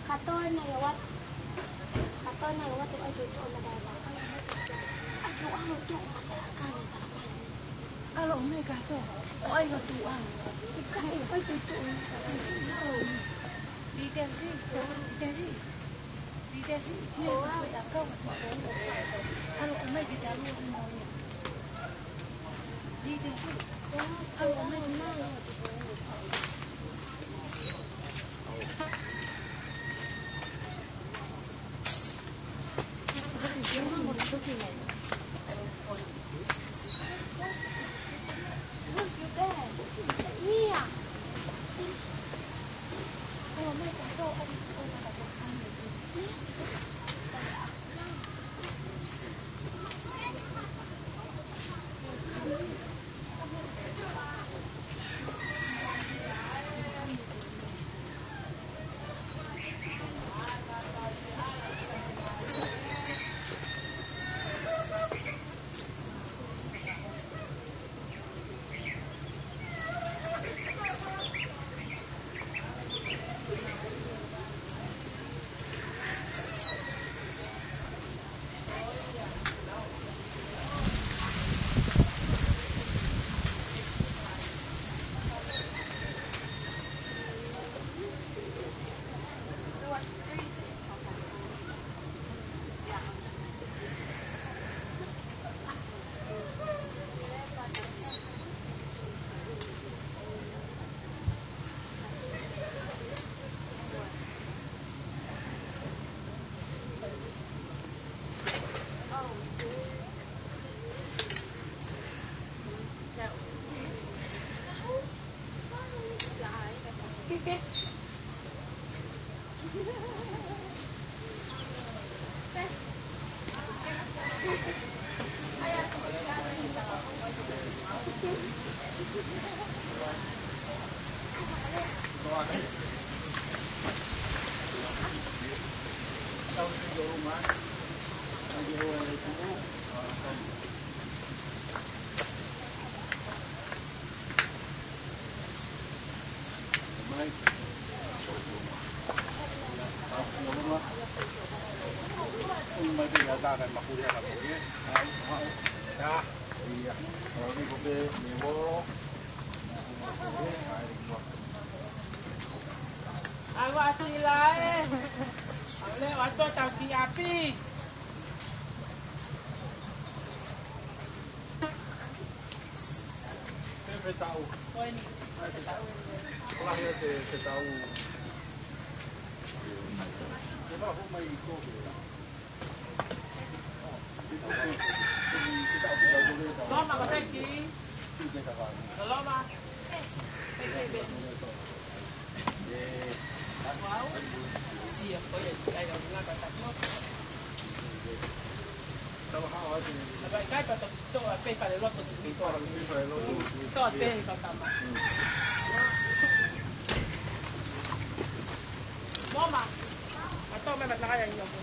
kātoa naʻe ʻoatu. Kātoa naʻe ʻoatu ʻa e tuʻutuʻu mataʻākā. ʻAi ke u ʻalu ʻo tuʻu mataʻākā ni pala mai. ʻAlu mai kātoa. ʻO ʻai ʻo tuʻu ʻalu. ʻIkai, ʻai ke u tuʻu. Litesi, litesi. Litesi, ia, ʻo ʻai ʻa kau atu. ʻAlu mai ke ta ʻalu ʻo tuʻu. Litesi, ʻalu mai ke ta ʻalu ʻo tuʻu. ʻAlu atu ʻIlae. ʻAlu atu ʻo tau ki ʻapi. Pe, pe tau. Ko eni. Ai, pe tau. Ko lahi e pe, pe tau. Pe tau mai ko pe. Toma, ko teki. Toloma. Teki, teki. Moma, a tau mai mataka ia i loko.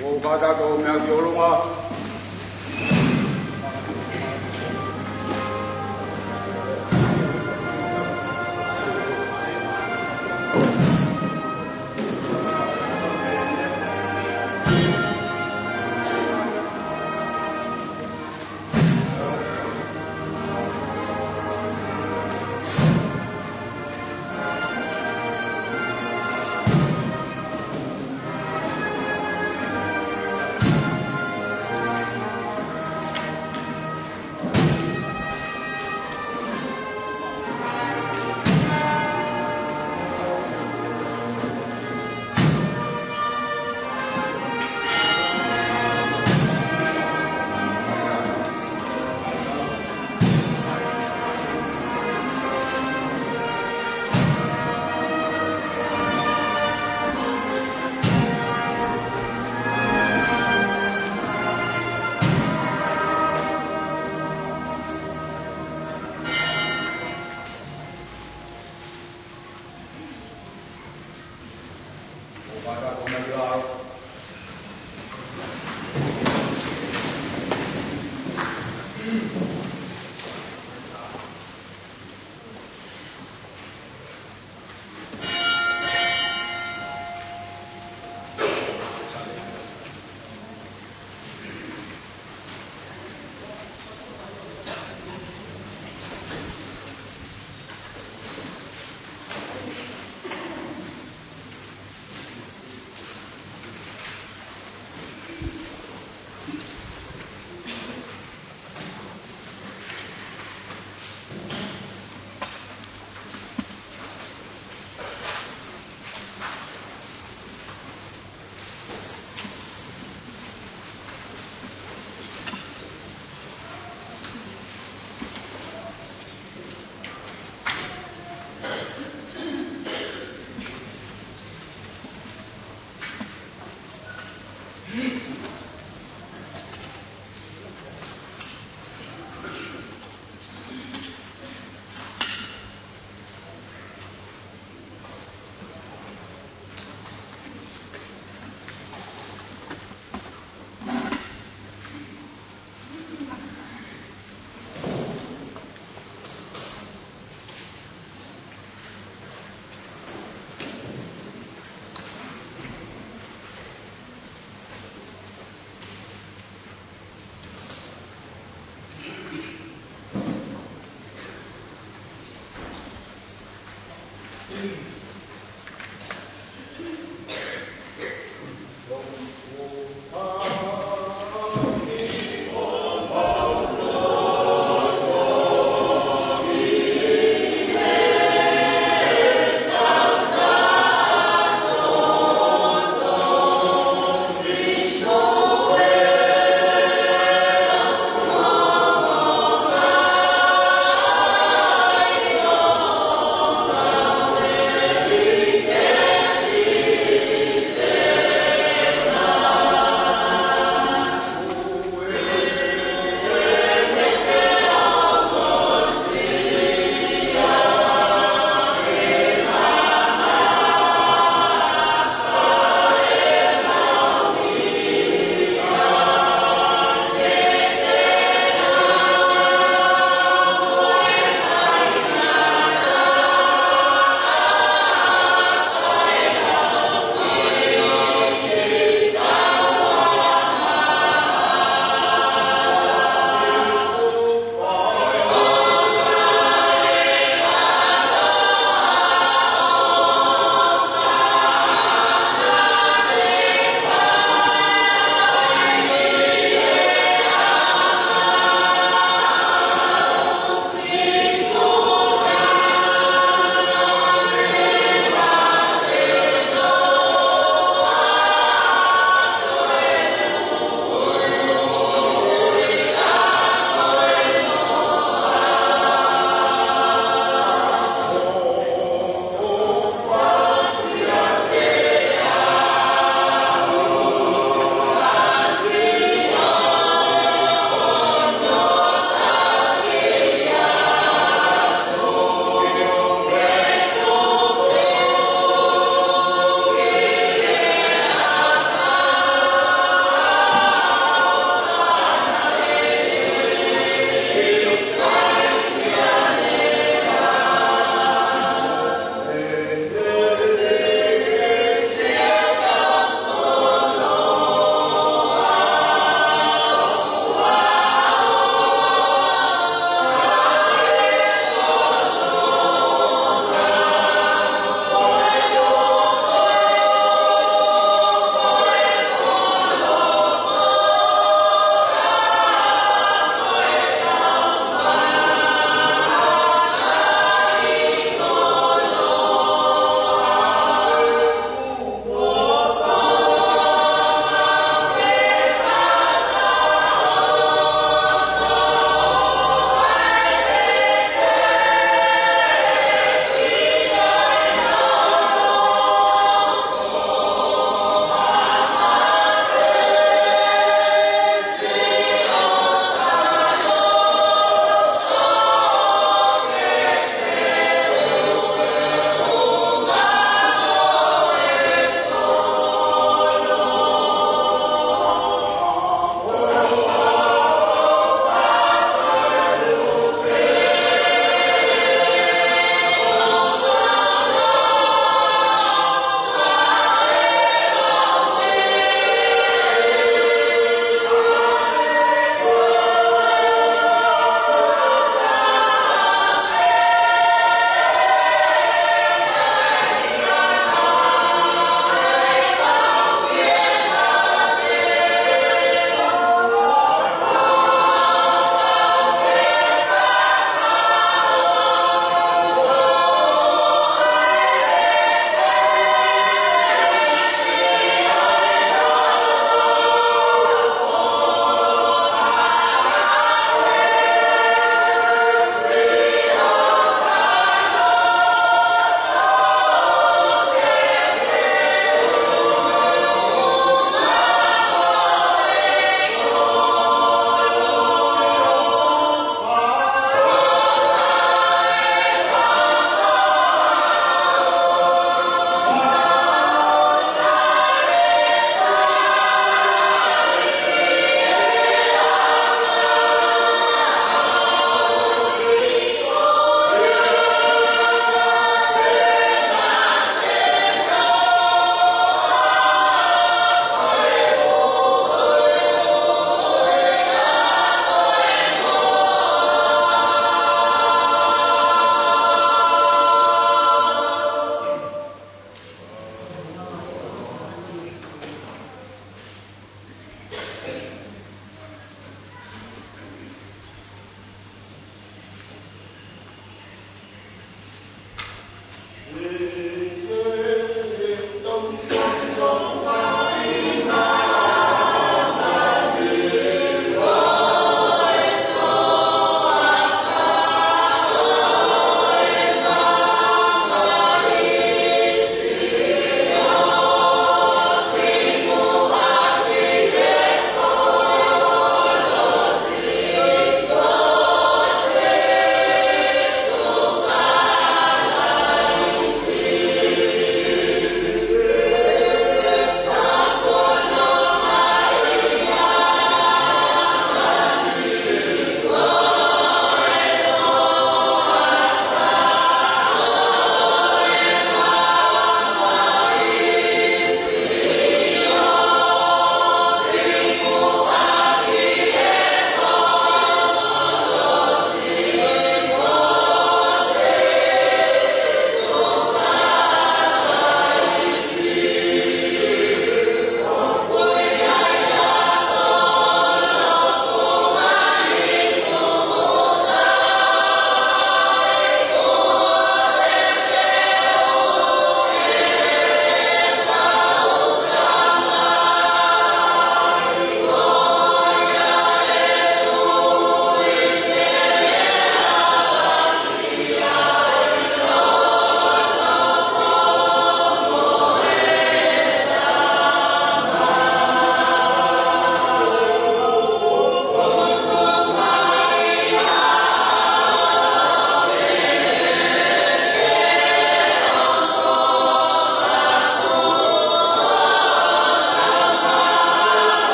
Mou kātaki ʻo meʻa ki ʻolunga.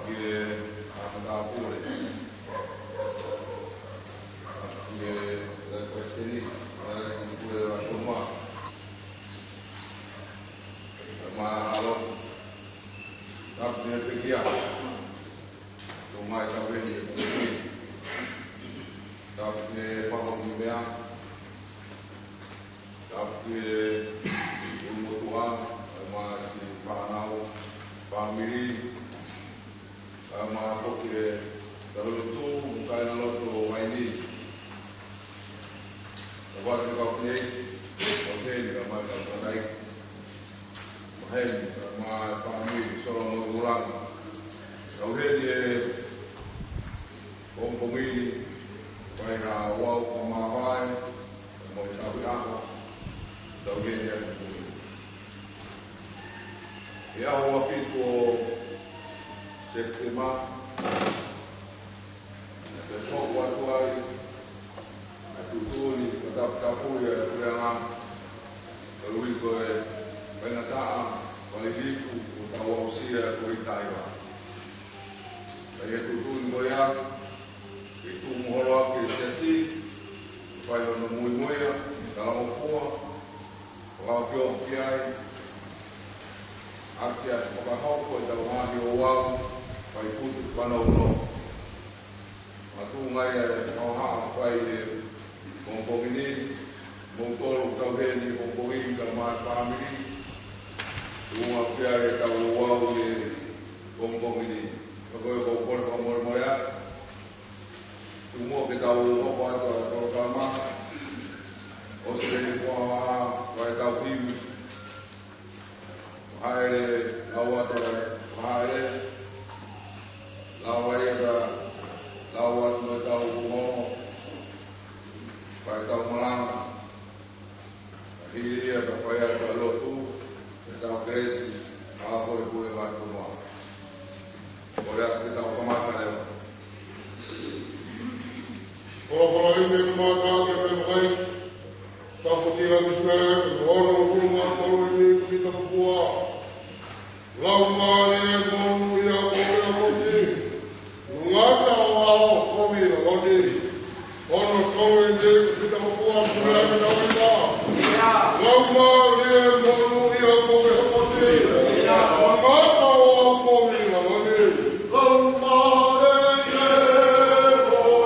Ke a matāpule. Ke, ke Palesiteni, ke Pule Vatuma. Mahalo. Tapu ke pekia. Tō mai tau heni ke pule. Tapu ke pako ni mea. Tapu ke ulumotuʻa, ʻa e masi fānau, fāmili, ʻa e mā koke, tau lotu, mukai na loto, waini. Tapu ke kau nei, kau heni, ka mai kau kanai. Maheni, ka mai fāmili, solo mo ulanga. Kau heni e, pongipongi ni, kai ha wau ka mavae, mo e tau i ako, tau heni e pongipongi. ʻI he ʻaho uofitu ʻo Sepitema, ʻe hoko atu ai ʻa e tuʻutuʻuni fakataputapui ʻa e puleʻanga, koeʻuhi ko e faingataʻa, fakalilifu, kuo tau aʻusia ko e taimi. Ka ʻi he tuʻutuʻuni ko ia, ke tuʻu mo holo ʻa e siasi, fai hono muimuia, talangofua, fakaʻofoʻofa ki ai, ʻaki ʻa e fakahoko ʻetau ngaahi ouau, fai putu fanauno. Makatuʻunga ia ʻa e hohaʻa fai he pongipongi ni, moutolu tau heni he pongipongi ka mai fāmili, tuʻunga pē ʻa ʻetau ouau he pongipongi ni. Ka ko e kole fakamolemole atu, tuʻu mo ke tau hoko atu ʻa e polokalama, ʻosi pē ʻeni kuo ʻa, ʻa ʻetau hiu. Haʻele, lau atu ʻa e, haʻele, lau ai ʻa e, lau atu mo ʻetau kumo, ʻa ʻetau malanga. Hili ia ka fai atu ʻa e lotu, ʻetau kelesi, ʻa ko e Pule Vatuma. Kole atu ke tau kamata leva. Kolokola ʻi he kamata ke me fai. Tau kotila misinale, ono hulu mā tolu ʻeni kuo pita kapua. Laumālie monūʻia ko e ʻEiki. Ngata ʻo aʻu kovi laloni. Ono tolu ʻeni kuo pita kapua, pule ake tau ʻi ka. Laumālie monūʻia ko e ʻEiki. Ngata ʻo aʻu kovi laloni. Laumālie monūʻia.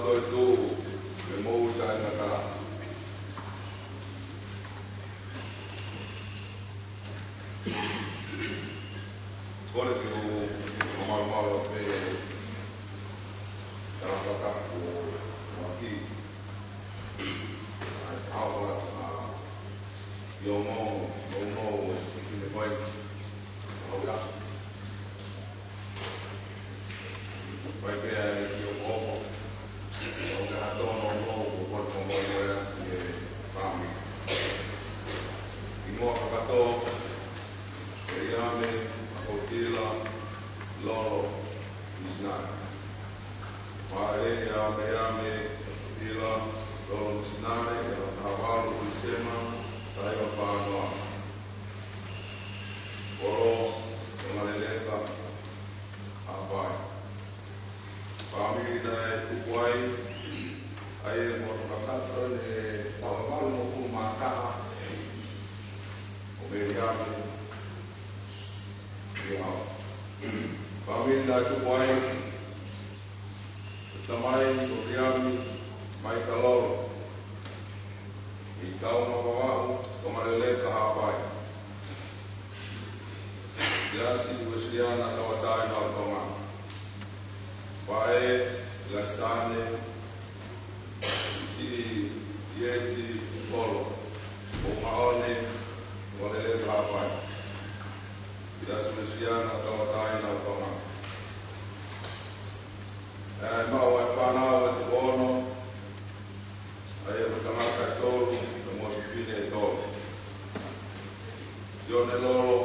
Ko e tō, ke mou taʻengata. Kole ke u malumalu pē, tala fakatapu ʻo Maki. ʻAi, ʻaua, ʻa, ʻio mo, mo, mo, e, e, e, e, e, Pai pē ʻa e ki o koko. ʻO ka hato no no ko ko ko mo mo ea ki e fāmili. ʻI muʻa kakato, ʻEliame, Makotila, Lolo, Misinale. Maʻele ʻEliame, Makotila, Lolo, Misinale, ʻi he taha valu ʻo Tīsema, taha hiva fā noa. Kolo, Tongaleleka, Haʻapai. Fāmili naʻe tupu ai, ʻa ia mo e kakato naʻe taha valu mo e hongofulu mā taha ʻo ʻEliame, ʻio. Fāmili naʻe tupu ai, Tamai ʻo ʻEliame, Maika Lolo, ʻi Taunga Vavaʻu, Tongaleleka, Haʻapai. Siasi Uēsiliana Tauʻatāina ʻo Tonga. Faʻē Laisane Siʻieti Kolo, ʻo Maʻone, Tongaleleka, Haʻapai. Siasi Uēsiliana Tauʻatāina ʻo Tonga. ʻE maʻu ʻa e fānau ʻe toko ono, ʻa ia ko e tangata ʻe tolu, pea mo e fefine ʻe tolu. Sione Lolo,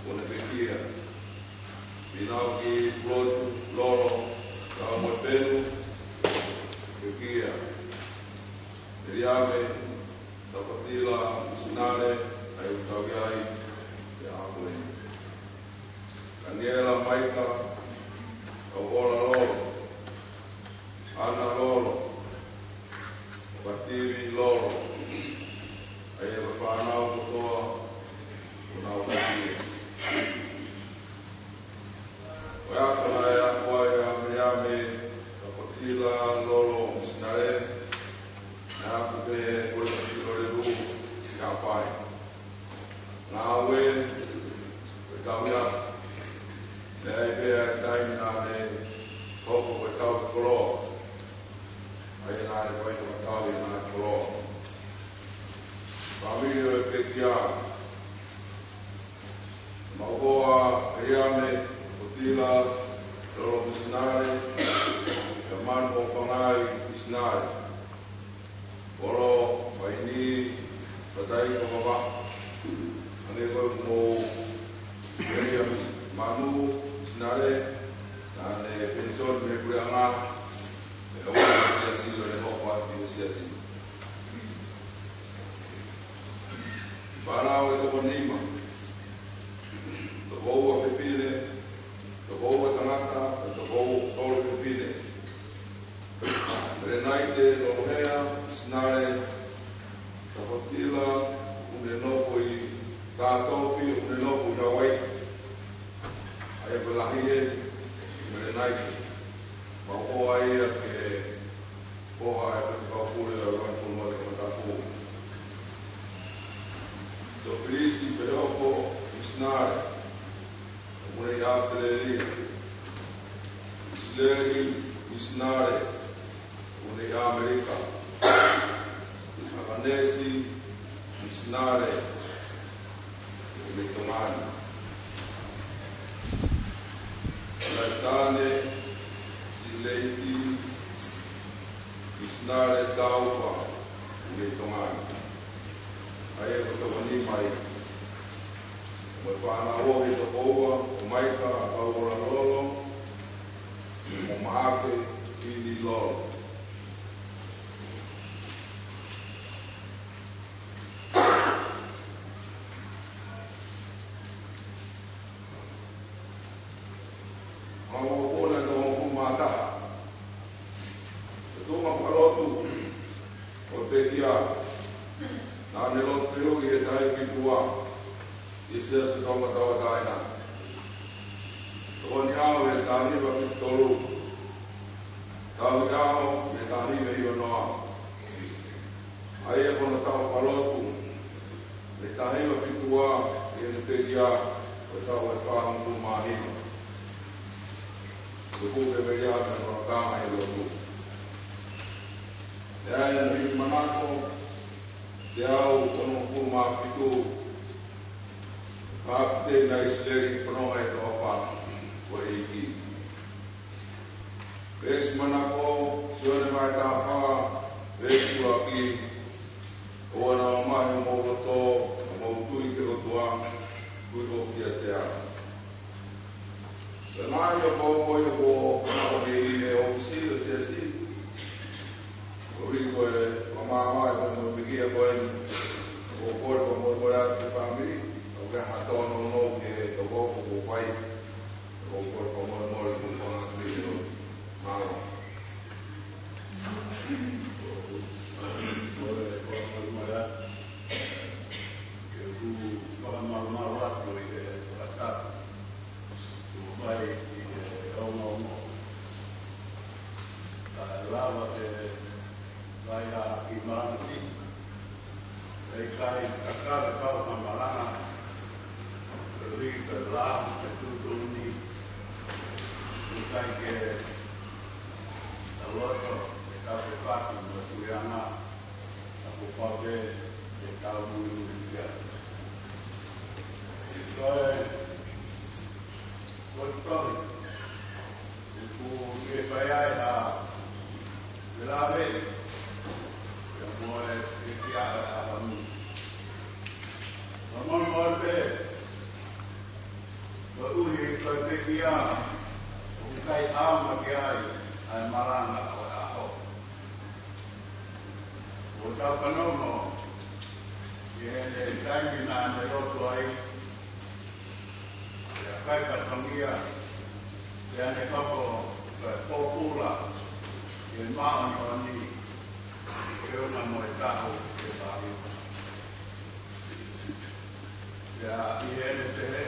kuo ne pekia. Pīnauki Pulotu Lolo, kau mo e Penu, pekia. ʻEliame, Tapatila, Misinale, ʻa ia ʻoku tau ʻi ai, ʻi he ʻaho ko eni. Taniela, Maika, Kauola Lolo, ʻAna Lolo, Pātivi Lolo, ʻa ia ko e fānau kotoa, ko nau pātivi. Ko e ʻaho naʻe ako ai ʻa ʻEliame, Tapatila Lolo Misinale, naʻe ako pē he Kolisi Lolelū ʻi Haʻapai. Ngāue, ko e tauhi ako. Naʻe ʻi ai pē ʻa e taimi naʻe hoko ko e tauhi koloa. ʻA ia naʻe fai ko e tauhi ʻa e koloa. Fāmili ʻo e pekia. Maʻu hoa ʻa ʻEliame, Tapatila Lolo Misinale, ʻia Manu ʻo Pangai Misinale. Kolo, Vaini, Tataika Vavaʻu. Hangē ko e mo Manu Misinale, naʻa ne penisoni mei he puleʻanga, ʻe ʻo e siasi ʻo ne hoko atu ʻi he siasi. Fānau ʻe toko nima, toko ua fefine, toko ua tangata, ʻe toko ua tolu fefine. Melenaite Lolohea Misinale, Tapatila, ʻoku ne nofo ʻi Tātofi, ʻoku ne nofo ʻi Hauaiʻi. ʻA ia ko e lahi ʻeni, Melenaite. Maʻu hoa ia ke foha ʻa e Faifekau Pule ʻo e Vanifonua ʻi Tongatapu. Tōfilisi Peoko Misinale, ʻoku ne ʻi ʻAositelēlia. ʻIsileli Misinale, ʻoku ne ʻi ʻAmelika. ʻAkanesi Misinale, ʻoku ne ʻi Tonga ni. Laisane Sileiti Misinale Taufa, ʻoku ne ʻi Tonga ni. ʻA ia ko e toko nima ia. Mo e fānau ʻe toko ua, ko Maika Kauola Lolo, mo Maʻake Pini Lolo. Mau ʻo kona toko hongofulu mā taha. Ko e tōʻonga fakalotu ʻo e pekia, naʻa ne lotu fehuʻi he taʻu fitu ua, ʻi he Siasi Tonga Tauʻatāina. Tokoni ʻaho he taʻu hiva fitu tolu, taʻu Taʻu ʻe taha hiva hiva noa. ʻA ia ko hono taʻu fakalotu ʻe taha hiva fitu ua, ʻi heʻene pekia, ko e taʻu ʻe fāngofulu mā hiva. Ko e puke meʻa ia ʻa e lakanga ʻi he lotu. ʻE ʻi ai hono ifi manako, teau onongofulu mā fitu, Fakapateni ʻa ʻIsileli, fononga ʻi he toafa ʻo e ʻEiki. Veesi manako, Sione vahe taha fā, veesi ʻuluaki: ʻOua naʻa mamahi homou loto, ka mou tui ki he ʻOtua, tui foki kiate au. Ko e ngaahi ʻaho ko ia kuo ʻalu ʻi he ʻōfisi ʻo e siasi, koeʻuhi ko e fakamāvae mo e pekia ko eni. ʻOku ou kole fakamolemole atu ki he fāmili, ʻoku ʻi ai ha tōnounou ki he toko kuo fai. ʻOku ou kole fakamolemole ki he fāmili. Mālō. Kole fakamolemole atu. Ke u fakamalumalu atu ʻi he fakatapu kuo fai ʻi he ongoongo. Kae lava ke fai ha kiʻi malanga. ʻIkai ke kau ha malanga, koeʻuhi ko e lao ʻoku tuʻutuʻuni, ʻikai ke tau loto ke tau fepaki mo e puleʻanga, ka kuo pau pē ke tau muimui ki ai. Ko e, ko e tohi ʻoku ke fai ai ha felāveʻi, ia mo e pekia ʻa e ʻaho ni. Fakamolemole pē, koeʻuhi ko e pekia ʻoku ʻikai ʻaonga ki ai ʻa e malanga ʻo e ʻaho. ʻOku tau fanongo ki heʻene taimi naʻa ne lotu ai, pea kai fatongia, pea ne hoko ko e pōpula ʻi he māʻoniʻoni, ʻi he ʻuhinga mo e taʻu ʻe taha hiva. Pea ʻi heʻene pehē,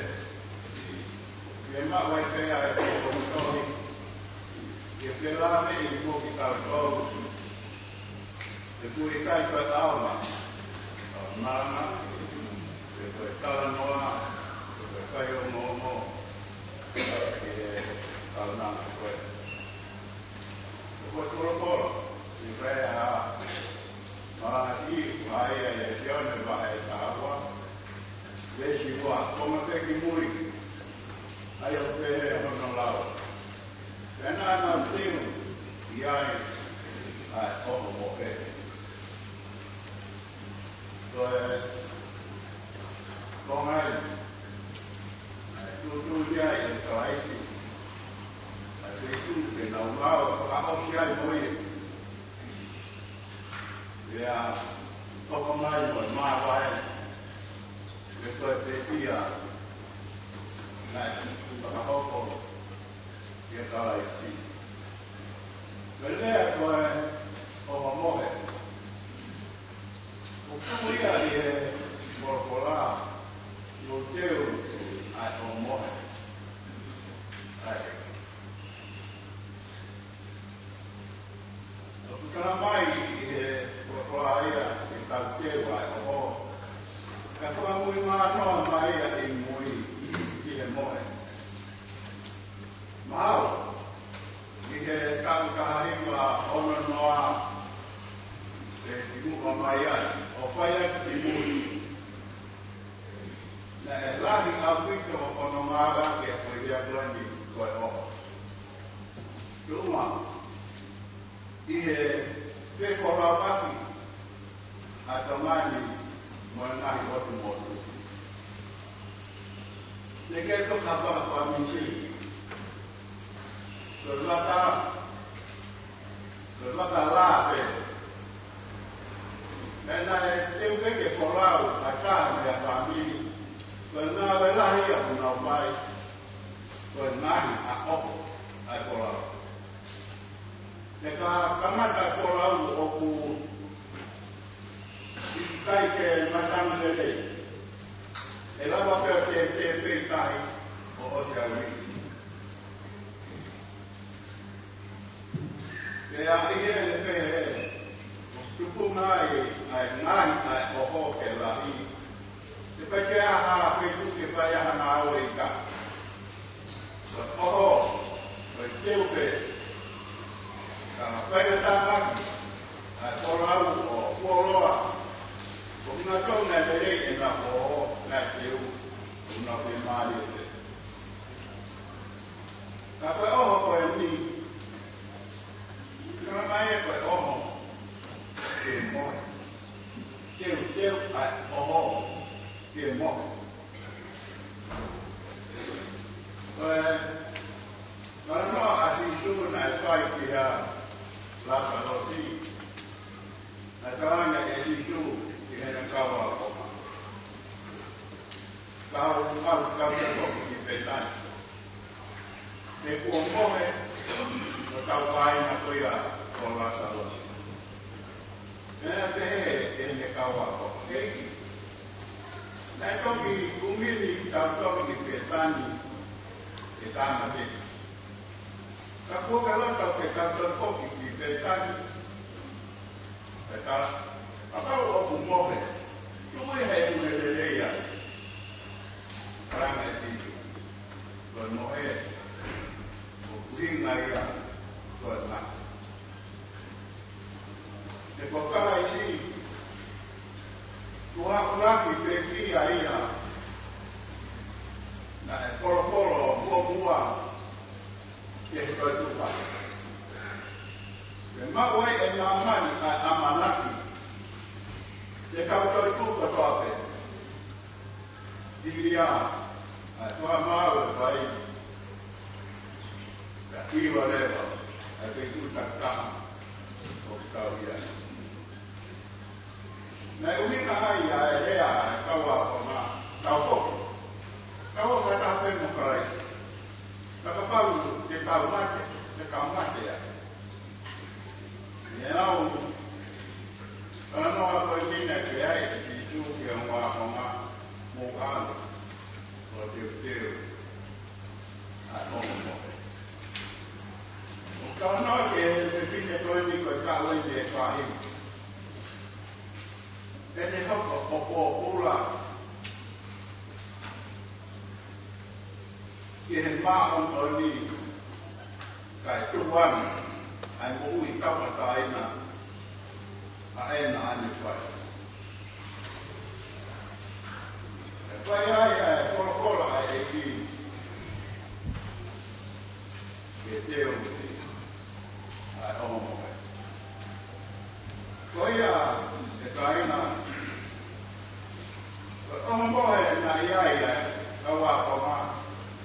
ke maʻu ai pē ʻa e tohi, ke felāveʻi mo kitautolu. He ʻoku ʻikai ko e ʻaonga ʻo e malanga, pe ko e talanoa, pe ko e fai ongoongo ʻi he taʻu ko ē. Ko e folofola ʻi he malanga ʻi he ʻaho ni, ʻa ia ʻi he Sione vahe taha ua, veesi ua, konga pē ki mui, ʻa ia ʻoku pehē hono lau: Pea naʻa nau teu ʻi ai ʻa e ʻohomohe. Ko e konga ia naʻe tuʻutuʻuni ai ʻe Kalaisi ʻa e feituʻu te nau lau fakaʻosi ai mo ia. Pea hoko mai mo e māvae, pea ko e pekia naʻe fakahoko ʻia Kalaisi. Ko e lea ko e ʻohomohe, ʻoku tuʻu ia ʻi he folofola, ʻoku teu ʻa e ʻohomohe. ʻA ia, ʻoku talamai ʻi he folofola ia ʻe tau teu ʻa e ʻoho, ka fakamuimui noa mai ia ʻi mui ki he mohe. Mahalo ʻi he taʻu taha hiva ono noa, ʻe kimuʻa mai ai ʻo fai atu ki mui, naʻe lahi ʻaupito hono ngāueʻaki ʻa e foʻi lea ko eni ko e ʻoho. Tuʻunga ʻi he fefolauʻaki ʻa Tonga ni mo e ngaahi ʻotu motu. Naʻe ʻikai ko ha fakafāmili. Ko e vaka, ko e vaka lā pē. Pea naʻe teu pē ke folau ʻa e taha mei he fāmili. Ko e ngāue lahi ia ʻoku nau fai, ko e ngaahi ʻaho ʻa e folau. He ka kamata e folau ʻoku ʻikai ke matangi lelei, ʻe lava pē ʻo tētē pē ʻi tahi ʻo ʻosi ʻa e uike. Pea Pea ʻi heʻene pehē, ʻoku tupu mai ʻa e ngaahi ʻa e ʻoho ke lahi. Te pehē ke ʻi ai ha feituʻu ke fai ai ha ngāue ʻi ka. Ko e ʻoho, ko e teu pē. Ka fai ʻe he tangata ʻa e folau ʻo fuoloa, ʻoku nau tau naʻe lelei ʻenau ʻoho, naʻe teu, ʻoku nau pē mālie pē. Ka ko e ʻoho ko eni, ka mai ē ko e ʻoho ke mohe. Teuteu ʻa e ʻoho ke mohe. Ko e talanoa ʻa Sīsū naʻe fai kia Lāsalosi. Naʻe tala ange ʻe Sīsū ki heʻene kau ākonga, kau, kau, kau ke toki ki Pētani. He kuo mohe hotau kāinga ko ia ko Lāsalosi. Pea naʻe pehē ʻe heʻene kau ākonga, ʻEiki, naʻe toki kumi ni kitautolu ki Pētani ke tāmateʻi. Ka kuo ke loto ke tau toe foki ki Pētani? Pea tala, kapau ʻoku mohe, tuku ia he ʻoku ne lelei ai. Tala ange ʻe Sīsū, ko e mohe, ʻoku ʻuhinga ia ko e mate. He ko Kalaisi, kuo hakulaki pekia ia naʻe folofola muʻomuʻa ki he toetuʻu pē. Ke maʻu ai ʻe māmani ʻa e ʻamanaki ke tau toetuʻu kotoa pē. Hili ia ʻa e fakamaau ʻo e vai, ka ʻiva leva ʻa e feituʻu takitaha ʻoku tau ʻi ai. Naʻe ʻuhinga ai ʻa e lea ʻa e kau ākonga, tau foki, tau ō fakataha pē mo Kalaisi. Ka kapau te tau mate, te tau mate ai. ʻI heʻenau talanoa ko eni naʻe pehē ai ʻe Sīsū ki he ongo ākonga, mou ʻalu ʻo teuteu ʻa e ongo mohe. ʻOku talanoa ki he fefine ko eni ko e taʻu eni ʻe fāhimi. ʻEne hoko ko e pōpula ki he māʻoniʻoni, kae tuku ange ʻa e moʻui tauʻatāina ʻa ʻena ʻanefai. ʻE fai ai ʻa e folofola ʻa e ʻEiki, ke teu ʻa e ongo mohe. Ko ia, ʻe kāinga, ko e ongo mohe naʻe ʻi ai ʻa e kau ākonga,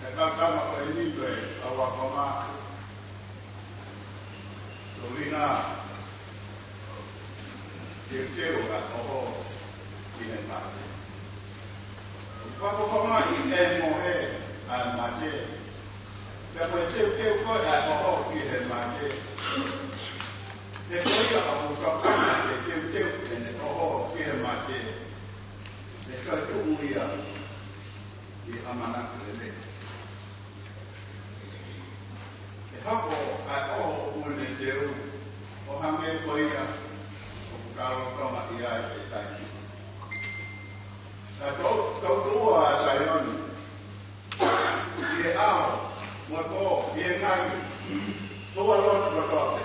ʻe kau tama ko eni ko e kau ākonga. Ko e ʻuhinga, teuteu ʻa e ʻoho ki he mate. Fakafofongaʻi ʻe he mohe ʻa e mate. Pea ko e teuteu ko ē ʻa e ʻoho ki he mate, he ko ia ʻoku tokanga ke teuteu ʻene ʻoho ki he mate, ʻe toetuʻu ia ʻi he ʻamanaki lelei. ʻE hoko ʻa e ʻoho ʻoku ne teu ʻo hangē ko ia ʻoku tau lolotonga ʻi ai he taimi ni. Ka tau, tau tuʻu ʻa Saione, ʻi he ʻao, mo e pō, ʻi he ngaahi tōʻa lotu kotoa pē.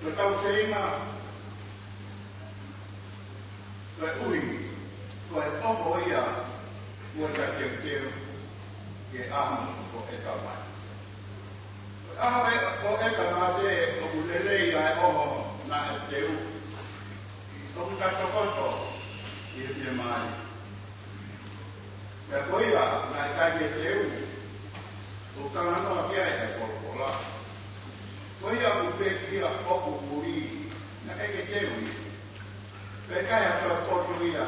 Ko ʻetau feinga, koeʻuhi ko e ʻoho ia kuo ta teuteu ki he ʻaho ko ʻeta mate. Ko e ʻaho ē ko ʻeta mate ʻoku lelei ʻa e ʻoho naʻe teu. ʻOku ta tokoto ʻi he fiemālie. Pea ko ia naʻe ʻikai ke teu, ʻoku talanoa ki ai ʻa e folofola. Ko ia ʻoku pekia ʻoku muli, naʻe ʻikai ke teu ia. Pea ʻikai ha toe poto ia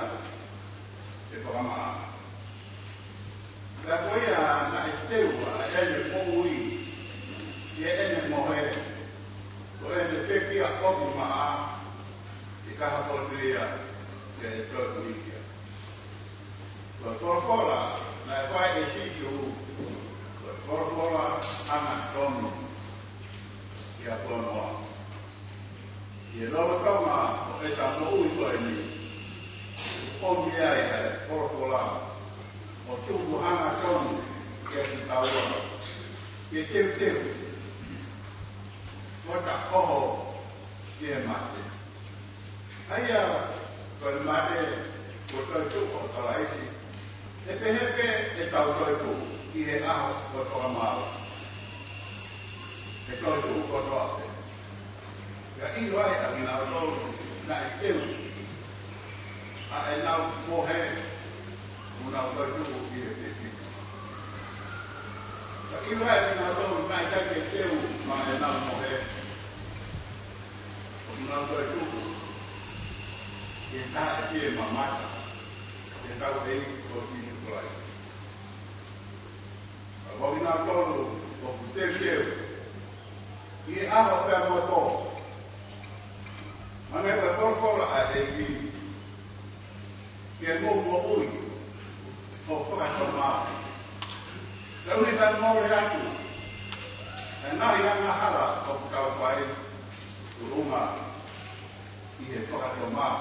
ke fakamaʻa. Pea ko ia naʻe teu ʻa ʻene moʻui, ʻi heʻene mohe, ko ʻene pekia ʻoku maʻa, ʻikai ha poto ia ke toe muli ia. Ko e folofola naʻe fai ʻe Sīsū, ko e folofola angatonu. ʻa Tonoa. ʻI he lolotonga ʻo ʻeta moʻui ko eni, ʻomi ai ʻa e folofola ʻo tuku hangatonu kiate kitaua ke teuteu ʻo ta ʻoho ki he mate. ʻA ia ko e mate, ko e toetuʻu ʻo Kalaisi, ʻe pehē pē ʻetau toetuʻu ʻi he ʻaho ʻo e fakamaau. ʻE toetuʻu kotoa pē. Ka ʻilo ai ʻa kinautolu naʻe teu ʻa ʻenau mohe, ʻoku nau toetuʻu ʻi he fiefia. Ka ʻilo ai ʻa kinautolu naʻe ʻikai ke teu maʻa ʻenau mohe, ʻoku nau toetuʻu ʻi he taʻe fie mamata ʻi heʻetau ʻEiki ko Sīsū Kalaisi. Ka ko kinautolu ʻoku teuteu ʻi he ʻaho pea mo e pō, hangē ko e folofola ʻa e ʻEiki, ke mou moʻui ʻo fakatomala. Ka ʻoku ne fai mole atu ʻa e ngaahi angahala ʻoku tau fai, ʻulunga ʻi he fakatomala.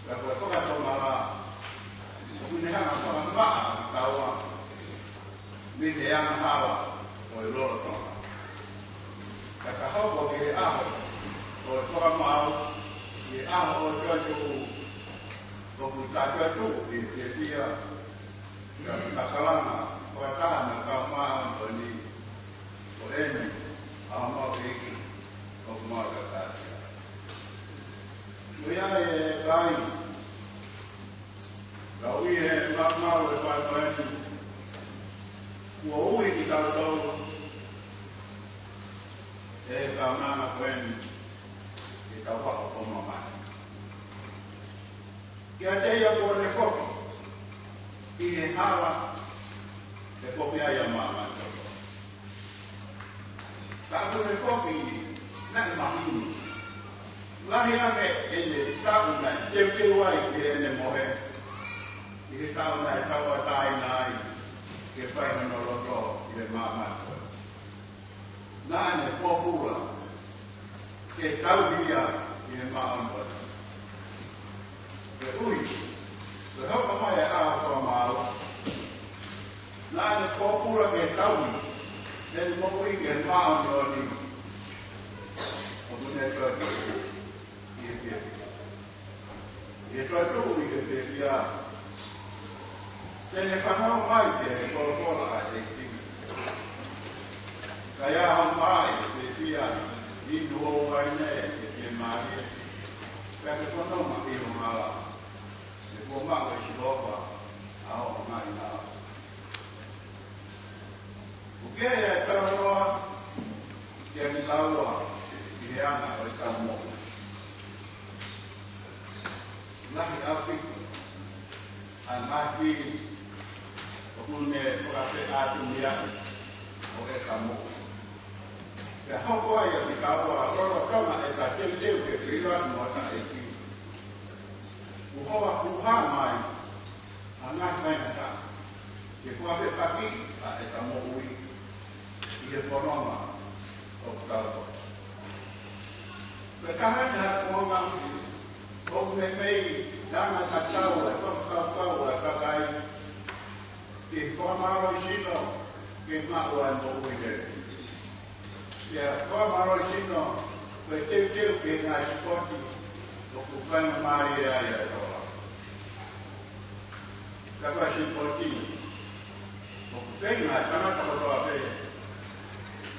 Ka ko e fakatomala, ʻoku ne hanga ʻo fakamaʻa kitaua mei he angahala ʻo e lolotonga. Ka ta hoko ki he ʻaho ʻo e fakamaau, ki he ʻaho ʻo e toetuʻu, ʻoku ta toetuʻu ʻi he fiefia. Ka ta kalanga fakataha mo e kau māʻoniʻoni, ko eni ʻa homau ʻEiki ʻoku mau tataki. Ko ia e kai, ka ui e maumau e fai ko eni, kuo ui kitautolu ʻe he kaunanga ko eni ke tau faʻo ko mamahi. Kiate ia kuo ne foki ʻi he hala ʻe foki ai ʻa māmani kotoa. Ka kuo ne foki naʻe mahino. Lahi ange ʻene taʻu naʻe teuteu ai ki heʻene mohe, ʻi he taʻu naʻe tauʻatāina ai ke fai hono loto ʻi he māmani kotoa. Naʻa ne pōpula ke tauhi ia ʻi he māʻoniʻoni. Koeʻuhi, ko e hoko mai ʻa e ʻaho fakamaau, naʻa ne pōpula ke tauhi ʻene moʻui ki he māʻoniʻoni, ʻoku ne toetuʻu ʻi he fiefia. ʻI he toetuʻu ʻi he fiefia, te ne fanongo mai ki he folofola ʻa e ʻEiki. Ka ʻi ai ha maʻa ʻi he fiefia, inu ho uaine ʻi he fiemālie, pea ke fononga ʻi ho hala, he kuo maʻu ʻe Sihova ʻa hoʻo ngaahi hala. ʻOku ʻi ai e talanoa kiate kitaua ʻi he anga ʻo ʻetau moʻui. Lahi ʻaupito ʻa e ngaahi fili ʻoku ne fakafeʻātungiaʻi ʻo ʻeta moʻui. Pea hoko ai ʻa kitaua lolotonga ʻeta teuteu ke feilaulau mo hotau ʻEiki, kuo hoa kuo hā mai ʻa e ngaahi faingataʻa ke fakafepakiʻi ʻa ʻeta moʻui ʻi he fononga ʻoku tau tō. Pea ka hanga ʻa e fononga ʻoku meimei tangata tatau e fakakaukau ʻa e kakai ke fakamālohisino ke maʻu ʻa e moʻui lelei. Pea fakamālohisino ko e teuteu ki he ngaahi sipoti ʻoku faingamālie ai ʻa e toa. Ka ko e sipoti, ʻoku feinga e tangata kotoa pē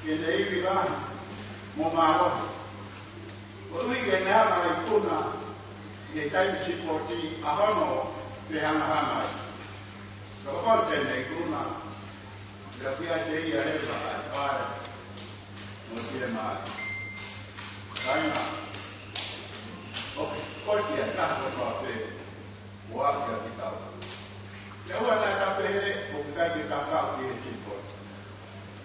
ke ne ivi lahi mo mālohi, koeʻuhi ke ne hanga ʻo ikuna ʻi he taimi sipoti ʻa hono fehangahangai. Ka ko e te ne ikuna, ʻoku ʻiate ia leva ʻa e pae mo e fiemālie. Kāinga, ʻoku sipoti ʻa e taha kotoa pē ʻo aʻu kiate kitaua. Pea ʻoua naʻa ta pehē ʻoku ʻikai ke ta kau ki he sipoti.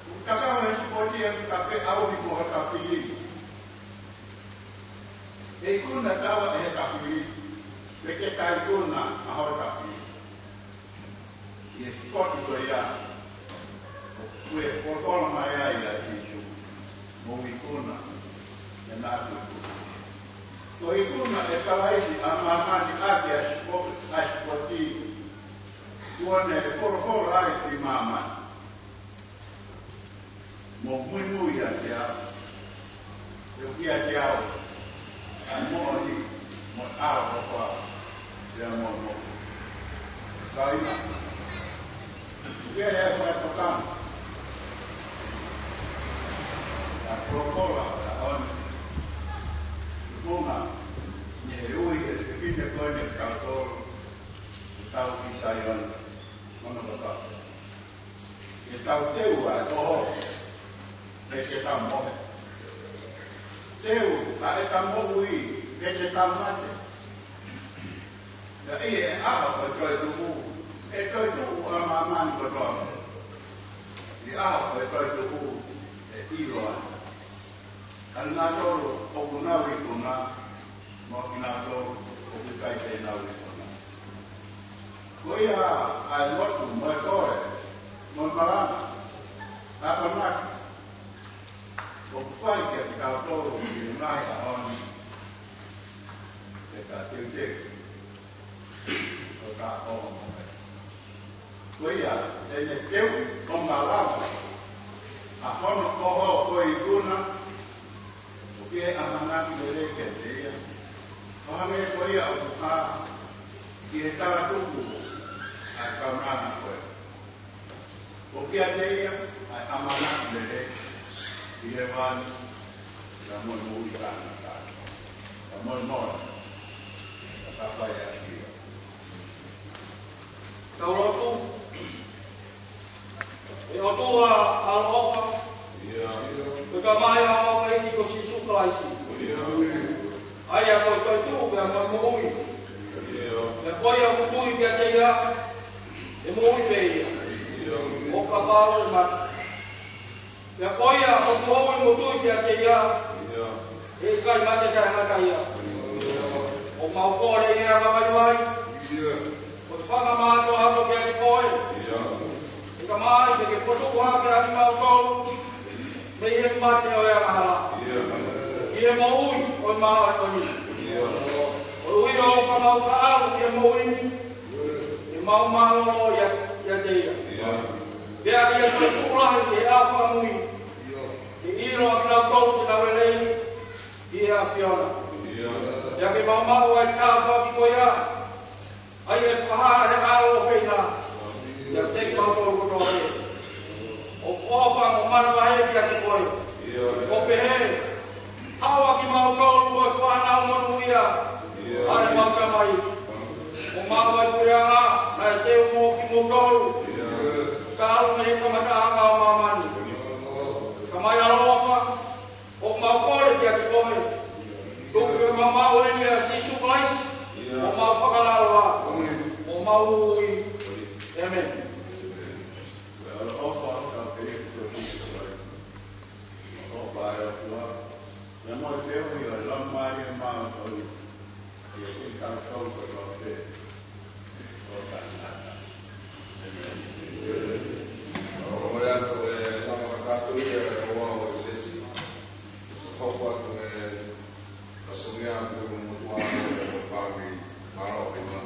ʻOku ta kau he sipoti he ʻoku ta feʻauhi mo hota fili. ʻE ikuna taua ʻe hota fili, pe te ta ikuna ʻa hota fili. ʻI he sipoti ko ia, ʻoku folofola mai ai ʻa Sīsū, Mo e ikuna, ʻe naʻa ku ikuna. Ko e ikuna ʻe Kalaisi ʻa māmani ʻaki ʻa e sipo-, ʻa e sipoti. Kuo ne folofola ai ki māmani. Mou muimui ʻiate au. Pea ʻoku ʻiate au ʻa e moʻoni, mo e ʻaloʻofa, pea mo e moʻui. Kāinga, ʻoku ʻi ai e fakatokanga ʻa e folofola ʻo e ʻaho ni. Tupunga, naʻe ui ʻe he fefine ko eni kitautolu ke tau ʻi Saione, mana kata. Ke tau teu ʻa e ʻoho, he te tau mohe. Teu ʻa ʻeta moʻui, he te tau mate. Pea ʻi he ʻaho ʻo e toetuʻu, ʻe toetuʻu ʻa māmani kotoa. ʻI he ʻaho ʻo e toetuʻu, ʻe ʻilo ai ʻa kinautolu ʻoku nau ikuna, mo kinautolu ʻoku ʻikai te nau ikuna. Ko ia ʻa e lotu mo e kole, mo e malanga, tāpanaki, ʻoku fai kiate kitautolu ʻi he ngaahi ʻaho ni, ke ta teuteu ʻo ta ʻoho mo e. Ko ia, te ne teu ʻo malava ʻa hono ʻoho ko e ikuna, ʻo ki he ʻamanaki lelei kiate ia. ʻO hangē ko ia ʻoku hā ʻi he talatuku ʻa e kaunanga ko ē. ʻOku ʻiate ia ʻa e ʻamanaki lelei ʻi hēvani, pea mo e moʻui taʻengata, pea mo e moʻui taʻengata. Tau lotu. ʻE ʻOtua ʻaloʻofa, ko e Tamai ʻa homau ʻEiki ko Sīsū Kalaisi, ʻa ia ko e toetuʻu pea mo e moʻui. Pea ko ia ʻoku tui kiate ia, ʻe moʻui pē ia, ʻo kapau ʻe mate. Pea ko ia ʻoku moʻui mo tui kiate ia, ʻe ʻikai mate taʻengata ia. ʻOku mau kole ʻi he anga vaivai, ko e fanga mātoato kiate koe, ʻe Tamai, ke ke fokotuʻu hake ʻa kimautolu mei he mate ʻo e angahala ki he moʻui ʻo e māʻoniʻoni. Koeʻuhi ʻoka mau kaʻalu ki he moʻui ni, ʻe mau mālōlō ia, ʻiate ia. Pea ʻe ia toetuʻu lahi ʻi he ʻaho fakamui, ke ʻilo ʻa kinautolu te nau lelei ʻi he ʻAfiona. Pea ke mau maʻu ʻa e tāpuaki ko ia, ʻa ia ʻe fakahā ʻe he ʻAlo ʻofeina kiate kimautolu kotoa pē. ʻOku ʻofa mo manavahē kiate koe. ʻO pehē, haʻu ʻa kimautolu ko e fānau monūʻia ʻa ʻemau Tamai, ʻo maʻu ʻa e puleʻanga naʻe teu mo kimoutolu, talu mei he kamataʻanga ʻo māmani. Tamai ʻaloʻofa, ʻoku mau kole kiate koe, tuku ke mau maʻu eni ʻa Sīsū Kalaisi ko homau Fakalaloa, ko homau Moʻui. ʻĒmeni. Ko e ʻaloʻofa ʻa e ʻEiki ko Sīsū Kalaisi, ʻofa ʻa e ʻOtua, pea mo e feohi ʻa e Laumālie Māʻoniʻoni, ʻiate kitautolu kotoa pē ʻo taʻengata. ʻĒmeni. ʻOku ʻoatu e lava kātoa ia ʻo e ʻOtua ʻo e Siasi. Hoko atu e fatongia atu e motuʻa ʻo e fāmili. Mālō ʻaupito.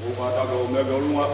Ko e kātaki ʻo e meʻa ki ʻolunga.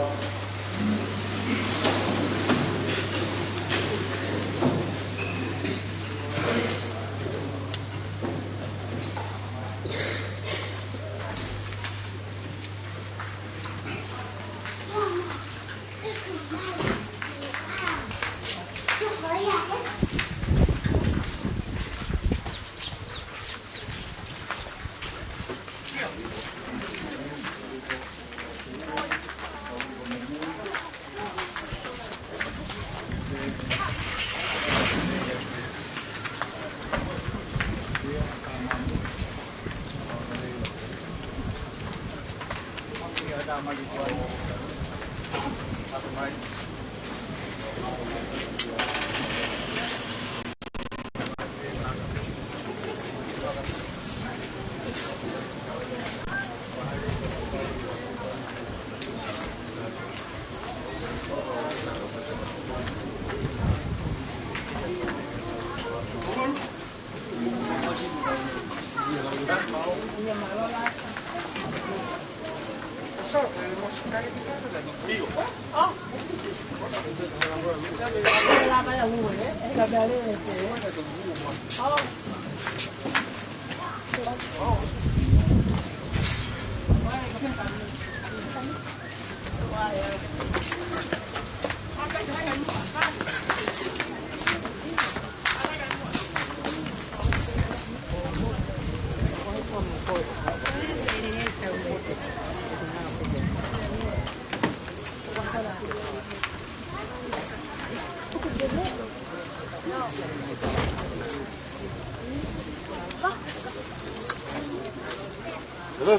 Hello?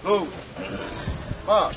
Hello? Pa.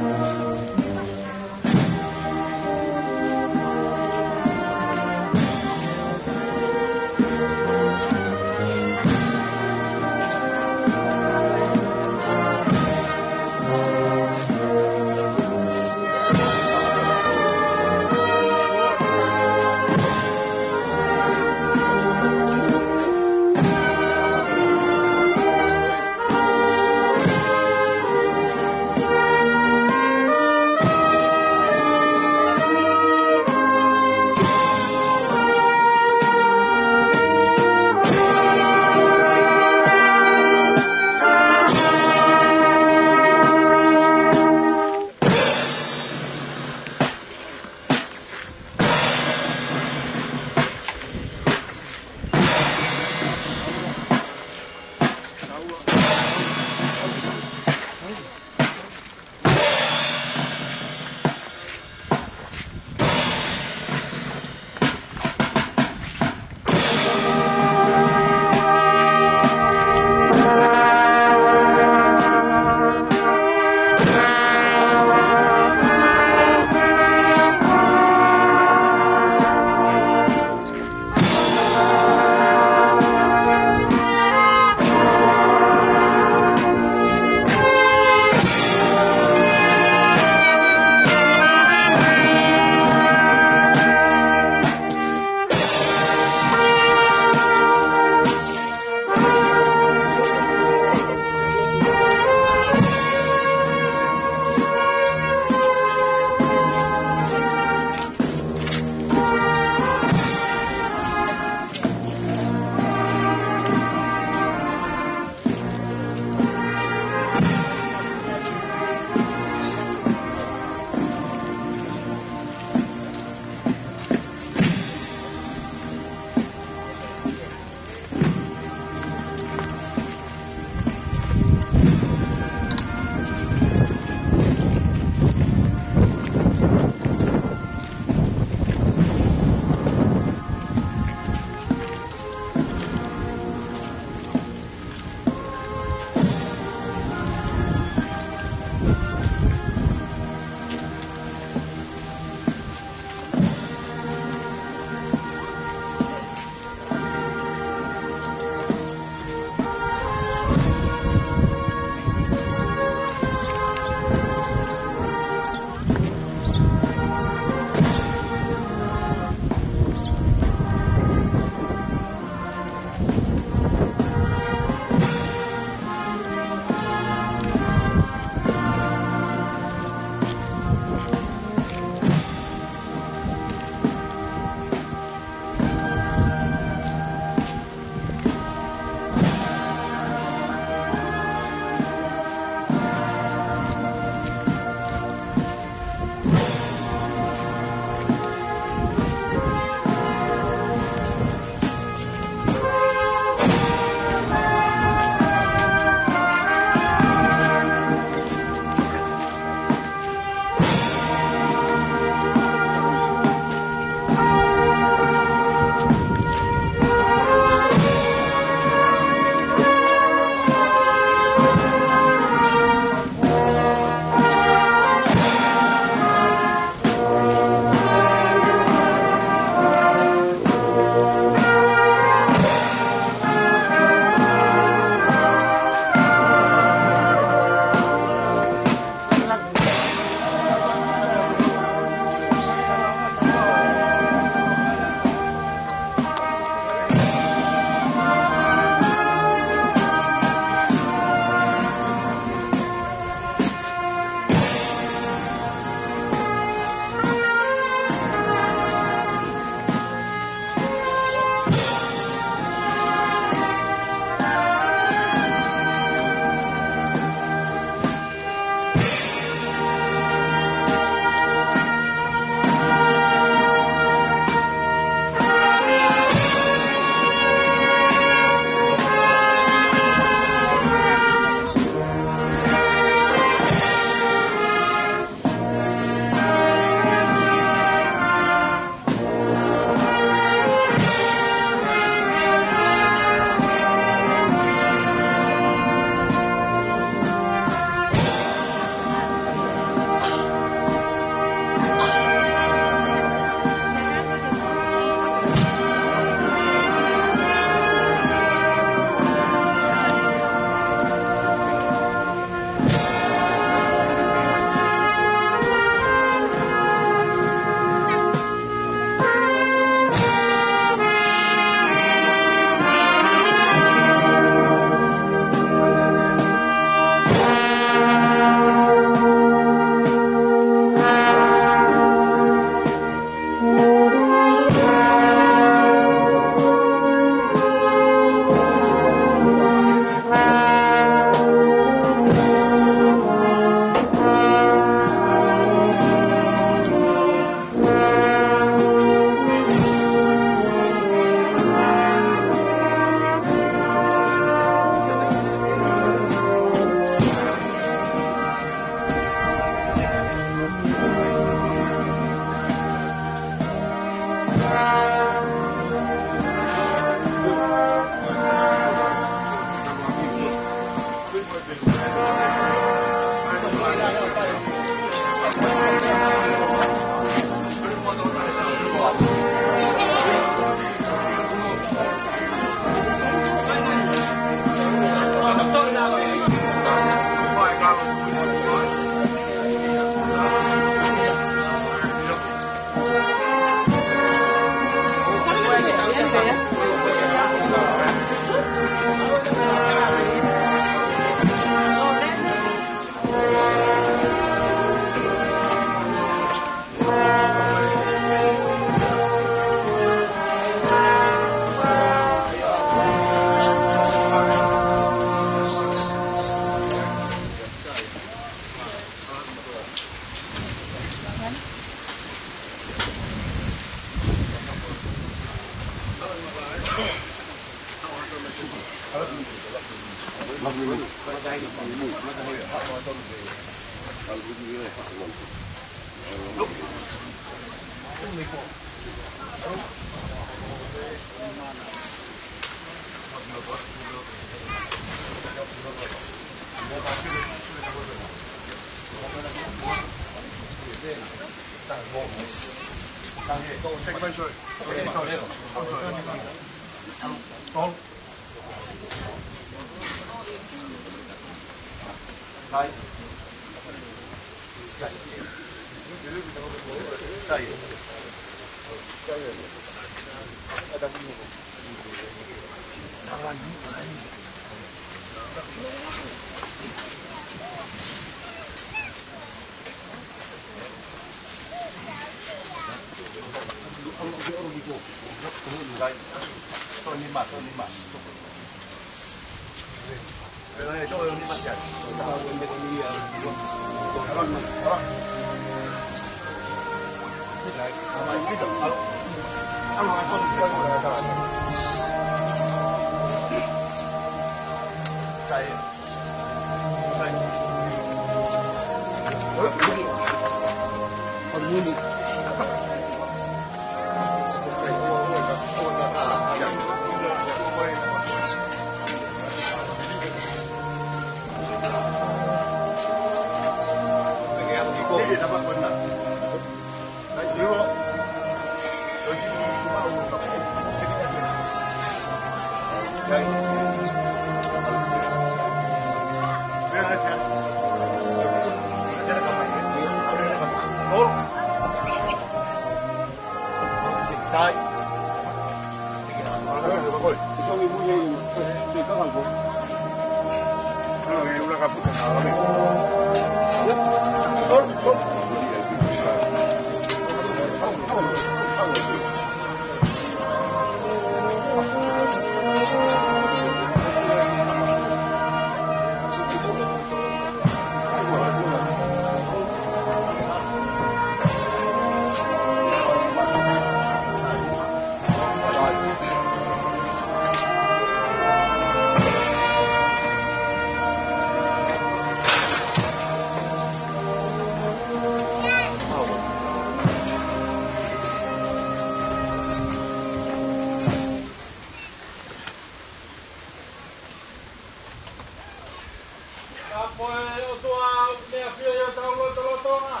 Ka ko e ʻOtua ʻoku ne ʻafio ʻi hotau lotolotonga.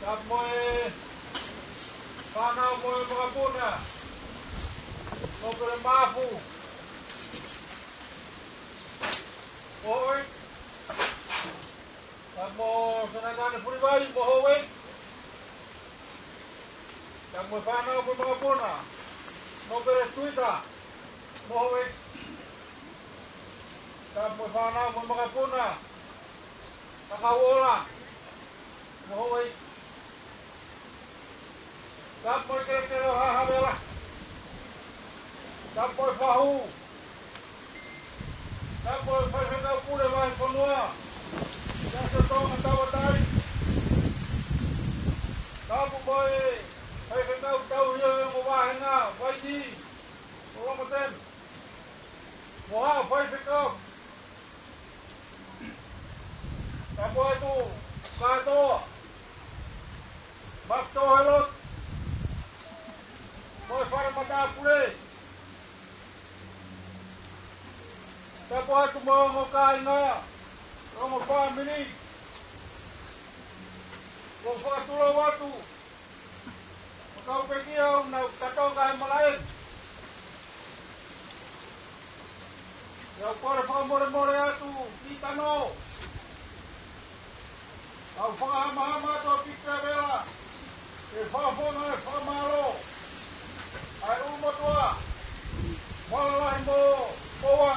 Ka ko e fānau mo e makapuna, mo Pele Mafu, ʻo ʻEiki. Ka mo Senatane Fulivai mo houʻeiki. Ka mo e fānau mo e makapuna, mo Pele Tuita mo houʻeiki. Ka mo e fānau mo e makapuna, Fakauola mo houʻeiki. Ka mo e kelekele ʻo Haʻa Havela. Ka mo e fahu. Ka mo e faifekau pule vahefonua, Siaosi ʻo Tonga Tauʻatāina. Ka mo e faifekau tauhi ʻo e ongo vāhenga, Vaini ʻo Longoteme. Mo haʻa faifekau. Tapu atu kātoa, Makitō Helotu, mo e fale matāpule. Tapu atu mo e ongo kāinga, ongo fāmili. ʻOku ou fakatulou atu, ʻo kau pē kia au naʻa ku tatoka he malaʻe ni. ʻOku ou kole fakamolemole atu ki Tano. Kau fakahamahama atu ʻa Pita Vela, ʻe fakafofonga e fakamālō ʻa e ʻulumotuʻa, Falalahi mo Poua.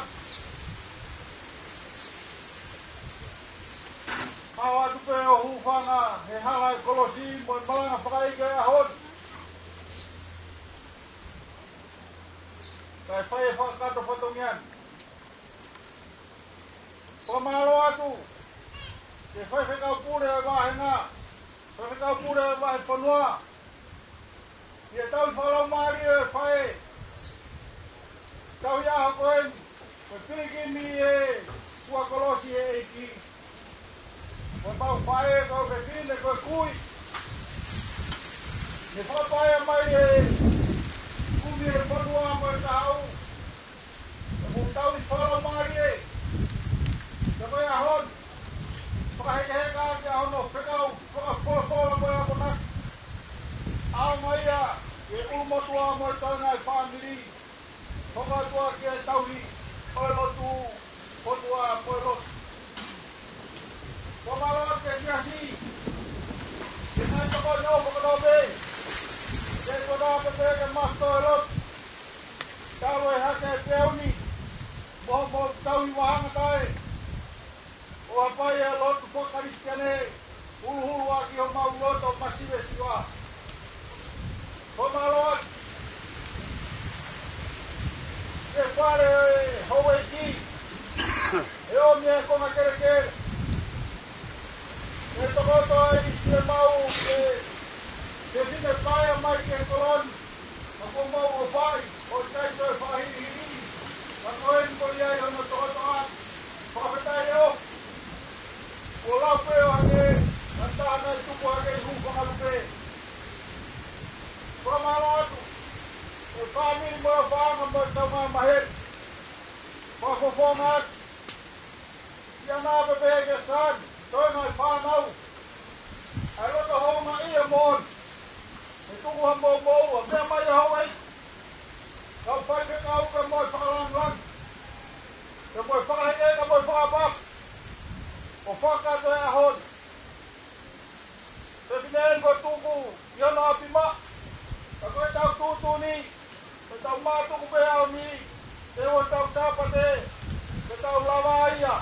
Hao atu pē ʻo hūfanga he hala ʻo e kolosi mo e malanga fakaʻeiki ʻo e ʻaho ni. Kae fai e fakakakato fatongia ni. Fakamālō atu ki he faifekau pule ʻo e vāhenga, faifekau pule ʻo e vahefonua, ʻI he tauhi fakalaumālie ʻo e faʻē, tauhi ʻaho ko eni, ko e pilikimi ʻe ua kolosi ʻe he ʻEiki. Ko ʻemau faʻē, ko e fefine, ko e kui. Ne fakapaea mai ʻe he kumi ʻo e fonua mo e kahaʻu ʻemau tauhi fakalaumālie. Ka ko e ʻaho ni, fakahekeheka ʻaki ʻa hono fekau fakafolofola mo e akonaki. ʻAonga ia ki he ʻulumotuʻa mo e toenga ʻo e fāmili. Hoko atu ʻaki e tauhi ʻo e lotu, fonua mo e lotu. Ko e mālō atu ki he siasi, ki he ngaahi tokoni ʻofa kotoa pē, ki he kona pē ki he maʻu ʻo e lotu. Talu e hake e peau ni, mo, mo tauhi vahanga taʻe ʻo hapai e lotu fakakalisitiane, huluhulu ʻaki homau loto masivesiva. Ko e mālō atu ki he fale ʻo e houʻeiki, ʻe ʻomi e konga kelekele, ʻe tokoto ai fiemaʻu ke, ke fine paea mai ki he kolo ni. Ka kuo mau ʻofaʻi, ʻo ʻikai toe fakahilihili. Ka ko eni ko ia ʻi hono tokoto atu. Fakafetaʻi ʻoku lau pē ʻo hangē ha taha naʻe tupu hake ʻi he hūfanga lupe. Ko e mālō atu ki he fāmili mo e ʻofaʻanga mo e kaungā maheni. Fakafofonga atu. ʻIa nā pē pehē ki he sani, toenga ʻo e fānau. ʻA e loto houngaʻia moʻoni. He tuku ha moʻumoʻua, meʻa mai ʻa houʻeiki. Kau faifekau pea mo e fakalāngilangi. Pea mo e fakaheke, pea mo e fakaʻapaʻapa. ʻO fakakakato e ʻaho ni. Fefine eni kuo tuku ʻi hono ʻapi maʻa. Ka ko ʻetau tuʻutuʻuni, ʻetau mātuku pē ʻaho ni, te ua tau Sāpate, te tau lava ia.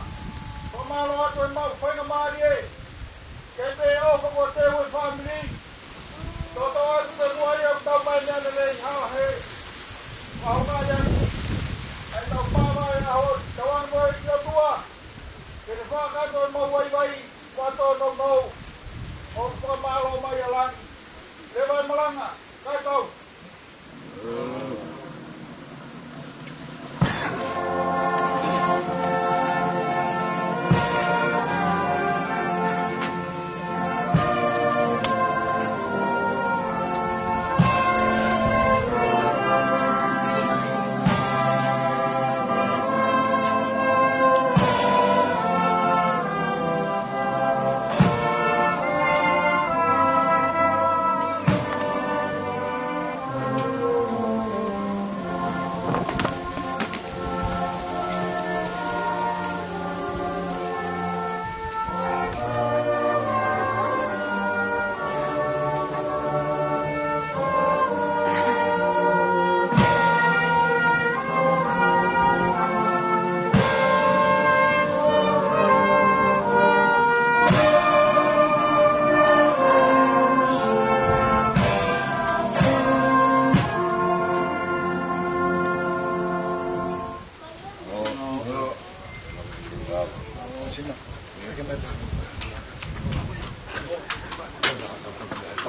Ko e mālō atu ʻemau faingamālie. Ke pē ʻofa kuo teu ʻe he fāmili. Toto atu te mua ia ʻoku tau mai meʻa lelei hala he. Aho mai ani. ʻEtau pāvai ʻaho, tau anga mo e ʻOtua. Ke ne fakakakato ʻemau vaivai. Fatonounou, ʻo fakamālō mai ʻa langi. Leva e malanga, kae tau.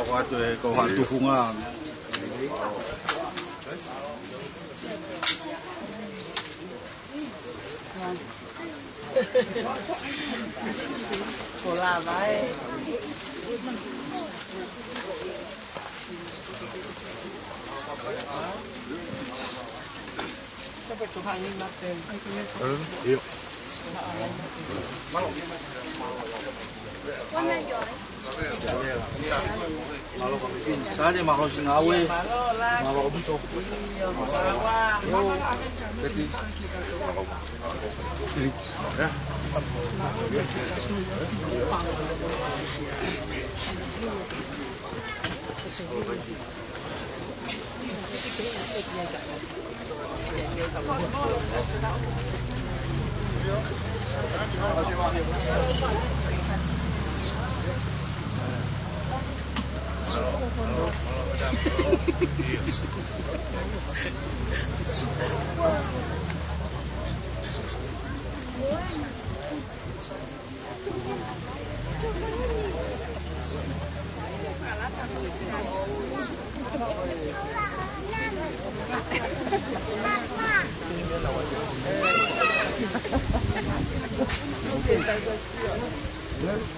Ko atu e, ko atu funga. Ko lava e. Sale, mālō siʻi ngāue. Mālō ʻaupito.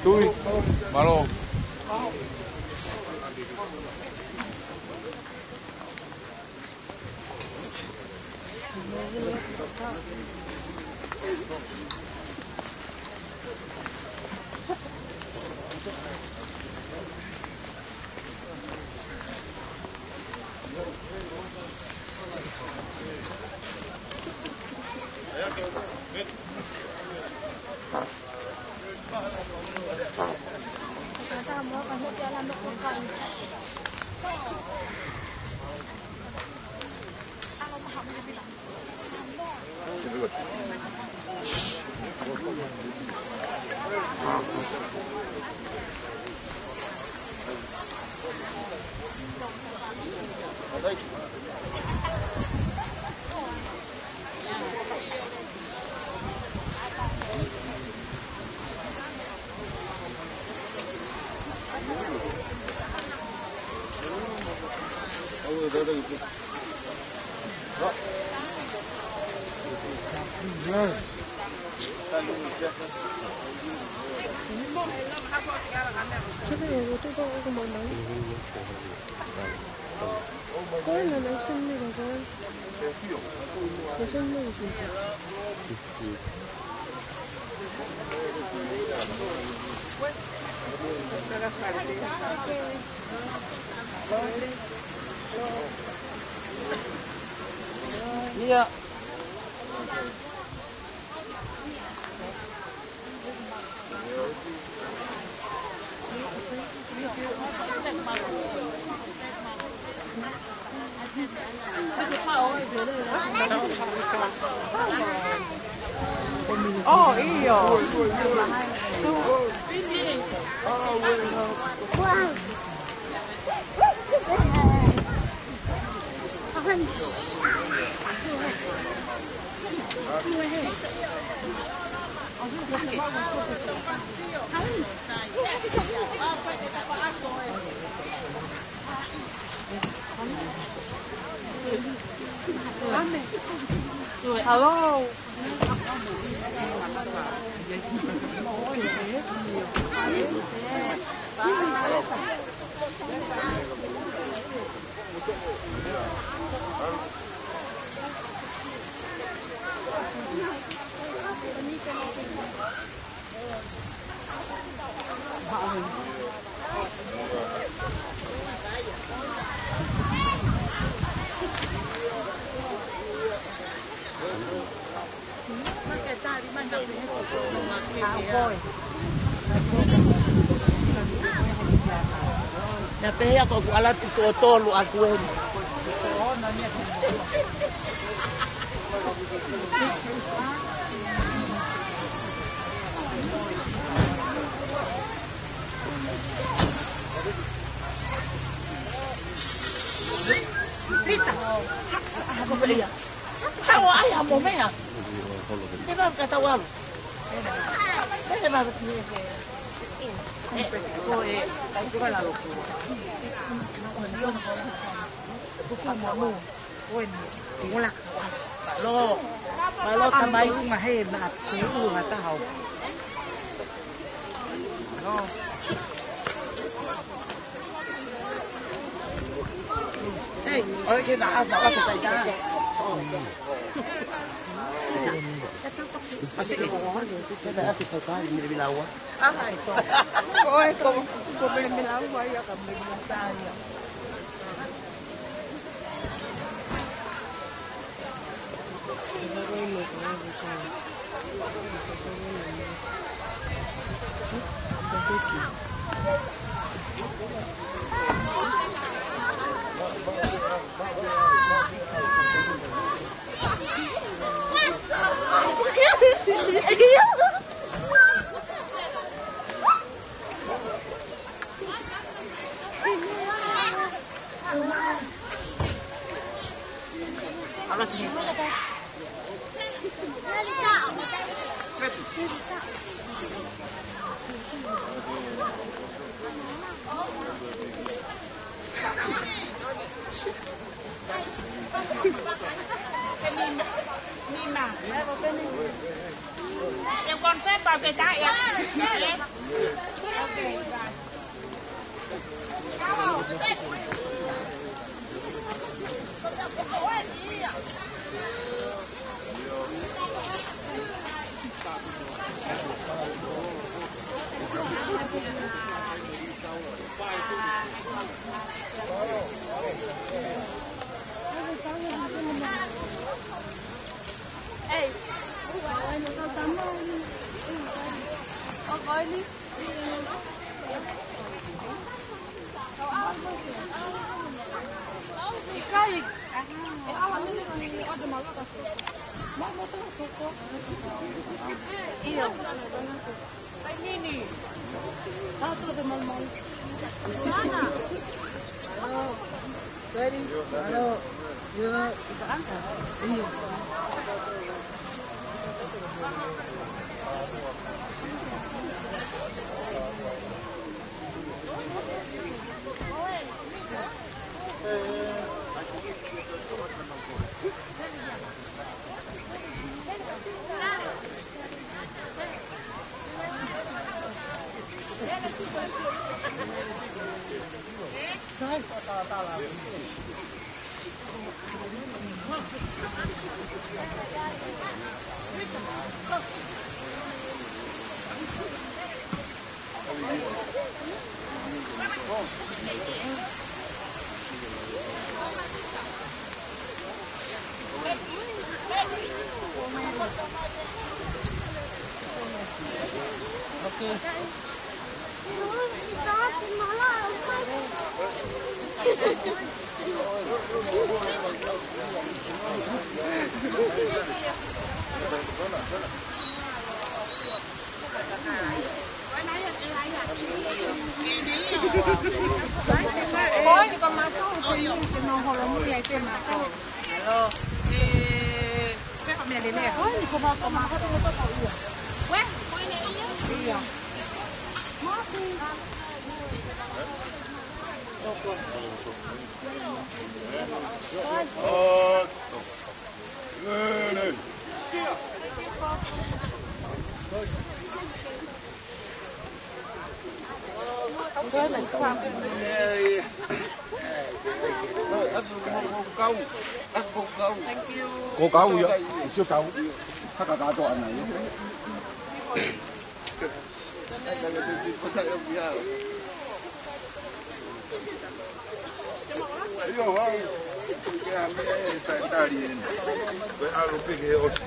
Tui, mālō. ʻIa. Oh, ʻio. Hello. Na pehē ʻoku ala tu tō tolu atu eni. Rita, ha, ha, ha, ko ia. Tau ai ha mo mea. Te va ka tau alu. Te va ki he. E, ko e, kai tu ka la loku. Tuku mo mo. Ko e ni. Te ngola. Lo. Lo tamai kuma he ma. Te u ma ta hau. Lo. Hey, ʻoua ke na ʻafa, ʻafa kai tā. Asi, ke na ʻafa kai tā, mire mila ua. Aha, ʻio. Oi, ko, ko mire mila ua ia ka mire mila tā ia. Nima. Nima. Te confirm pau ke taʻe. Okay, bye. Ko kau ia, sio kau. Haka kātoa ana ia. Io, vau. Ke a me e tai tari ena. Ko e ʻalu pē ki he ʻosi.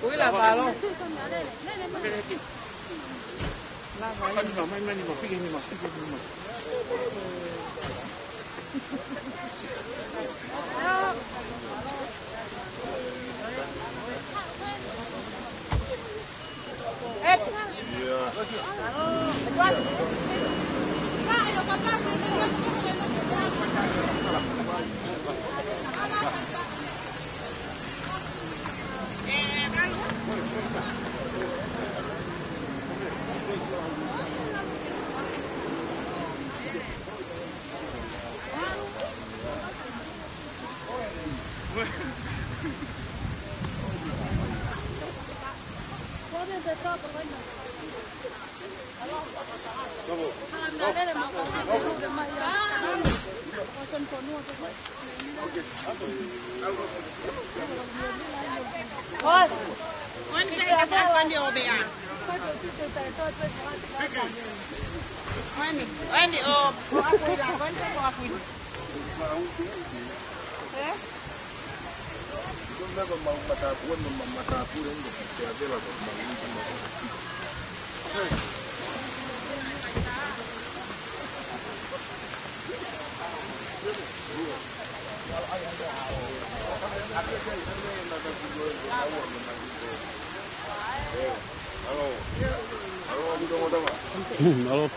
Kuila palo. Mani ma, mani ma, mani ma, piki ni ma, piki ni ma. Mālō.